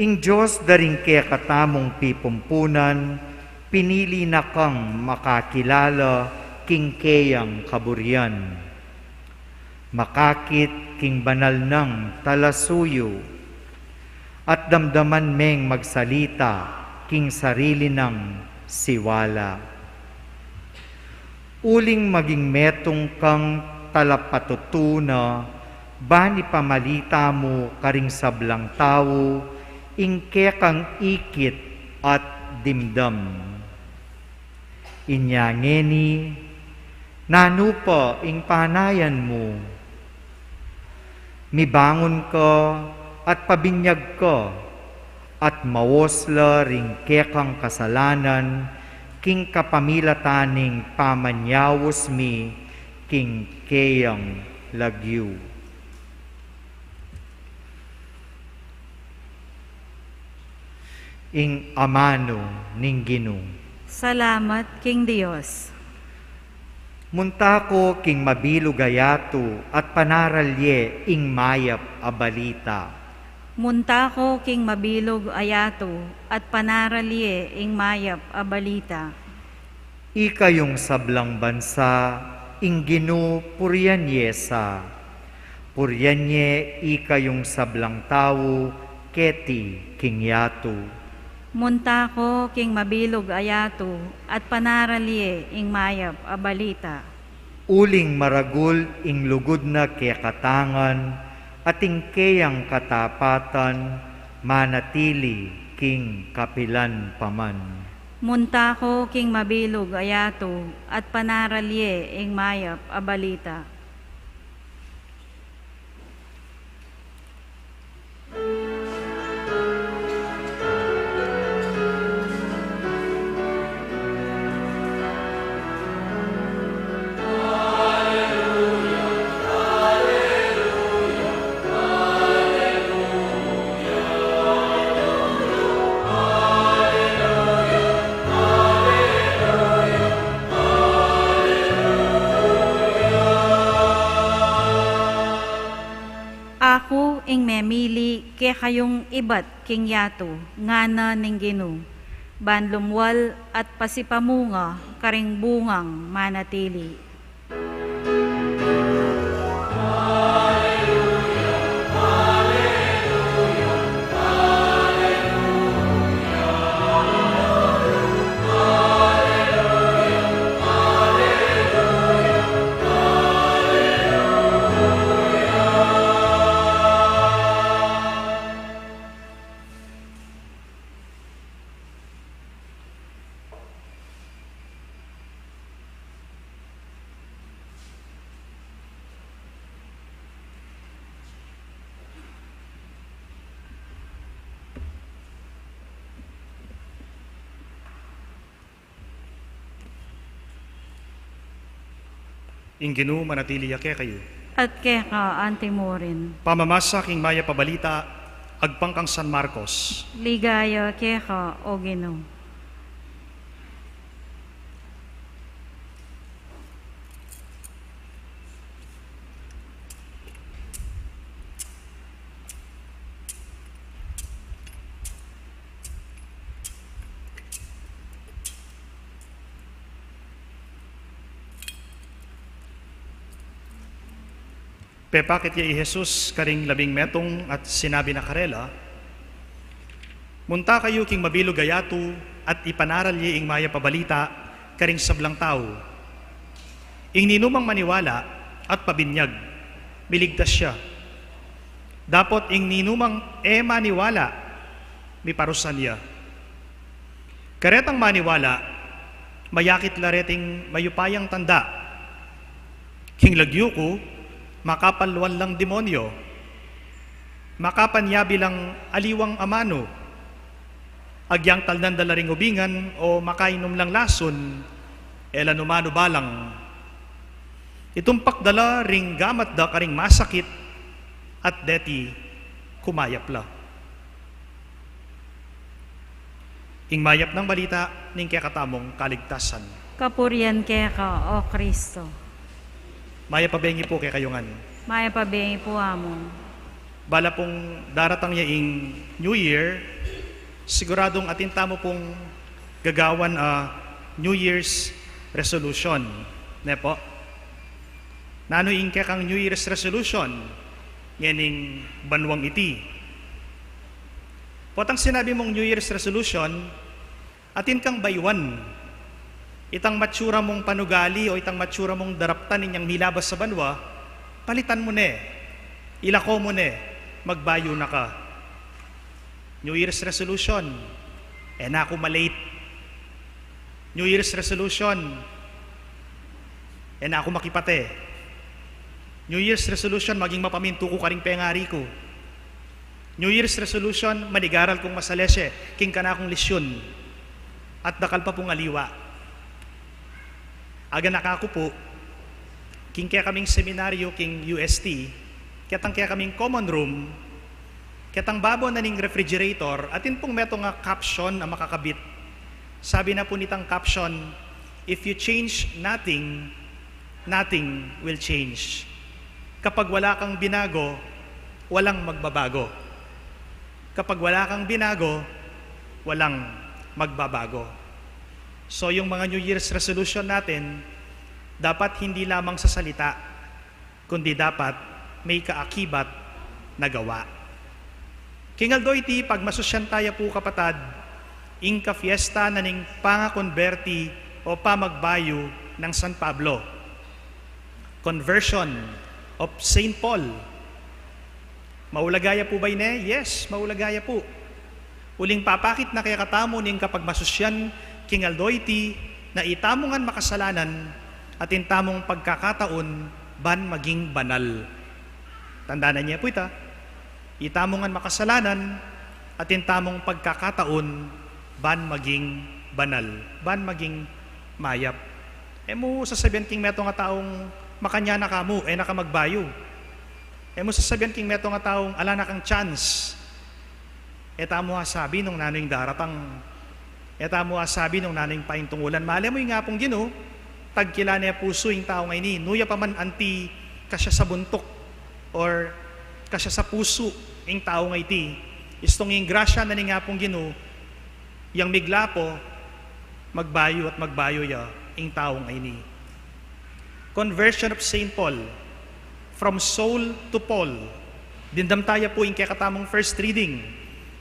ing Dios da ring kekatamung pipumpunan, pinili na kang makakilala king keyang kaburian. Makakit king banal nang talasuyu, at damdaman meng magsalita king sarili nang siwala. Uling maging metung kang talapatutu na, ban ipamalita mu karing sablang tau ing kekang ikit at dimdam. Inya ngeni, nanu pa ing panayan mu? Mibangun ka at pabinyag ka, at mawas la ring kekang kasalanan king kapamilatan ning pamanyaus mi king keyang lagyu. Ing amanu ning Ginu. Salamat king Dios. Munta ko king mabilug a yatu at panaral ye ing mayap a balita. Munta ko king mabilug a yatu at panaral ye ing mayap a balita. Ikayung sablang bansa, ing Ginu purian ye sa. Purian ye ikayung sablang tau keti king yatu. Munta ko king mabilug a yatu at panaral ye ing mayap a balita. Uling maragul ing lugud na kekatang ngan, at ing keyang katapatan manatili king kapilan pa man. Munta ko king mabilug a yatu at panaral ye ing mayap a balita. Aku ing memili kekayung ibat king yatu, ngana ning Ginu, ban lumwal at pasipamunga karing bungang manatili. Ing Ginu manatili ya kekayu. At keka antimurin. Pamamasa king mayap a balita agpang kang San Marcos. Ligaya keka, O Ginu. Pepakit ya i Jesus karing labing metung at sinabi na karela, "Munta kayu king mabilug a yatu at ipanaral ye ing mayap a balita karing sablang tau. Ing ninumang maniwala at pabinyag, miligtas ya. Dapot ing ninumang e maniwala, miparusan ya. Karetang maniwala, mayakit la reting mayupayang tanda. King lagyu ku, makapalwal lang demonyo, makapanyabi lang aliwang amanu, agyang talnan da la ring ubingan o makainum lang lasun, e la numanu balang. Itumpak da la ring gamat da karing masakit, at deti kumayap la. Ing mayap nang balita ning kekatamung kaligtasan. Kapurian keka, O Kristo. Mayap a bengi pu kekayu ngan. Mayap a bengi pu, Among. Bala pung daratang ya ing New Year, siguradung atin tamu pung gagawan a New Year's resolution, ne pu? Nanu ing kekang New Year's resolution ngening banuang iti? Potang sinabi mung New Year's resolution, atin kang bayuan. Itang matsura mung panugali o itang matsura mung daraptan inyang milabas a banua, palitan mu ne, ilako mu ne, magbayu na ka. New Year's resolution, e na ku ma-late. New Year's resolution, e na ku makipate. New Year's resolution, maging mapamintu ku karing pengari ku. New Year's resolution, manigaral kung masalese king kanakung lesyun at dakal pa pung aliwa. Aganaka ku pu, king kekaming seminaryo king U S T, ketang kekaming common room, ketang babo na ning refrigerator, atin pung metung a caption a makakabit. Sabi na pu nitang caption, "If you change nothing, nothing will change." Kapag wala kang binago, walang magbabago. Kapag wala kang binago, walang magbabago. So, yung mga New Year's resolution natin, dapat hindi lamang sa salita, kundi dapat may kaakibat na gawa. King aldo iti, pagmasusyan taya pu, kapatad, ing kafiesta na ning pangakonberti o pamagbayu nang San Pablo. Conversion of Saint Paul. Maulaga ya pu ba ini? Yes, maulaga ya pu. Uling papakit na kekatamu ning kapagmasusyan king aldo iti na itamu ngan makasalanan, atin tamung pagkakataun ban maging banal. Tandanan ye pu ita, itamu ngan makasalanan, atin tamung pagkakataun ban maging banal, ban maging mayap. E mu sasabian king metung a taung, "Makanyan na ka mu, e na ka magbayu." E mu sasabian king metung a taung, "Ala na kang chance." E tamu asabi nung nanu ing daratang. E tamu asabi nung nanu ing paintungulan. Male mu ing Apung Ginu, tagkila ne pusu ing tau ngeni. Nu ya pa man anti kasya sa buntuk or kasya sa pusu ing tau ngeni. Istung ing grasya na ning Apung Ginu, yang miglapo, magbayu at magbayu ya ing tau ngeni. Conversion of Saint Paul, from Saul to Paul. Dimdam taya pu ing kekatamung first reading,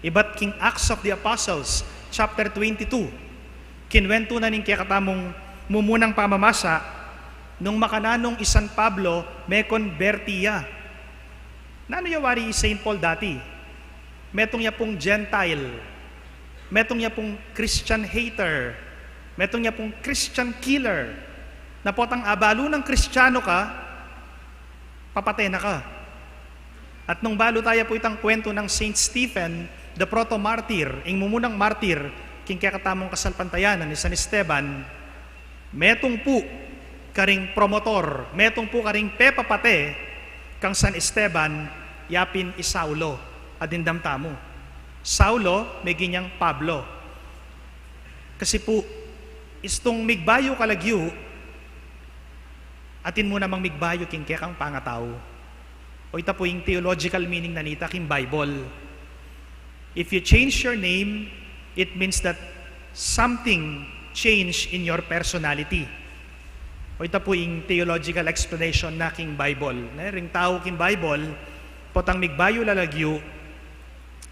ibat king Acts of the Apostles, chapter twenty-two. Kinwentu na ning kekatamung mumunang pamamasa, nung makananung i San Pablo mekonberti ya. Nanu ya wari i Saint Paul dati? Metung ya pung Gentile. Metung ya pung Christian hater. Metung ya pung Christian killer. Na potang abalu nang Kristiyanu ka, papate na ka. At nung balu taya pu itang kwentu nang Saint Stephen, the proto-martyr, ing mumunang martir king kekatamung kasalpantayanan, i San Esteban, metung pu karing promotor, metung pu karing pepapate kang San Esteban, ya pin i Saulo a dimdam tamu. Saulo, meging yang Pablo. Kasi pu, istung migbayu ka lagyu, atin mu namang migbayu king kekang pangatau. O ita pu ing theological meaning na nita king Bible. If you change your name, it means that something changed in your personality. O ita pu ing theological explanation na king Bible. Ne, ring tau king Bible, potang migbayu la lagyu,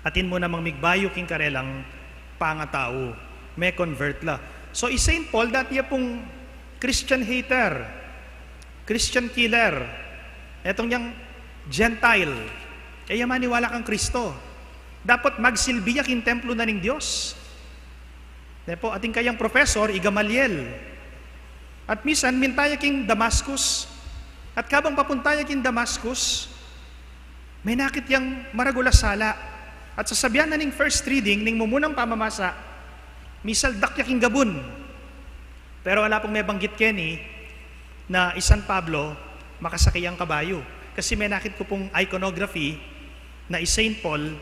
atin mu namang migbayu king karelang pangatau. Me-convert la. So, i Saint Paul, dati ya pung Christian hater, Christian killer. Etong yang Gentile, e ya maniwala kang Kristo. Dapat magsilbi ya king templo na ning Dios. Ne pu, atin kayang professor, i Gamaliel. At misan, minta ya king Damascus. At kabang papunta ya king Damascus, menakit yang maragul a sala. At sasabian na ning first reading, ning mumunang pamamasa, misaldak ya king gabun. Pero ala pung mebanggit keni na i San Pablo makasake yang kabayu. Kasi menakit ku pung iconography, Na i Saint Paul,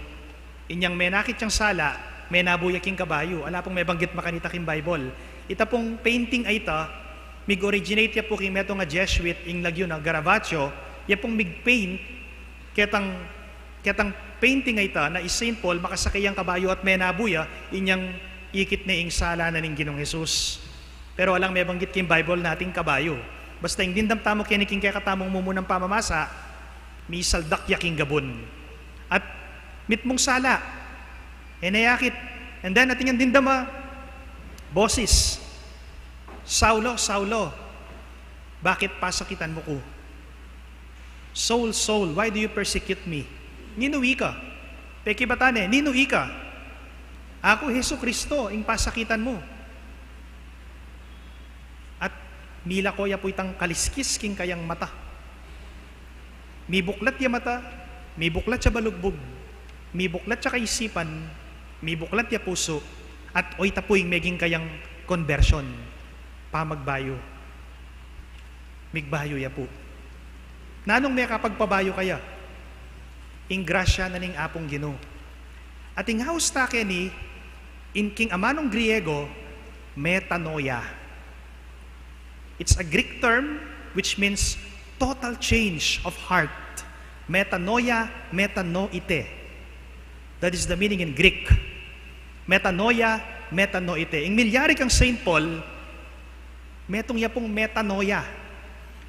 inyang menakit yang sala, menabu ya king kabayu. Ala pung mebanggit makanita king Bible. Ita pung painting a ita, mig-originate ya pu king metung a Jesuit, ing lagyu na Caravaggio, ya pung mig-paint, ketang, ketang painting a ita, na i Saint Paul, makasakay yang kabayu at menabu ya, inyang ikit ne ing sala na ning Ginung Jesus. Pero alang mebanggit king Bible na atin kabayu. Basta ing dimdam tamu keni king kekatamung mumunang pamamasa, misaldak ya king gabun. At mitmung sala, e ne akit. And then, atin yang dimdam a boses, "Saulo, Saulo, bakit pasakitan mu ku? Saul, Saul, why do you persecute me?" Ninu ika? Pekibatan ne, "Ninu ika?" "Aku Jesucristo, ing pasakitan mu." At milako ya pu itang kaliskis king kayang mata. Mibuklat ya mata, mibuklat ya balugbug, mibuklat ya kaisipan, mibuklat ya pusu, at oyta pu ing meging kayang conversion, pamagbayu. Migbayu ya pu. Nanung mekapagpabayu kaya? Ing grasya na ning Apung Ginu. At ing haus ta keni, in king amanung Griego, metanoia. It's a Greek term which means total change of heart. Metanoia, metanoite. That is the meaning in Greek. Metanoia, metanoite. Ing milyari kang Saint Paul, metung ya pung metanoia.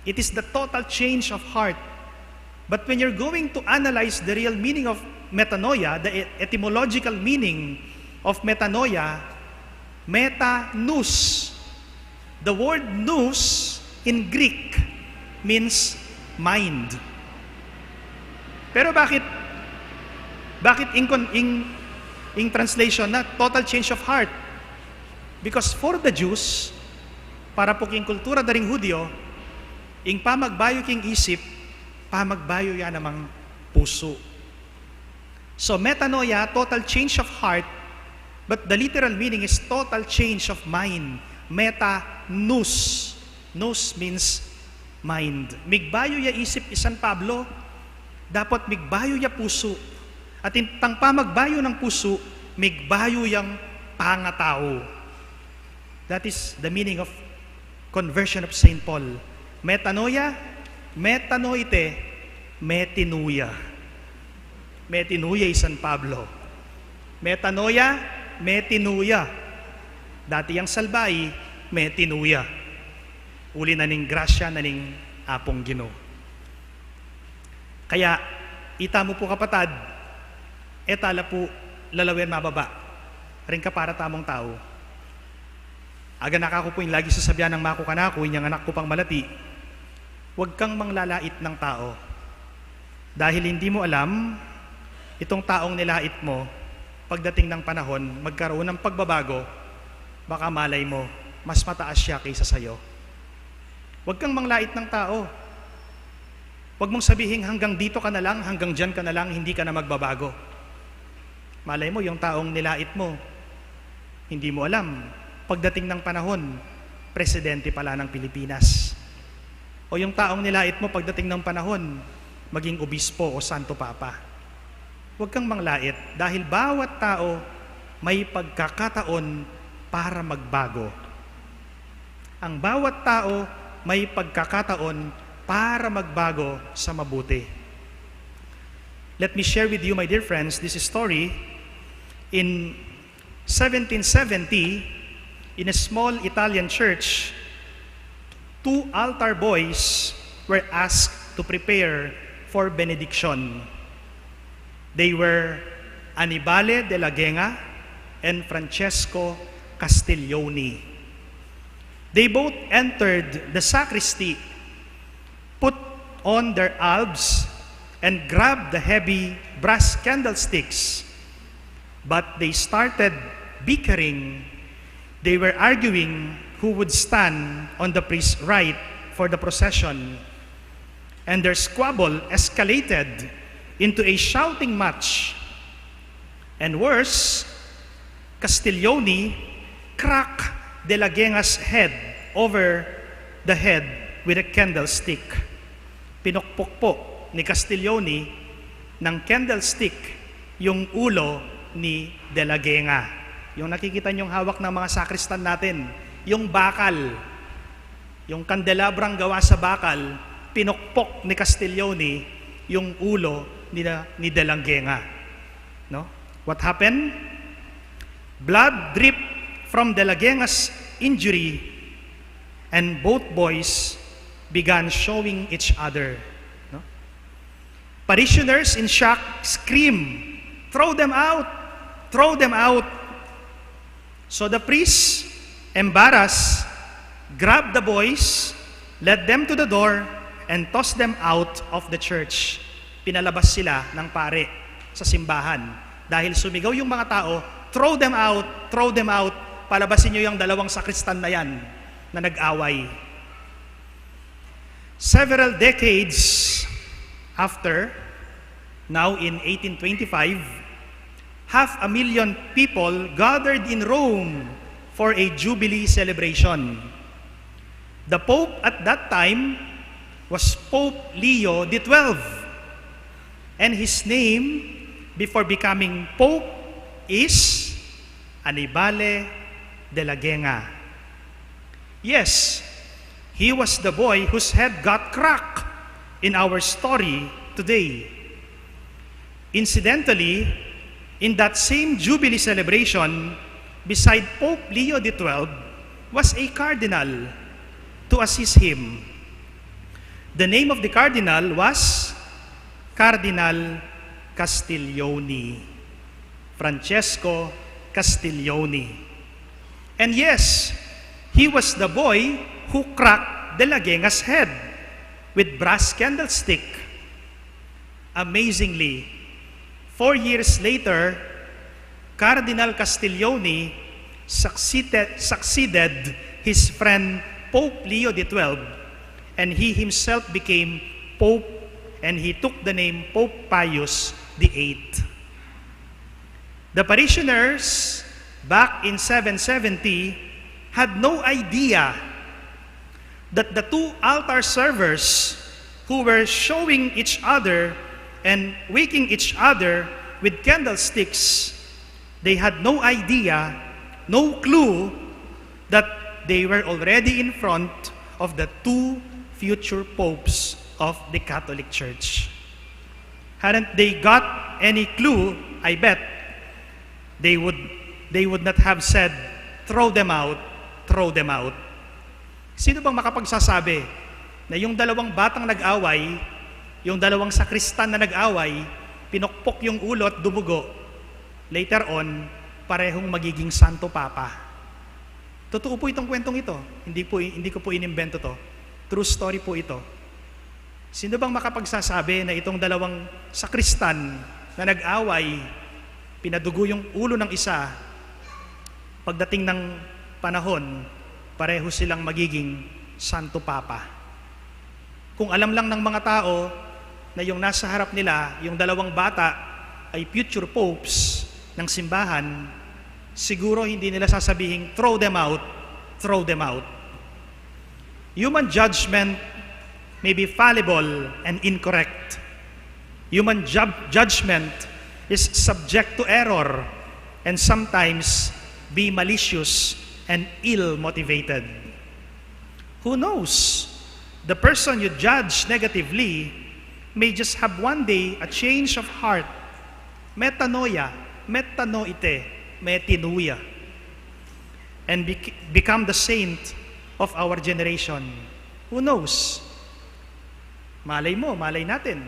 It is the total change of heart. But when you're going to analyze the real meaning of metanoia, the e-, etymological meaning of metanoia, meta nous. The word nous in Greek means mind. Pero bakit, bakit in, in, in translation na total change of heart? Because for the Jews, para pu king kultura da ring Hudyo, ing pamagbayu king isip, pamagbayu ya namang pusu. So, metanoia, total change of heart, but the literal meaning is total change of mind. Meta nous. Nous means mind. Migbayu ya isip i San Pablo, dapot migbayu ya pusu. At itang pamagbayu nang pusu, migbayu yang pangatau. That is the meaning of conversion of Saint Paul. Metanoia, metanoite, metinuya. Metinuya i San Pablo. Metanoia, metinuya. Dati yang salbai, metinuya. Uli na ning grasya na ning Apung Ginu. Kaya, ita mu pu kapatad, e tala pu lalawen mababa ring kapara tamung tau. Aganaka ku pu ing lagi sasabian nang maku kanaku, inyang anak ku pang malati, "Huwag kang manglalait ng tao. Dahil hindi mo alam, itong taong nilait mo, pagdating ng panahon, magkaroon ng pagbabago, baka malay mo, mas mataas siya kaysa sa'yo." Huwag kang manglait ng tao. Huwag mong sabihin, "Hanggang dito ka na lang, hanggang diyan ka na lang, hindi ka na magbabago." Malay mo, yung taong nilait mo, hindi mo alam, pagdating ng panahon, presidente pala ng Pilipinas. O yung taong nilait mo, pagdating ng panahon, maging obispo o Santo Papa. Huwag kang manglait, dahil bawat tao may pagkakataon para magbago. Ang bawat tao may pagkakataon para magbago sa mabuti. Let me share with you, my dear friends, this story. In seventeen seventy, in a small Italian church, two altar boys were asked to prepare for benediction. They were Annibale de la Genga and Francesco Castiglioni. They both entered the sacristy, put on their albs, and grabbed the heavy brass candlesticks. But they started bickering. They were arguing who would stand on the priest's right for the procession. And their squabble escalated into a shouting match. And worse, Castiglioni cracked De la Genga's head over the head with a candlestick. Pinukpok po ni Castiglioni ng candlestick yung ulo ni De la Guenga. Yung nakikita niyong hawak ng mga sakristan natin, yung bakal, yung kandelabrang gawa sa bakal, pinukpok ni Castiglioni yung ulo ni, ni De la Guenga. No? What happened? Blood dripped from De la Guenga's injury, and both boys began showing each other. No? Parishioners in shock scream, "Throw them out! Throw them out!" So the priest, embarrassed, grabbed the boys, led them to the door, and tossed them out of the church. Pinalabas sila ng pare sa simbahan dahil sumigaw yung mga tao, "Throw them out! Throw them out! Palabasin niyo yung dalawang sakristan na yan na nag-away." Several decades after, now in eighteen twenty-five, half a million people gathered in Rome for a Jubilee celebration. The Pope at that time was Pope Leo the twelfth, and his name before becoming Pope is Annibale de la Guenga. Yes, he was the boy whose head got cracked in our story today. Incidentally, in that same Jubilee celebration, beside Pope Leo the twelfth was a cardinal to assist him. The name of the cardinal was Cardinal Castiglioni, Francesco Castiglioni. And yes, he was the boy who cracked De la Guenga's head with brass candlestick. Amazingly, four years later, Cardinal Castiglioni succeeded, succeeded his friend Pope Leo the twelfth, and he himself became Pope, and he took the name Pope Pius the eighth. The parishioners back in seven seventy had no idea that the two altar servers who were showing each other and waking each other with candlesticks, they had no idea, no clue that they were already in front of the two future popes of the Catholic Church. Hadn't they got any clue, I bet they would, they would not have said, "Throw them out, throw them out." Sino bang makapagsasabi na yung dalawang batang nag-away, yung dalawang sakristan na nag-away, pinukpok yung ulo at dumugo, later on, parehong magiging Santo Papa? Totoo po itong kwentong ito. Hindi po, hindi ko po inimbento to. True story po ito. Sino bang makapagsasabi na itong dalawang sakristan na nag-away, pinadugo yung ulo ng isa, pagdating ng panahon, pareho silang magiging Santo Papa? Kung alam lang ng mga tao na yung nasa harap nila, yung dalawang bata, ay future popes ng simbahan, siguro hindi nila sasabihing, "Throw them out, throw them out." Human judgment may be fallible and incorrect. Human judgment is subject to error and sometimes be malicious and ill motivated. Who knows? The person you judge negatively may just have one day a change of heart. Metanoia, metanoite, metinuya, and bec- become the saint of our generation. Who knows? Malay mo, malay natin,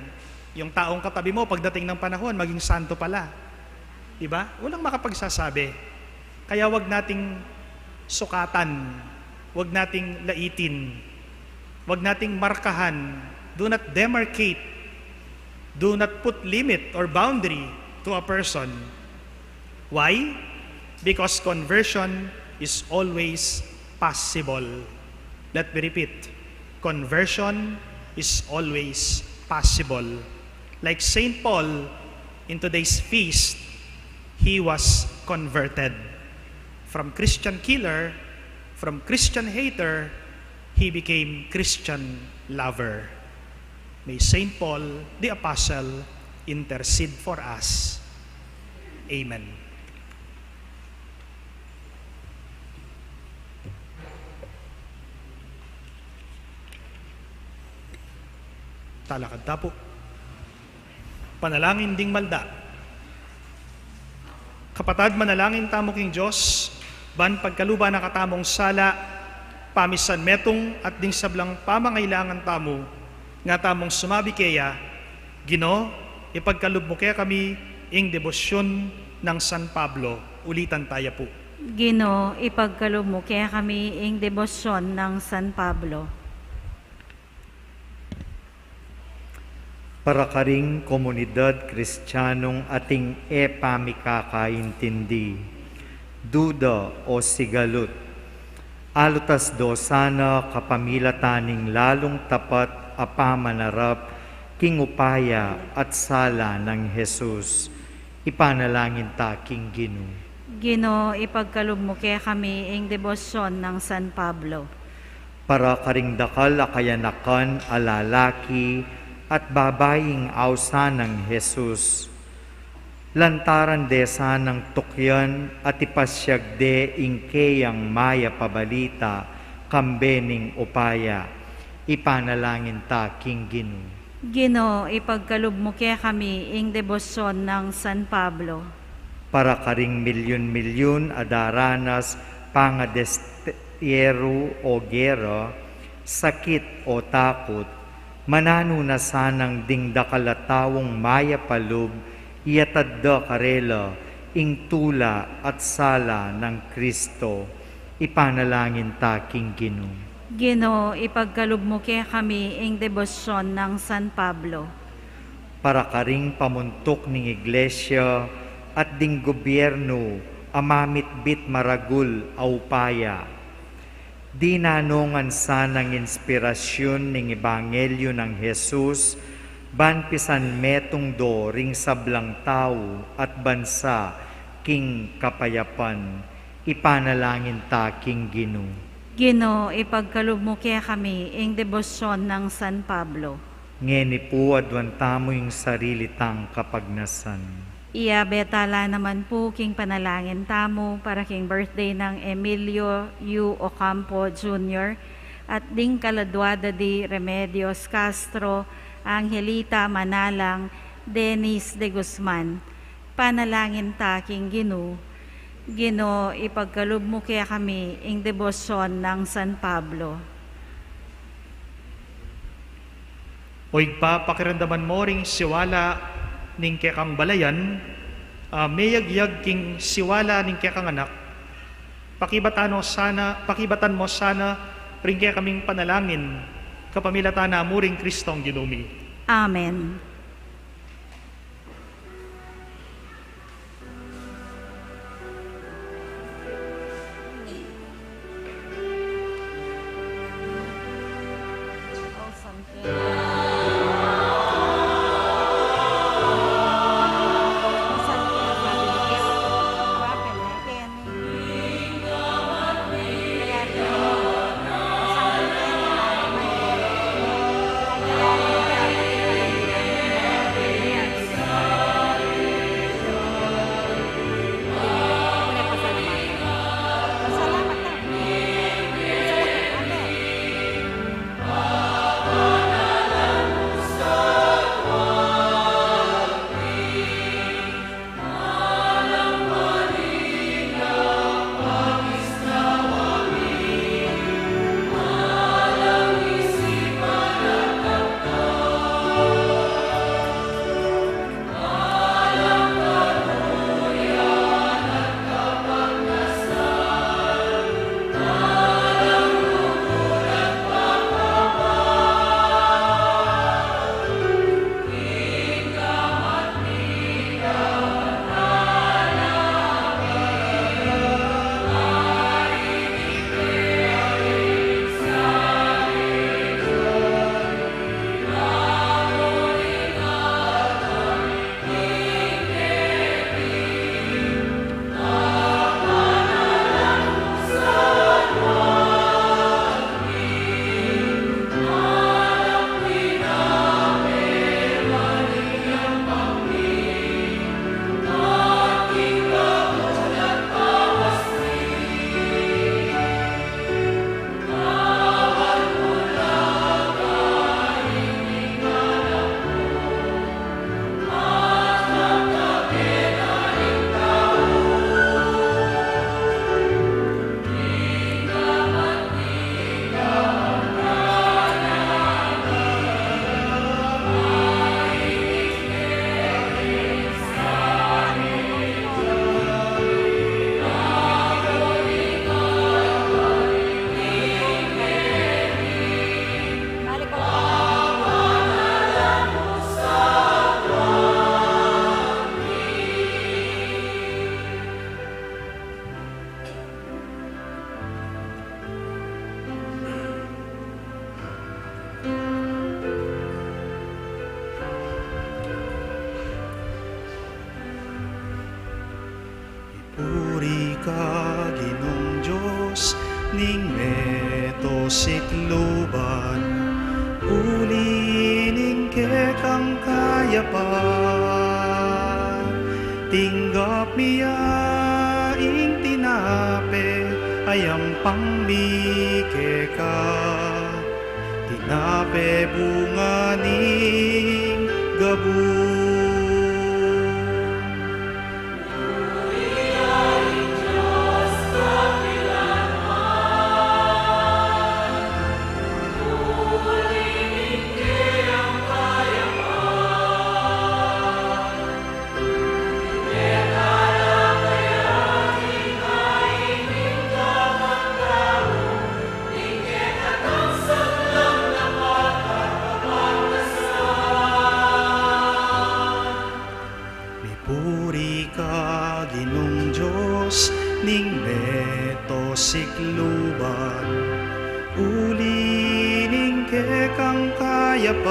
yung taong katabi mo, pagdating ng panahon, maging santo pala. Diba? Walang makapagsasabi. Kaya wag nating sukatan, wag nating laitin, wag nating markahan. Do not demarcate, do not put limit or boundary to a person. Why? Because conversion is always possible. Let me repeat, conversion is always possible. Like Saint Paul, in today's feast, he was converted. From Christian killer, from Christian hater, he became Christian lover. May Saint Paul the Apostle intercede for us. Amen. Talakad ta pu. Panalangin ding malda. Kapatad, manalangin tamu king Dios, ban pagkaluban na katamung sala, pamisan metung at ding sablang pamangailangan tamu, nga tamung sumabi keya, Ginu, ipagkalub mu kekami ing debosyon nang San Pablo. Ulitan taya pu. Ginu, ipagkalub mu kekami ing debosyon nang San Pablo. Para karing komunidad Kristianong ating e pamikakaintindi, duda o sigalut, alutas do sana kapamilatan ning lalung tapat a pamanarap king upaya at sala nang Jesus. Ipanalangin ta king Ginu. Ginu, ipagkalub mu kekami ing debosyon nang San Pablo. Para karing dakal a kayanakan a lalaki at babaing ausan nang Jesus, lantaran de sanang tukyan at ipasyag de ing keyang mayap a balita kambe ning upaya. Ipanalangin ta king Ginu. Ginu, ipagkalub mu kekami ing debosyon nang San Pablo. Para karing milyun-milyun a daranas pangadestyeru o gera, sakit o takut, mananu na sanang ding dakal a taung mayap a lub, iyatad da karela ing tula at sala nang Kristo. Ipanalangin ta king Ginu. Ginu, ipagkalub mu kekami ing debosyon nang San Pablo. Para karing pamuntuk ning Iglesia at ding gobyernu a mamitbit maragul a upaya. Dinanungan sanang inspirasyun ning ebanghelyu nang Jesus, ban pisan metung do ring sablang tau at bansa king kapayapan. Ipanalangin ta king Ginu. Ginu, ipagkalub mu kekami ing debosyon nang San Pablo. Ngeni pu aduan tamu ing sarili tang kapagnasan. Iyabe ta la naman pu king panalangin tamu para king birthday nang Emilio U. Ocampo Junior at ding kaladua da di Remedios Castro, Angelita Manalang, Dennis de Guzman. Panalangin ta king Ginu. Ginu, ipagkalub mu kekami ing debosyon nang San Pablo. O Ibpa, pakiramdaman mu ring siwala ning kekang balayan, ah, meyagyag king siwala ning kekang anak. Pakibatan mu sana, pakibatan mu sana ring kekaming panalangin, kapamilatan na mu ring Kristong Ginu mi. Amen. sikluban, uli ning kekang kayapan, tinggap mi ya ing tinape, a yampang mi keka, tinape bunga ning gabus. Mipuri ka, Ginung Dios ning meto sikluban, uli ning kekang kayapan,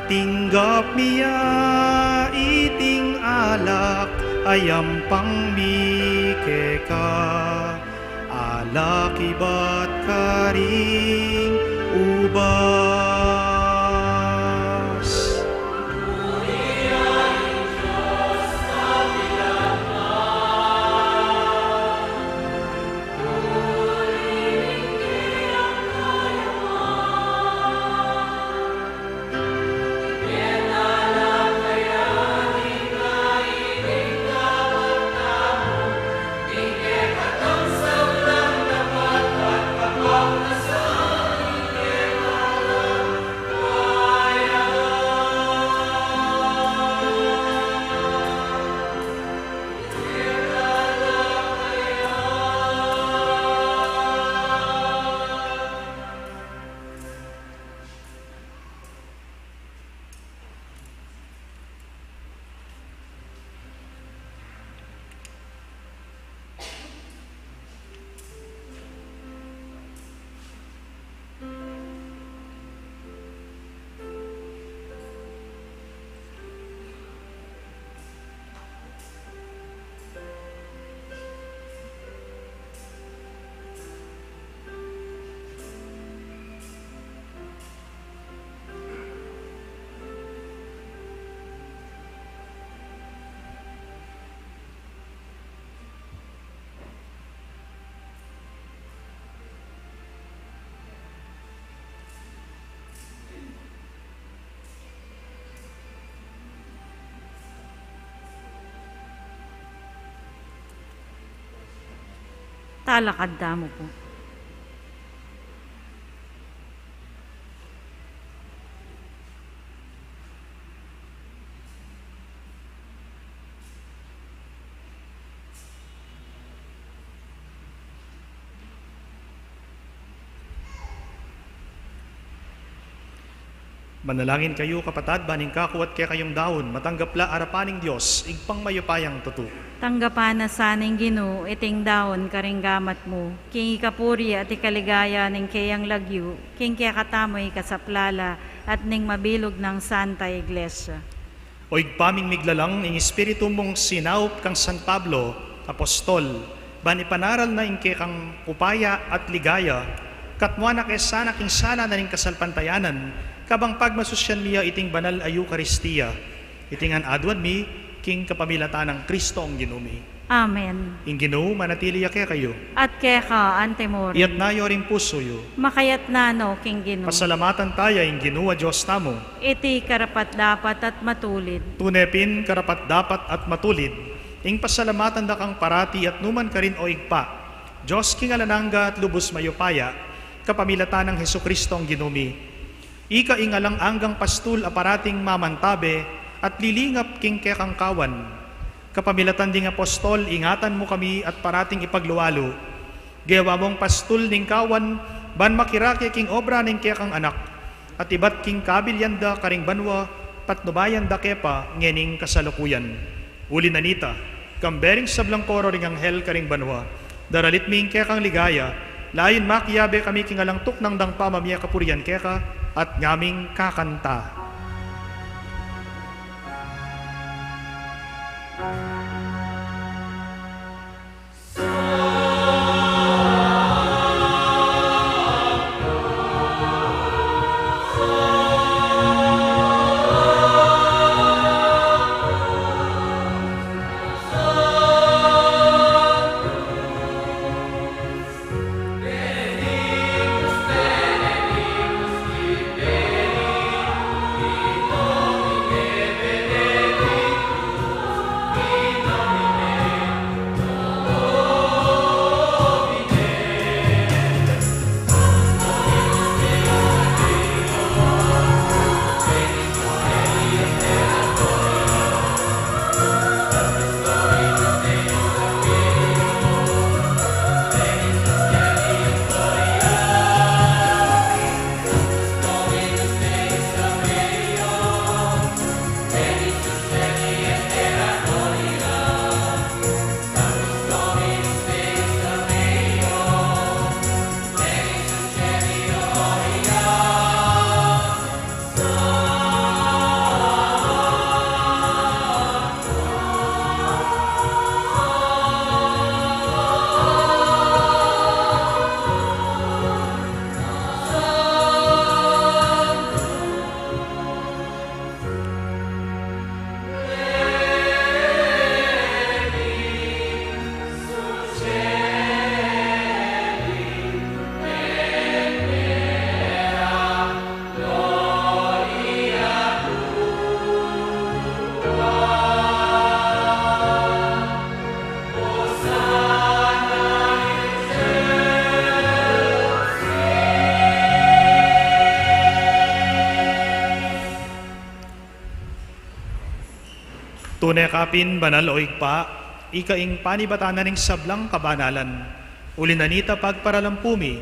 tinggap mi ya iting alak, a yampang mi keka, alak ibat karing ubas. Talakad tamu pu. Manalangin kayu, kapatad, ban ing kaku at kekayung daun matanggap la arapan ning Dios, Ibpang mayupayang tutu. Tanggapan na sa ning Ginu iting daun karing gamat mu, king ikapuri at ikaligaya ning keyang lagyu, king kekatamui kasaplalan at ning mabilug nang Santa Iglesia. O Ibpa ming miglalang, ing Espiritu mung sinaup kang San Pablo Apostol, ban ipanaral na ing kekang upaya at ligaya, katmuan na ke sana king sala na ning kasalpantayanan, kabang pagmasusyan mi ya iting banal a Eukaristia. Iti ngan aduan mi king kapamilatan nang Kristong Ginu mi. Amen. Ing Ginu manatili ya kekayu. At keka antimurin. Iyatas yu ring pusu yu. Makayatas no king Ginu. Pasalamatan taya ing Ginu a Dios tamu. Iti karapat-dapat at matulid. Tune pin karapat-dapat at matulid ing pasalamatan da kang parati at numan karin, o Ibpa, Dios king alang angga at lubus mayupaya, kapamilatan nang Jesucristong Ginu mi. Ika ing alang anggang pastul a parating mamantabe at lilingap king kekang kawan. Kapamilatan ding apostol, ingatan mu kami at parating ipaglualu. Gewa mung pastul ning kawan, ban makirake king obra ning kekang Anak, at ibat king kabilian da karing banua, patnubayan da ke pa ngening kasalukuyan. Uli na nita, kambe ring sablang koro ring anghel karing banua, daralit mi ing kekang ligaya, layun makiabe kami king alang tuknang dang pamamie kapurian keka, at ngaming kakanta. Tune ka pin banal, o Ibpa, ika ing panibatan na ning sablang kabanalan. Uli na nita pagparalampu mi,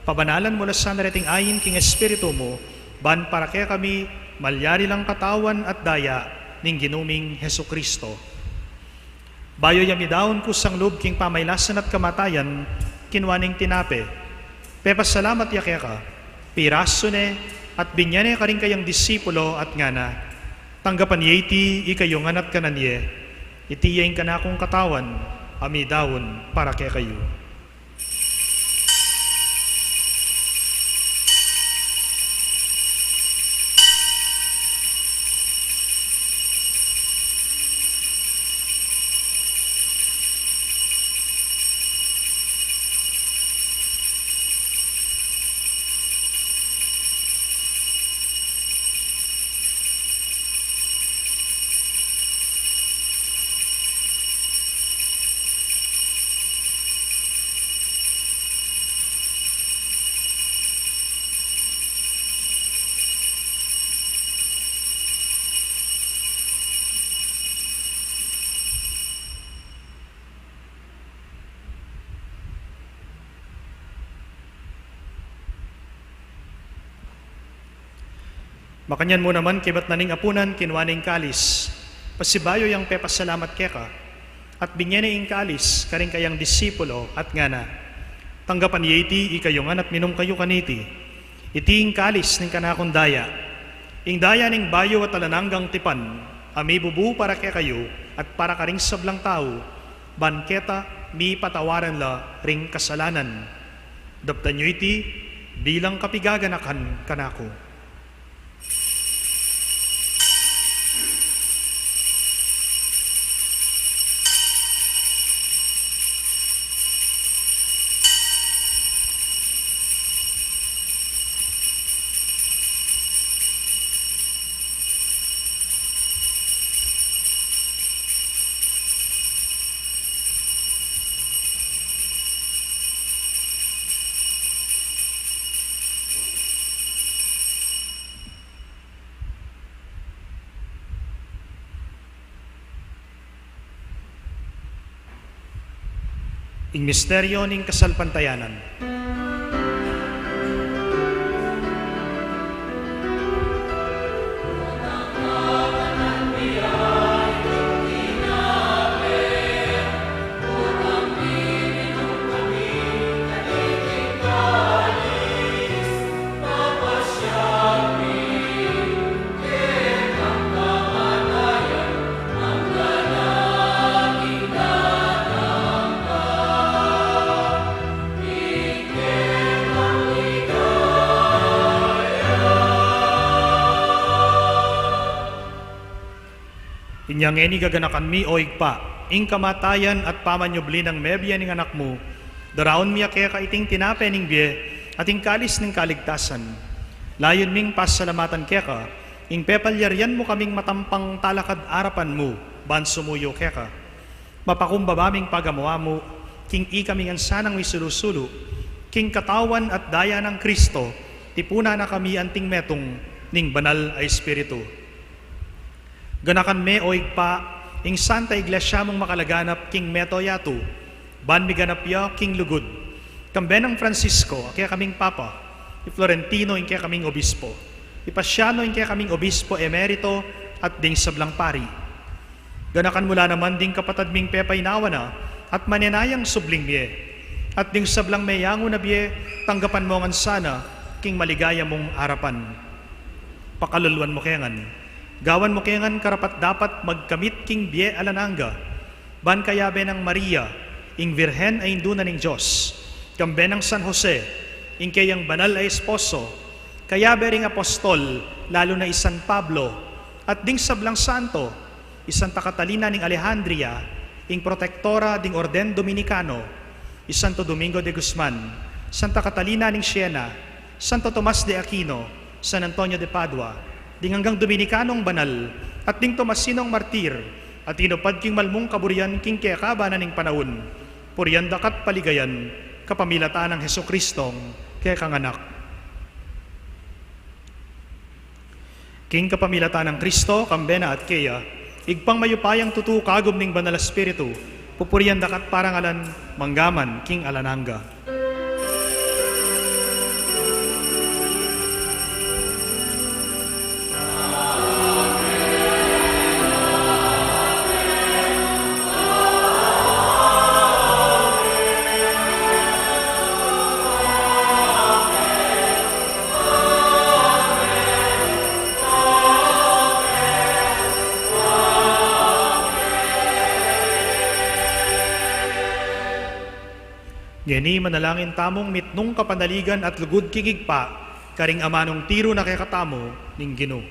pabanalan mu la sana reting ain king Espiritu mu, ban para kekami malyari lang katawan at daya ning Ginu ming Jesucristo. Bayu ya midaun kusang lub king pamailasan at kamatayan, kinua neng tinape, pepasalamat ya keka, pirasu ne, at binye ne karing kayang disipulo at ngana: Tanggapan ye iti ikayu ngan at kanan ye. Iti ya ing kanakung katawan a midaun para kekayu. Makanyan mu naman, kaybat na ning apunan, kinua ne ing kalis, pasibayu yang pepasalamat keka, at binye ne ing kalis karing kayang disipulo, at ngana: Tanggapan ye iti ikayu ngan at minum kayu kaniti. Iti ing kalis ning kanakung daya, ing daya ning bayu at alang anggang tipan, a mibubu para kekayu at para karing sablang tau, ban keta mipatawaran la ring kasalanan. Daptan yu iti bilang kapigaganakan kanaku. Ing misteryo ning kasalpantayanan. Inya ngeni gaganakan mi, o Ibpa, ing kamatayan at pamanyubli nang mebie ning Anak mu, daraun mi keka iting tinape ning bie at ing kalis ning kaligtasan. Layun ming pasalamatan keka ing pepalyarian mu kaming matampang talakad arapan mu ban sumuyu keka. Mapakumbaba ming pagamu-amu king ikami ngan sanang misulu-sulu king katawan at daya nang Kristo, tipunan na kami anting metung ning Banal a Espiritu. Ganakan me, o Ibpa, ing Santa Iglesia mung makalaganap king mabilug a yatu, ban miganap ya king lugud, kambe nang Francisco a kekaming Papa, i Florentino ing kekaming Obispo, i Paciano ing kekaming Obispo Emerito, at ding sablang pari. Ganakan mu la naman ding kapatad ming pepaynawa na at manenayang subling mie, at ding sablang meyangu na bie, tanggapan mu ngan sana king maligaya mung arapan. Pakaluluan mu ke ngan, gawan mu ke ngan karapat-dapat magkamit king bie alang angga, ban kayabe nang Maria, ing Virgen a Indu na ning Dios, kambe nang San Jose, ing keyang banal a esposo, kayabe ring apostol, lalu na i San Pablo, at ding sablang santo, i Santa Catalina ning Alejandria, ing protektora ding Orden Dominicano, i Santo Domingo de Guzman, Santa Catalina ning Siena, Santo Tomas de Aquino, San Antonio de Padua, ding anggang Dominikanong banal, at ding Tomasinong martir, a tinupad king malmung kaburian king kekaban na ning panaun, purian da ka't paligayan, kapamilatan nang Jesucristong kekang Anak. King kapamilatan nang Kristo, kambe na at keya, Ibpang mayupayang tutu, kagum ning Banal a Espiritu, pupurian da ka at parangalan, manggaman king alang angga. Ngeni manalangin tamung mitmung kapanaligan at lugud king Ibpa, karing amanung tiru na kekatamu ning Ginu.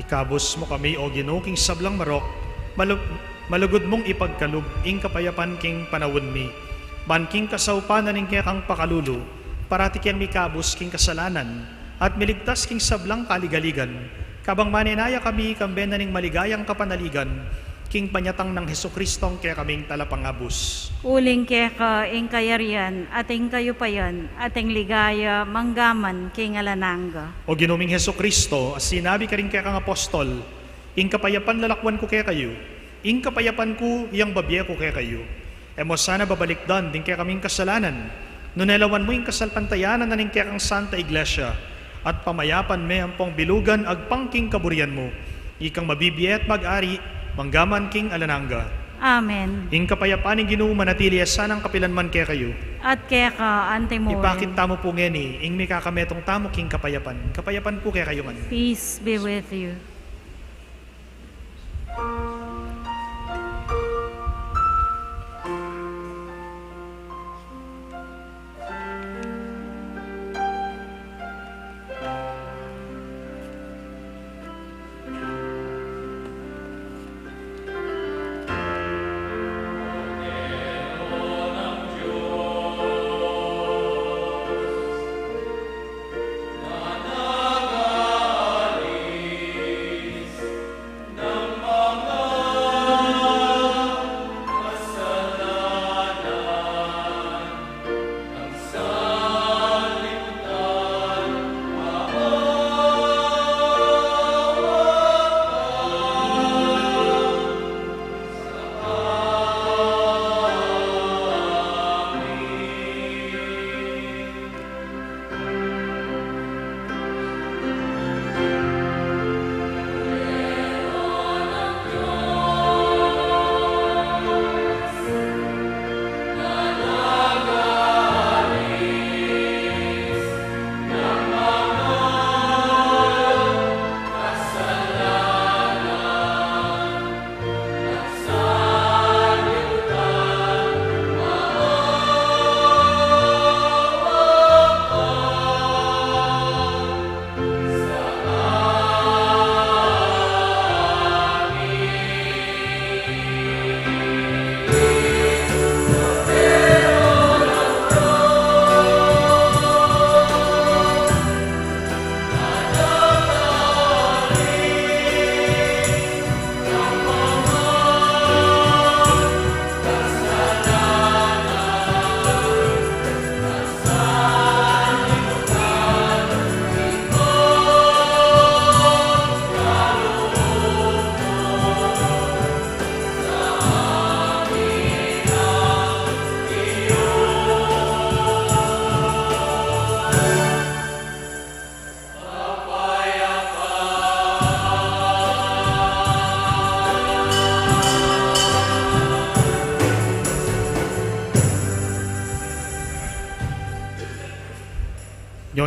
Ikabus mu kami, O Ginu, king sablang marok, malu-, malugud mung ipagkalub ing kapayapan king panaun mi. Ban king kasaupan na ning kekang pakalulu, parati keng mikabus king kasalanan, at miligtas king sablang kaligaligan, kabang manenaya kami kambe na ning maligayang kapanaligan, king panyatang nang Jesucristong kekaming Talapangabus. Uling keka ing kayarian, at ing kayupayan, at ing ligaya, manggaman king alang angga. O Ginu ming Jesucristo, a sinabi karing kekang apostol, "Ing kapayapan lalakwan ku kekayu, ing kapayapan ku yang babie ku kekayu." E mu sana babalikdan ding kekaming kasalanan, nune lawan mu ing kasalpantayanan na ning kekang Santa Iglesia, at pamayapan me ampong bilugan agpang king kaburian mu, ikang mabibie at mag-ari, manggaman king alang angga. Amen. Ing kapayapan ning Ginu manatili ya sanang kapilan man kekayu. At keka antimurin. Ipakit tamu pu ngeni ing mikakametung tamu king kapayapan. Kapayapan pu kekayu ngan. Peace be with you.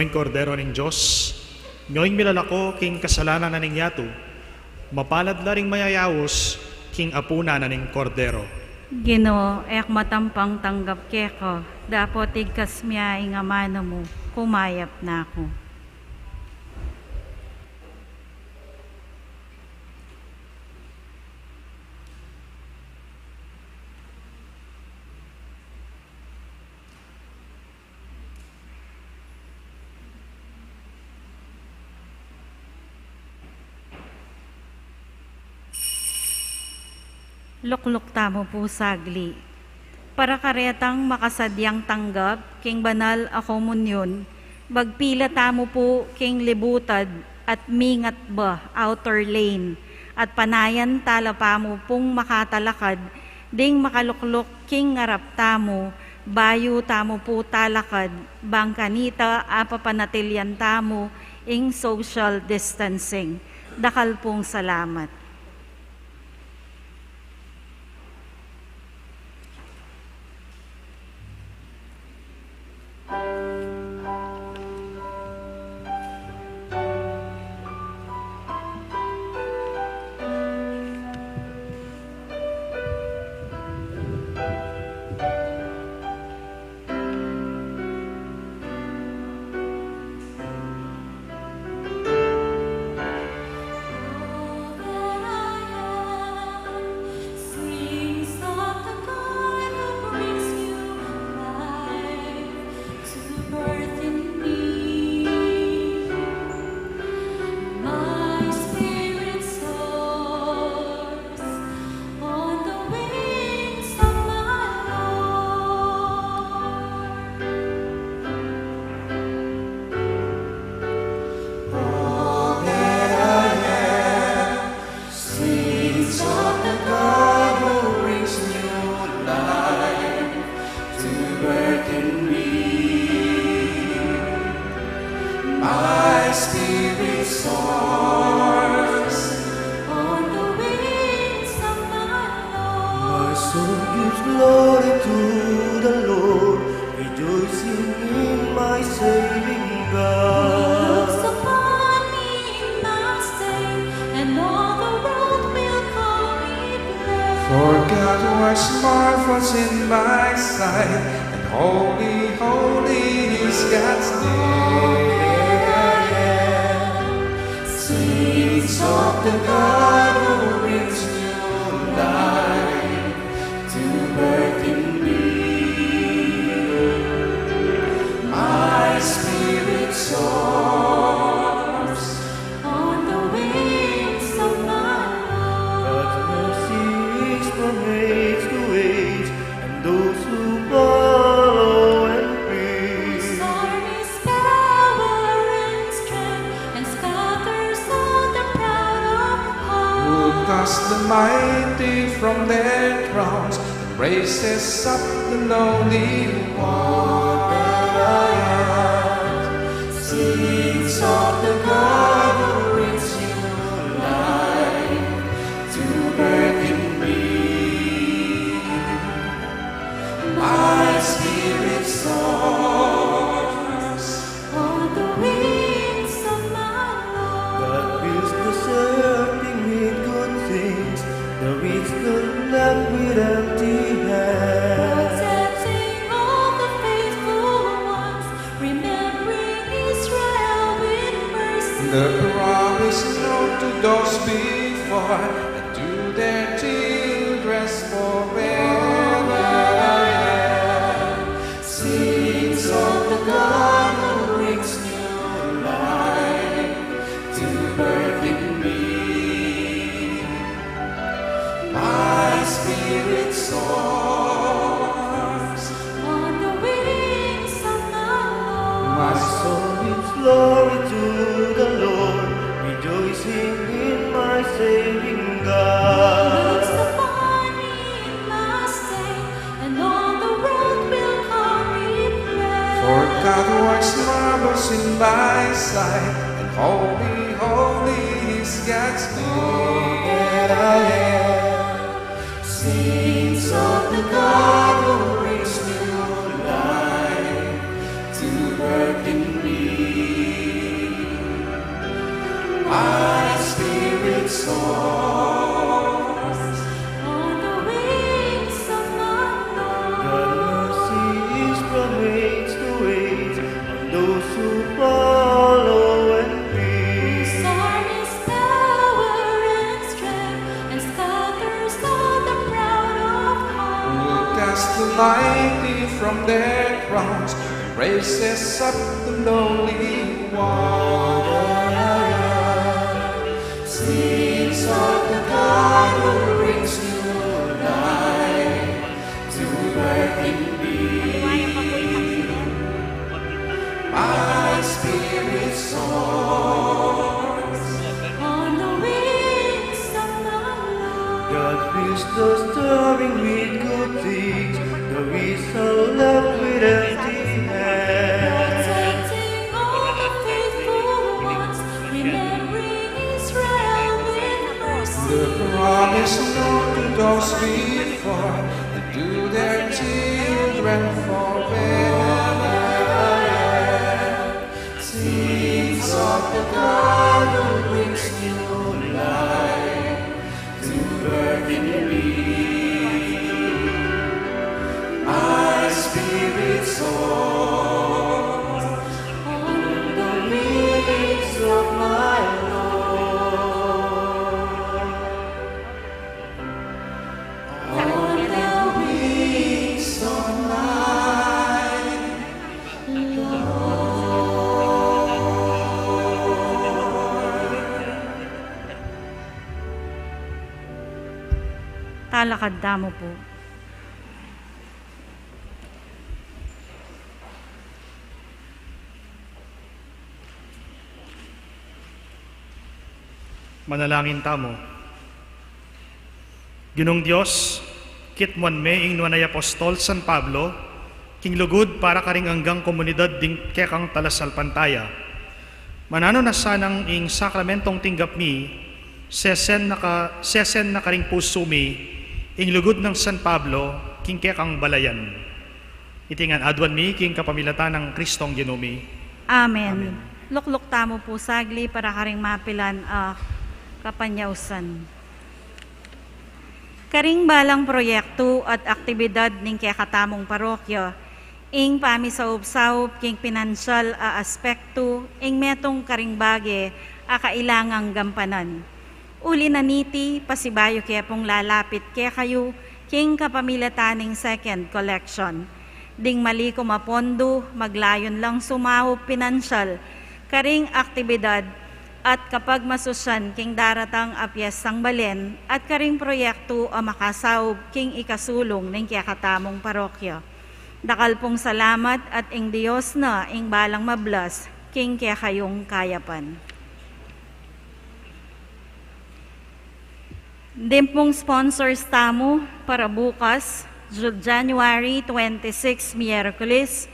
Ing Kordero ning Dios, ing milalako king kasalanan na ning yatu, mapalad la ring mayayaus king apunan na ning Kordero. Ginu, e ku matampang tanggap keka, dapot igkas mu ing amanu mu, kumayap na ku. Lukluk tamu pu sagli. Para karetang makasadyang tanggap king banal a komunyon, magpila tamu pu king libutad at mingat ba, outer lane, at panayan tala pamu pung makatalakad ding makalukluk king arap tamu, bayu tamu pu talakad, bang kanita apapanatilyan tamu ing social distancing. Dakal pung salamat. All that I am sings of the God who brings new life to birth in me. My spirit soars on the wings of my Lord. All that I am sings of the God who brings new life to birth in me. My spirit soars on the wings of my Lord. My soul gives glory to the Lord, rejoicing in my saving God. Who looks upon me in my state, and all the world will call me blessed. For God works marvels in my sight, and holy, holy is God's name. Sings of the God who brings new life to birth in me. My spirit soars on the wings of my Lord. God's mercy is from age to age, and those who follow and fear. His arm is power and strength, and scatters all the proud of heart. Who casts the mighty from their thrones, and raises up the lowly one. Sings of the God who brings new life to birth in me. My spirit soars on the wings of my Lord. God fills the earth with good things, the rich don't lack with empty hands. Protecting all the faithful ones, remembering Israel with mercy. The promise known to those before, and to their children's forever. Sings of the God who brings new life to birth in me. My spirit soars on the wings of the Lord. My soul gives glory to the Lord, rejoicing in my saving God. Looks upon me in my state, and all the world will call me blessed. For God works marvels in my sight, and holy, holy is God's name. All that I am sings of the God who brings new life to birth in me. mighty from their crowns, raises up the lowly one. Sings of the God who brings new life to earth in me. My spirit soars on the wings of the Lord. God fills the starving with good things, the weak are left with empty hands. Protecting all the faithful ones, remembering Israel with mercy. The promise known to those before, and to their children forever. Sings of the God who brings new life to earth in me. My spirit soars on the wings of my Lord. On the wings of my Lord. Talakad tamu pu. Manalangin tamu. Ginung Dios, kitmuan me ing nuan a apostol San Pablo king lugud para karing anggang komunidad ding kekang talasalpantaya. Mananu na sanang ing sakramentong tinggap mi, sesen na ka, sesen na karing pusu mi ing lugud nang San Pablo king kekang balayan. Iti ngan aduan mi king kapamilatan nang Kristong Ginu mi. Amen. Amen. Lukluk tamu pu sagli para karing mapilan a kapanyausan. Karing balang proyektu at aktibidad ning kekatamung parokya, ing pamisaub-saub king pinansyal a aspektu, ing metung karing bage a kailangang gampanan. Uli na niti, pasibayu ke pung lalapit kekayu king kapamilatan ning second collection. Ding malikum a pondu, maglayun lang sumaup pinansyal karing aktibidad at kapagmasusyan king daratang a Piestang Balen at karing proyektu a makasaup king ikasulung ning kekatamung parokya. Dakal pung salamat at ing Dios na ing balang mablas king kekayung kayapan. Ding pung sponsors tamu para bukas, Ju-, January twenty-six, Miyerkules,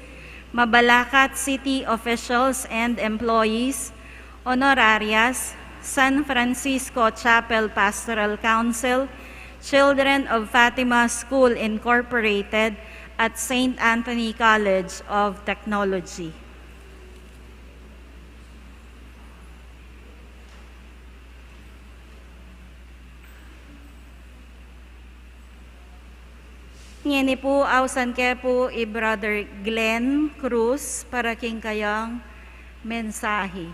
Mabalacat City officials and employees, honorarias, San Francisco Chapel Pastoral Council, Children of Fatima School Incorporated, at Saint Anthony College of Technology. Ngeni pu, ausan ke pu i Brother Glenn Cruz para king kayang mensahe.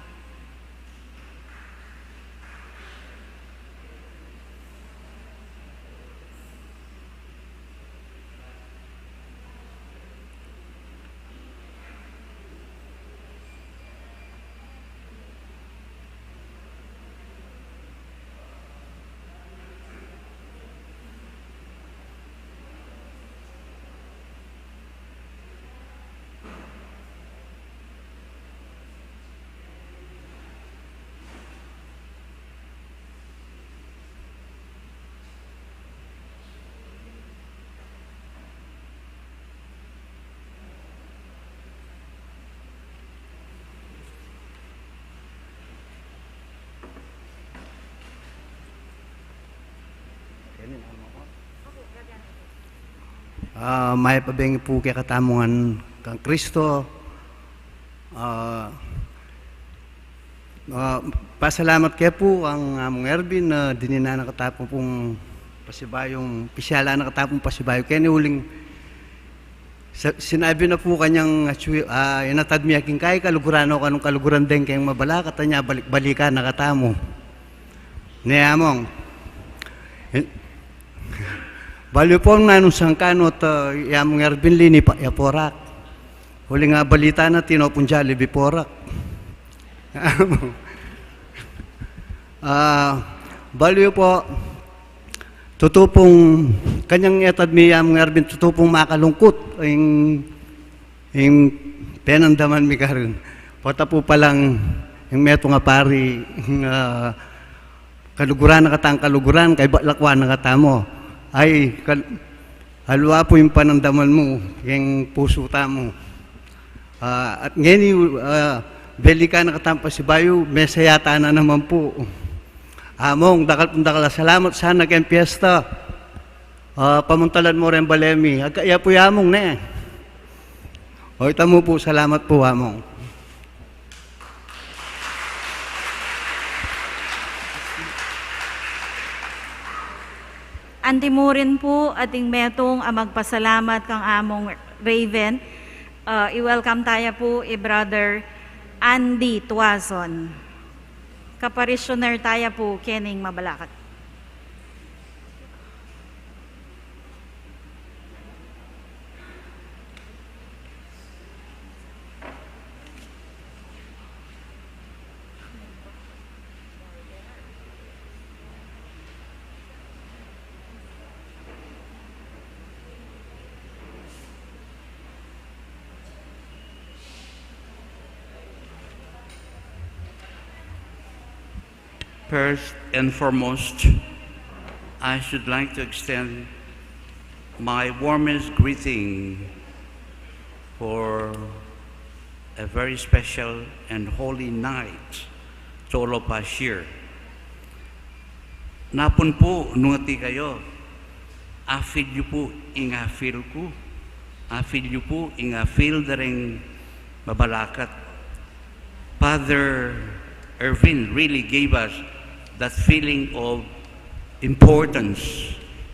Ah, mayap a bengi pu kekatamu ngan kang Kristo. Ah, ah, pasalamat ke pu kang Among Ervin na dininan na katamu pung pasibayung, pisyalan na katamu pung pasibayu keni uling sa-, sinabi na pu kanyang, ah, inatad mi ya king kayka, kaluguran no, kanung kaluguran deng keng Mabalacat, anya balik-balikan na katamu. Ne, Among. Eh, Balu yu pu nung sangkanut, ah, i Among Ervin lini pa, ya Porac. Uling balita na tinupung Jollibee Porac. Ah, balu yu pu, tutu pung kanyang etad mi i Among Ervin, tutu pung makalungkut ing, ing penandaman mi karin. Pota pu palang ing metung a pari, ing, ah, kaluguran na katang kaluguran, kaybat lakwan na katamu. Ay, kal-, aliwa pu ing panandaman mu keng pusu tamu. Ah, at ngeni, ah, belikan na katang pasibayu, mesaya ta na naman pu. Among, dakal pung dakal a salamat sana keng piyesta. Ah, pamuntalan mu reng bale mi. Agka iya pu i Among, ne? O, ita mu pu, salamat pu, Among. Antimurin pu, ating metung a magpasalamat kang Among Raven. Ah, i-welcome taya pu i Brother Andy Tuazon. Kaparisyoner taya pu kening mabalakat. First and foremost, I should like to extend my warmest greeting for a very special and holy night to all of us here. Napun pu, nung ati kayu, a-feel yu pu ing a-feel ku, a-feel yu pu ing a-feel da ring mabalakat. Father Ervin really gave us that feeling of importance.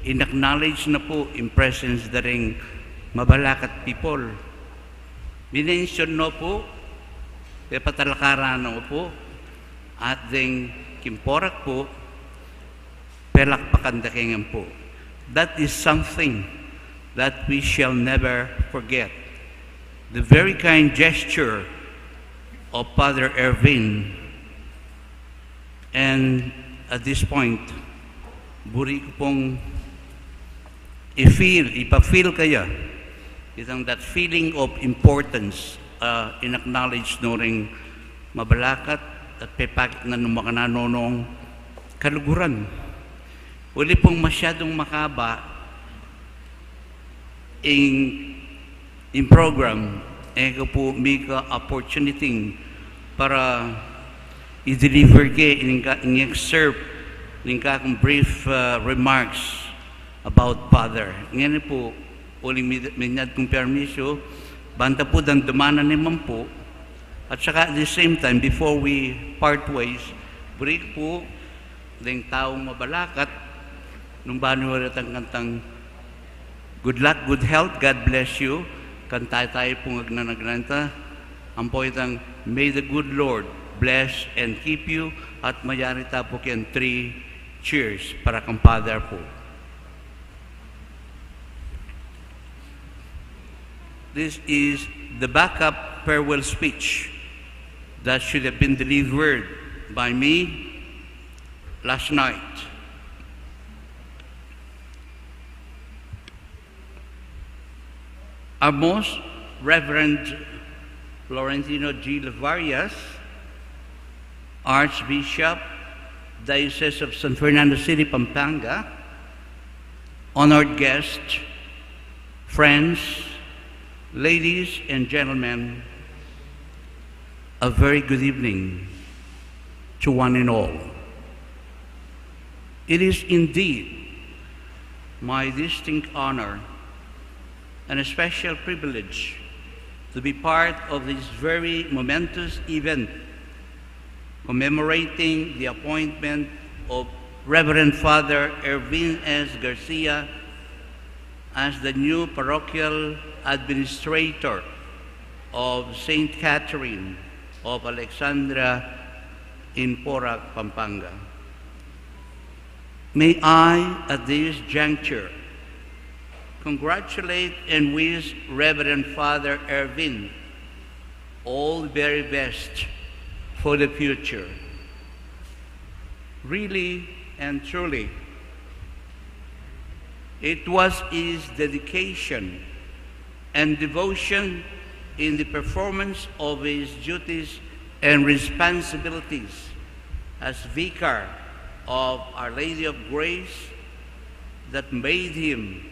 In-acknowledge na pu ing presence da ring mabalakat people. Minention no pu, pepatalakaran no pu, at deng king Porac pu, pelakpakan da keng ampo. That is something that we shall never forget. The very kind gesture of Father Ervin. And at this point, buri ku pung i-feel, ipa-feel kaya itang that feeling of importance, uh, in-acknowledge no ring mabalakat at pepakit na nung makananu nong kaluguran. Uli pung masyadung makaba ing, ing program, e ku pu mika opportunity para i-deliver ke ing ka-, ing excerpt ning kakung brief, uh, remarks about Father. Ngeni pu, uling mi-, minyad kung permisu, banta pu dandamanan ne man pu, at saka at the same time, before we part ways, buri ku pu deng taung mabalakat, nung banu ira tang kantang "Good luck, good health, God bless you," kanta tayu pung agnanagnanta, ampo itang "May the good Lord bless and keep you," at mayari ta pu keng three cheers para kang Father pu. This is the backup farewell speech that should have been delivered by me last night. Our Most Reverend Florentino G. Levarias, Archbishop, Diocese of San Fernando City, Pampanga, honored guests, friends, ladies and gentlemen, a very good evening to one and all. It is indeed my distinct honor and a special privilege to be part of this very momentous event commemorating the appointment of Reverend Father Ervin S. Garcia as the new parochial administrator of Saint Catherine of Alexandria in Porac, Pampanga. May I, at this juncture, congratulate and wish Reverend Father Erwin all the very best for the future. Really and truly, it was his dedication and devotion in the performance of his duties and responsibilities as vicar of Our Lady of Grace that made him,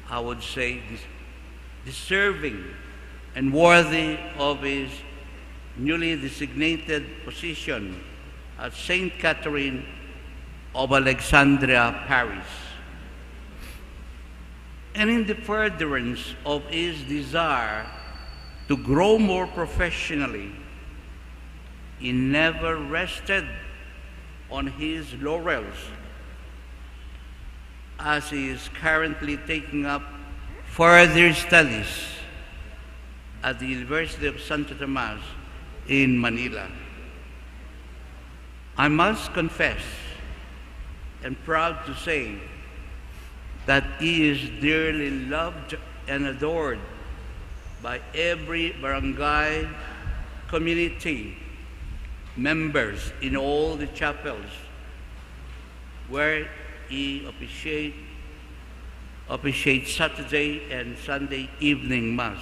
I would say, des-, deserving and worthy of his newly designated position at Saint Catherine of Alexandria Parish. And in the furtherance of his desire to grow more professionally, he never rested on his laurels, as he is currently taking up further studies at the University of Santo Tomas in Manila. I must confess and proud to say that he is dearly loved and adored by every barangay community members in all the chapels where he officiate, officiate Saturday and Sunday evening Mass.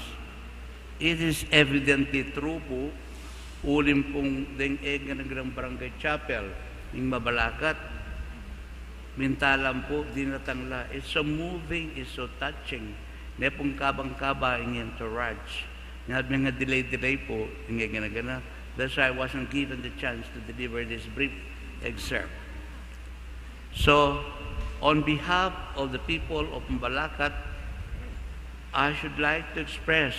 It is evidently true pu, uling pung deng e gana-ganang barangay chapel ning Mabalacat. Mintalan pu, dinatang la. It's so moving, it's so touching. Ne pung kabang-kaba ing entourage. Nga, menga-delay-delay pu ing e gana-gana. That's why I wasn't given the chance to deliver this brief excerpt. So, on behalf of the people of Mabalacat, I should like to express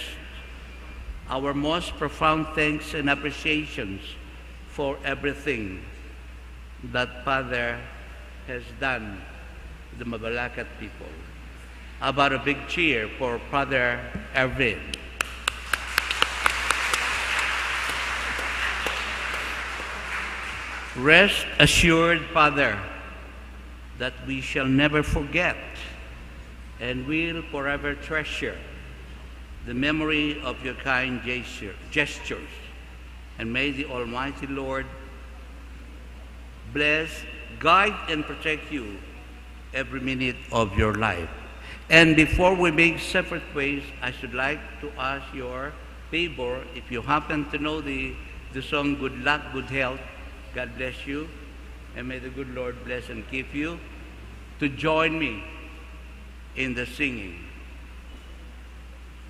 our most profound thanks and appreciations for everything that Father has done to the Mabalacat people. How about a big cheer for Father Erwin? Rest assured, Father, that we shall never forget and will forever treasure the memory of your kind gesture, gestures. And may the Almighty Lord bless, guide, and protect you every minute of your life. And before we make separate ways, I should like to ask your favor, if you happen to know the, the song Good Luck, Good Health, God Bless You, and May the Good Lord Bless and Keep You, to join me in the singing.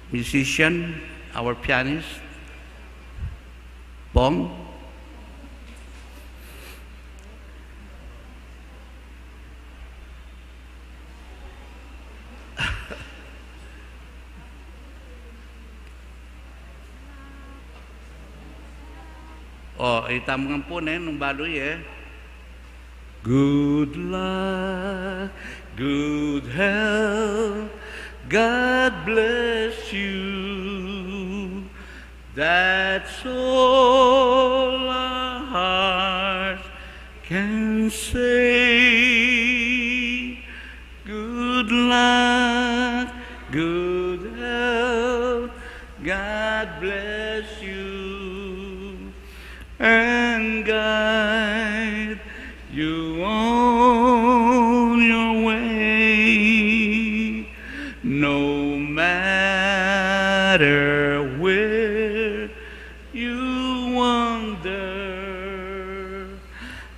Musician, our pianist, Bong. O, ita mu ngan pu ne, nung balu ye. Good luck, good health, God bless you. That's all our hearts can say. Good luck, good health, God bless you and guide you on your way. No matter where you wander,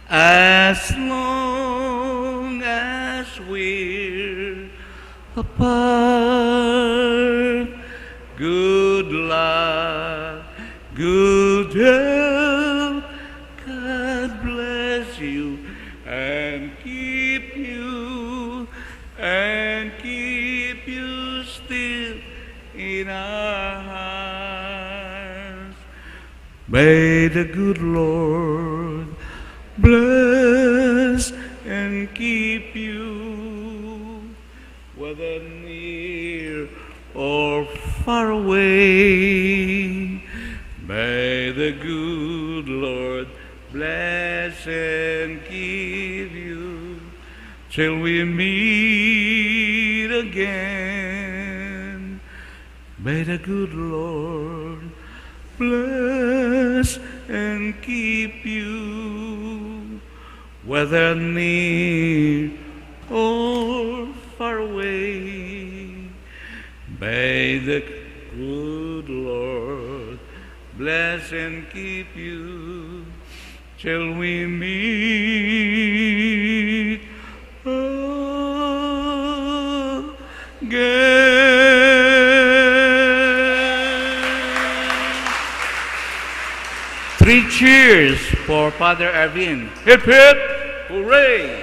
as long as we're apart, good luck, good health, God bless you and keep you, and keep you still in our hearts. May the good Lord bless and keep you, whether near or far away. May the good Lord bless and keep you till we meet again. May the good Lord bless and keep you, whether near or far away. May the good Lord bless and keep you till we meet again. Three cheers for Father Erwin. Hip, hip, hooray!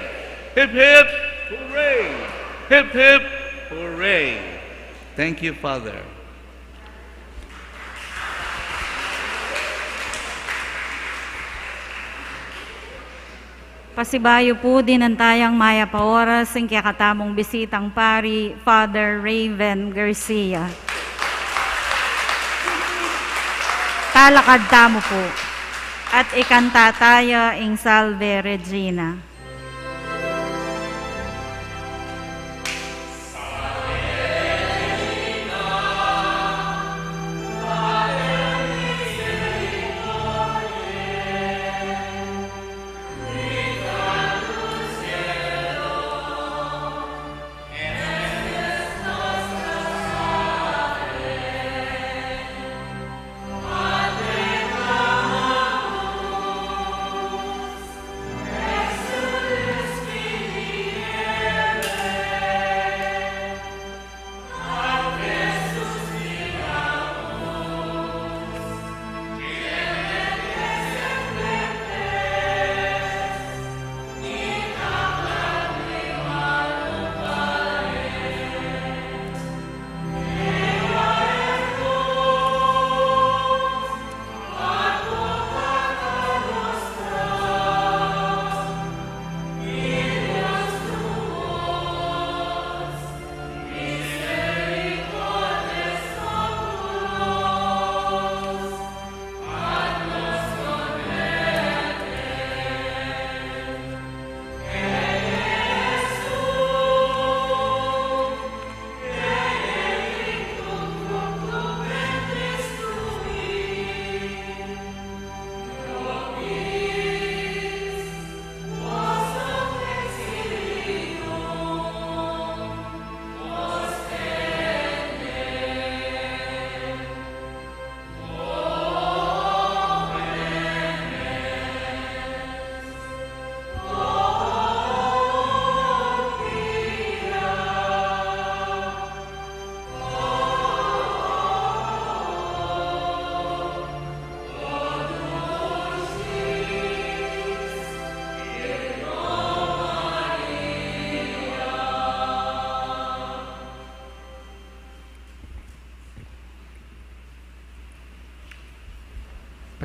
Hip, hip, hooray! Hip, hip, hooray! Thank you, Father. Pasibayu pu, dinan taya ing mayap a oras ing kekatamung bisitang pari, Father Raven Garcia. Talakad tamu pu at ikanta taya ing Salve Regina.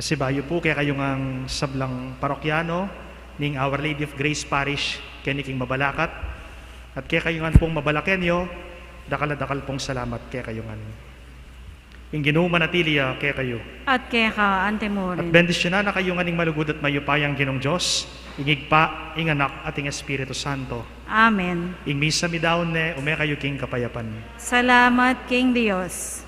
Pasibayu pu kekayu ngang sablang parokyano ning Our Lady of Grace Parish keni king Mabalacat, at kekayu ngan pung Mabalaqueño, dakal a dakal pung salamat kekayu ngan. Ing Ginu manatili ya kekayu. At keka antimurin. At bendisyunan na kayu ngan ning malugud at mayupayang Ginung Dios, ing Ibpa, ing Anak, at ing Espiritu Santo. Amen. Ing misa midaun ne, ume kayu king kapayapan. Salamat king Dios.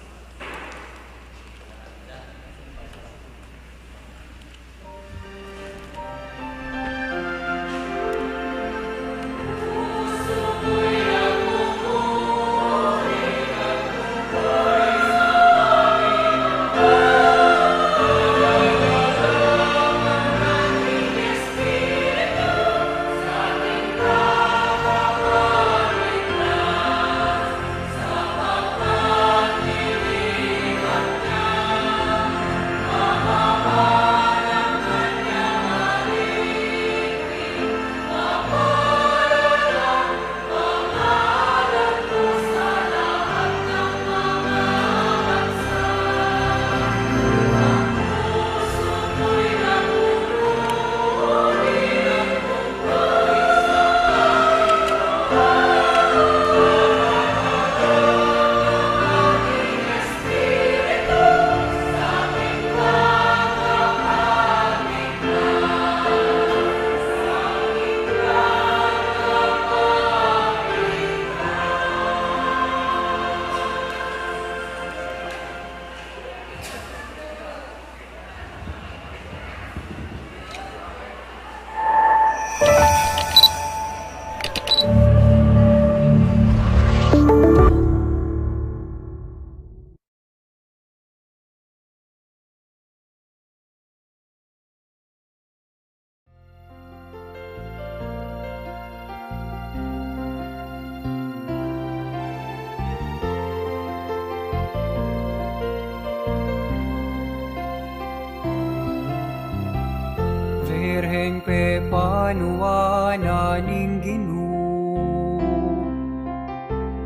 Nuan na ning Ginu,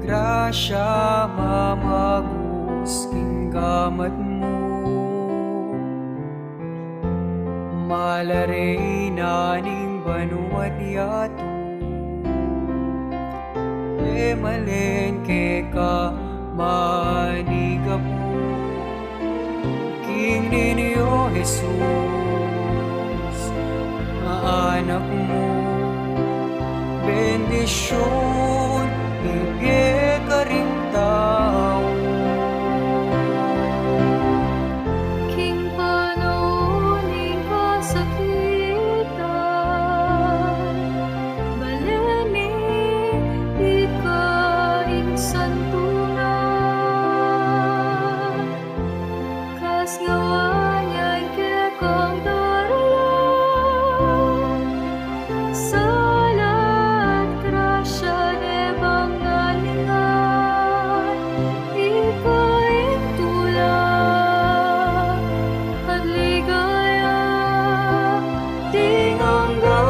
grasya mamagus king gamat mu. Malare na ning banua't yatu, e malen keka manigapu. King Niño Jesus, anak mu, bendisyun ibie karing tau. King panaun ning kasakitan, bale mi ika ing santunan. Kasngawaan yang kekang daraya, sala at grasya ne bang nalingan, ika ing tula at ligaya, ding angga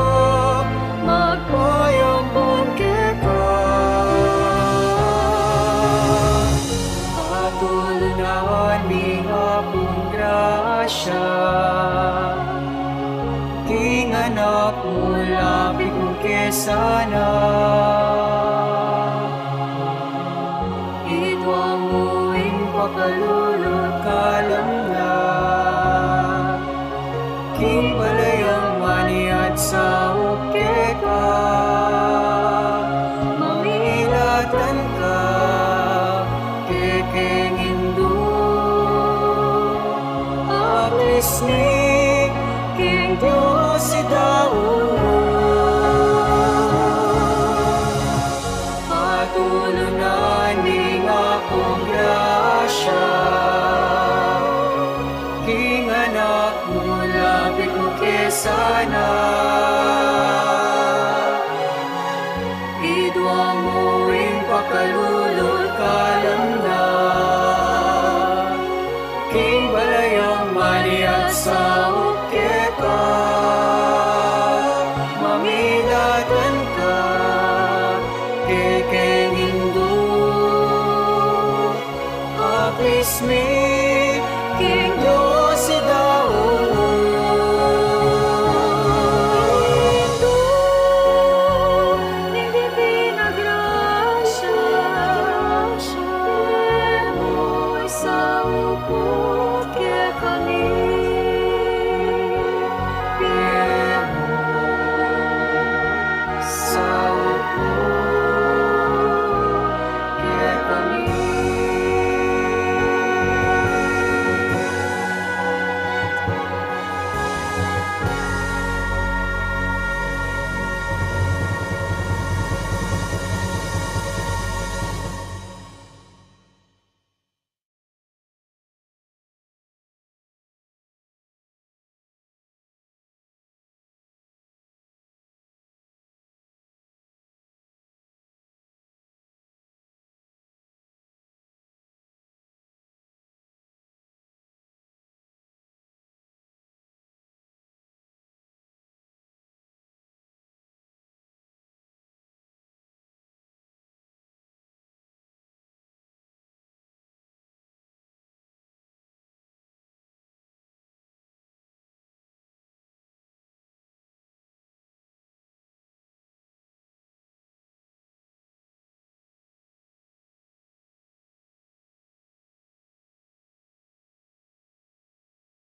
magpayampun keka. Patulunan ning Apung grasya, king anak mu lapit mu ke sana. Idwang mu ing pakalulu at kalam na, king balayang maniat saup keka, mamilatan ka kekeng Indu. Aplis mi king Dios i Daud. Patulunan ning Apung grasya, king anak mu lapit mu ke sana. Idwang mu ing pakalulu at kalam na, king balayang maniat saup keka, mamilatan ka kekeng Indu. Aplis mi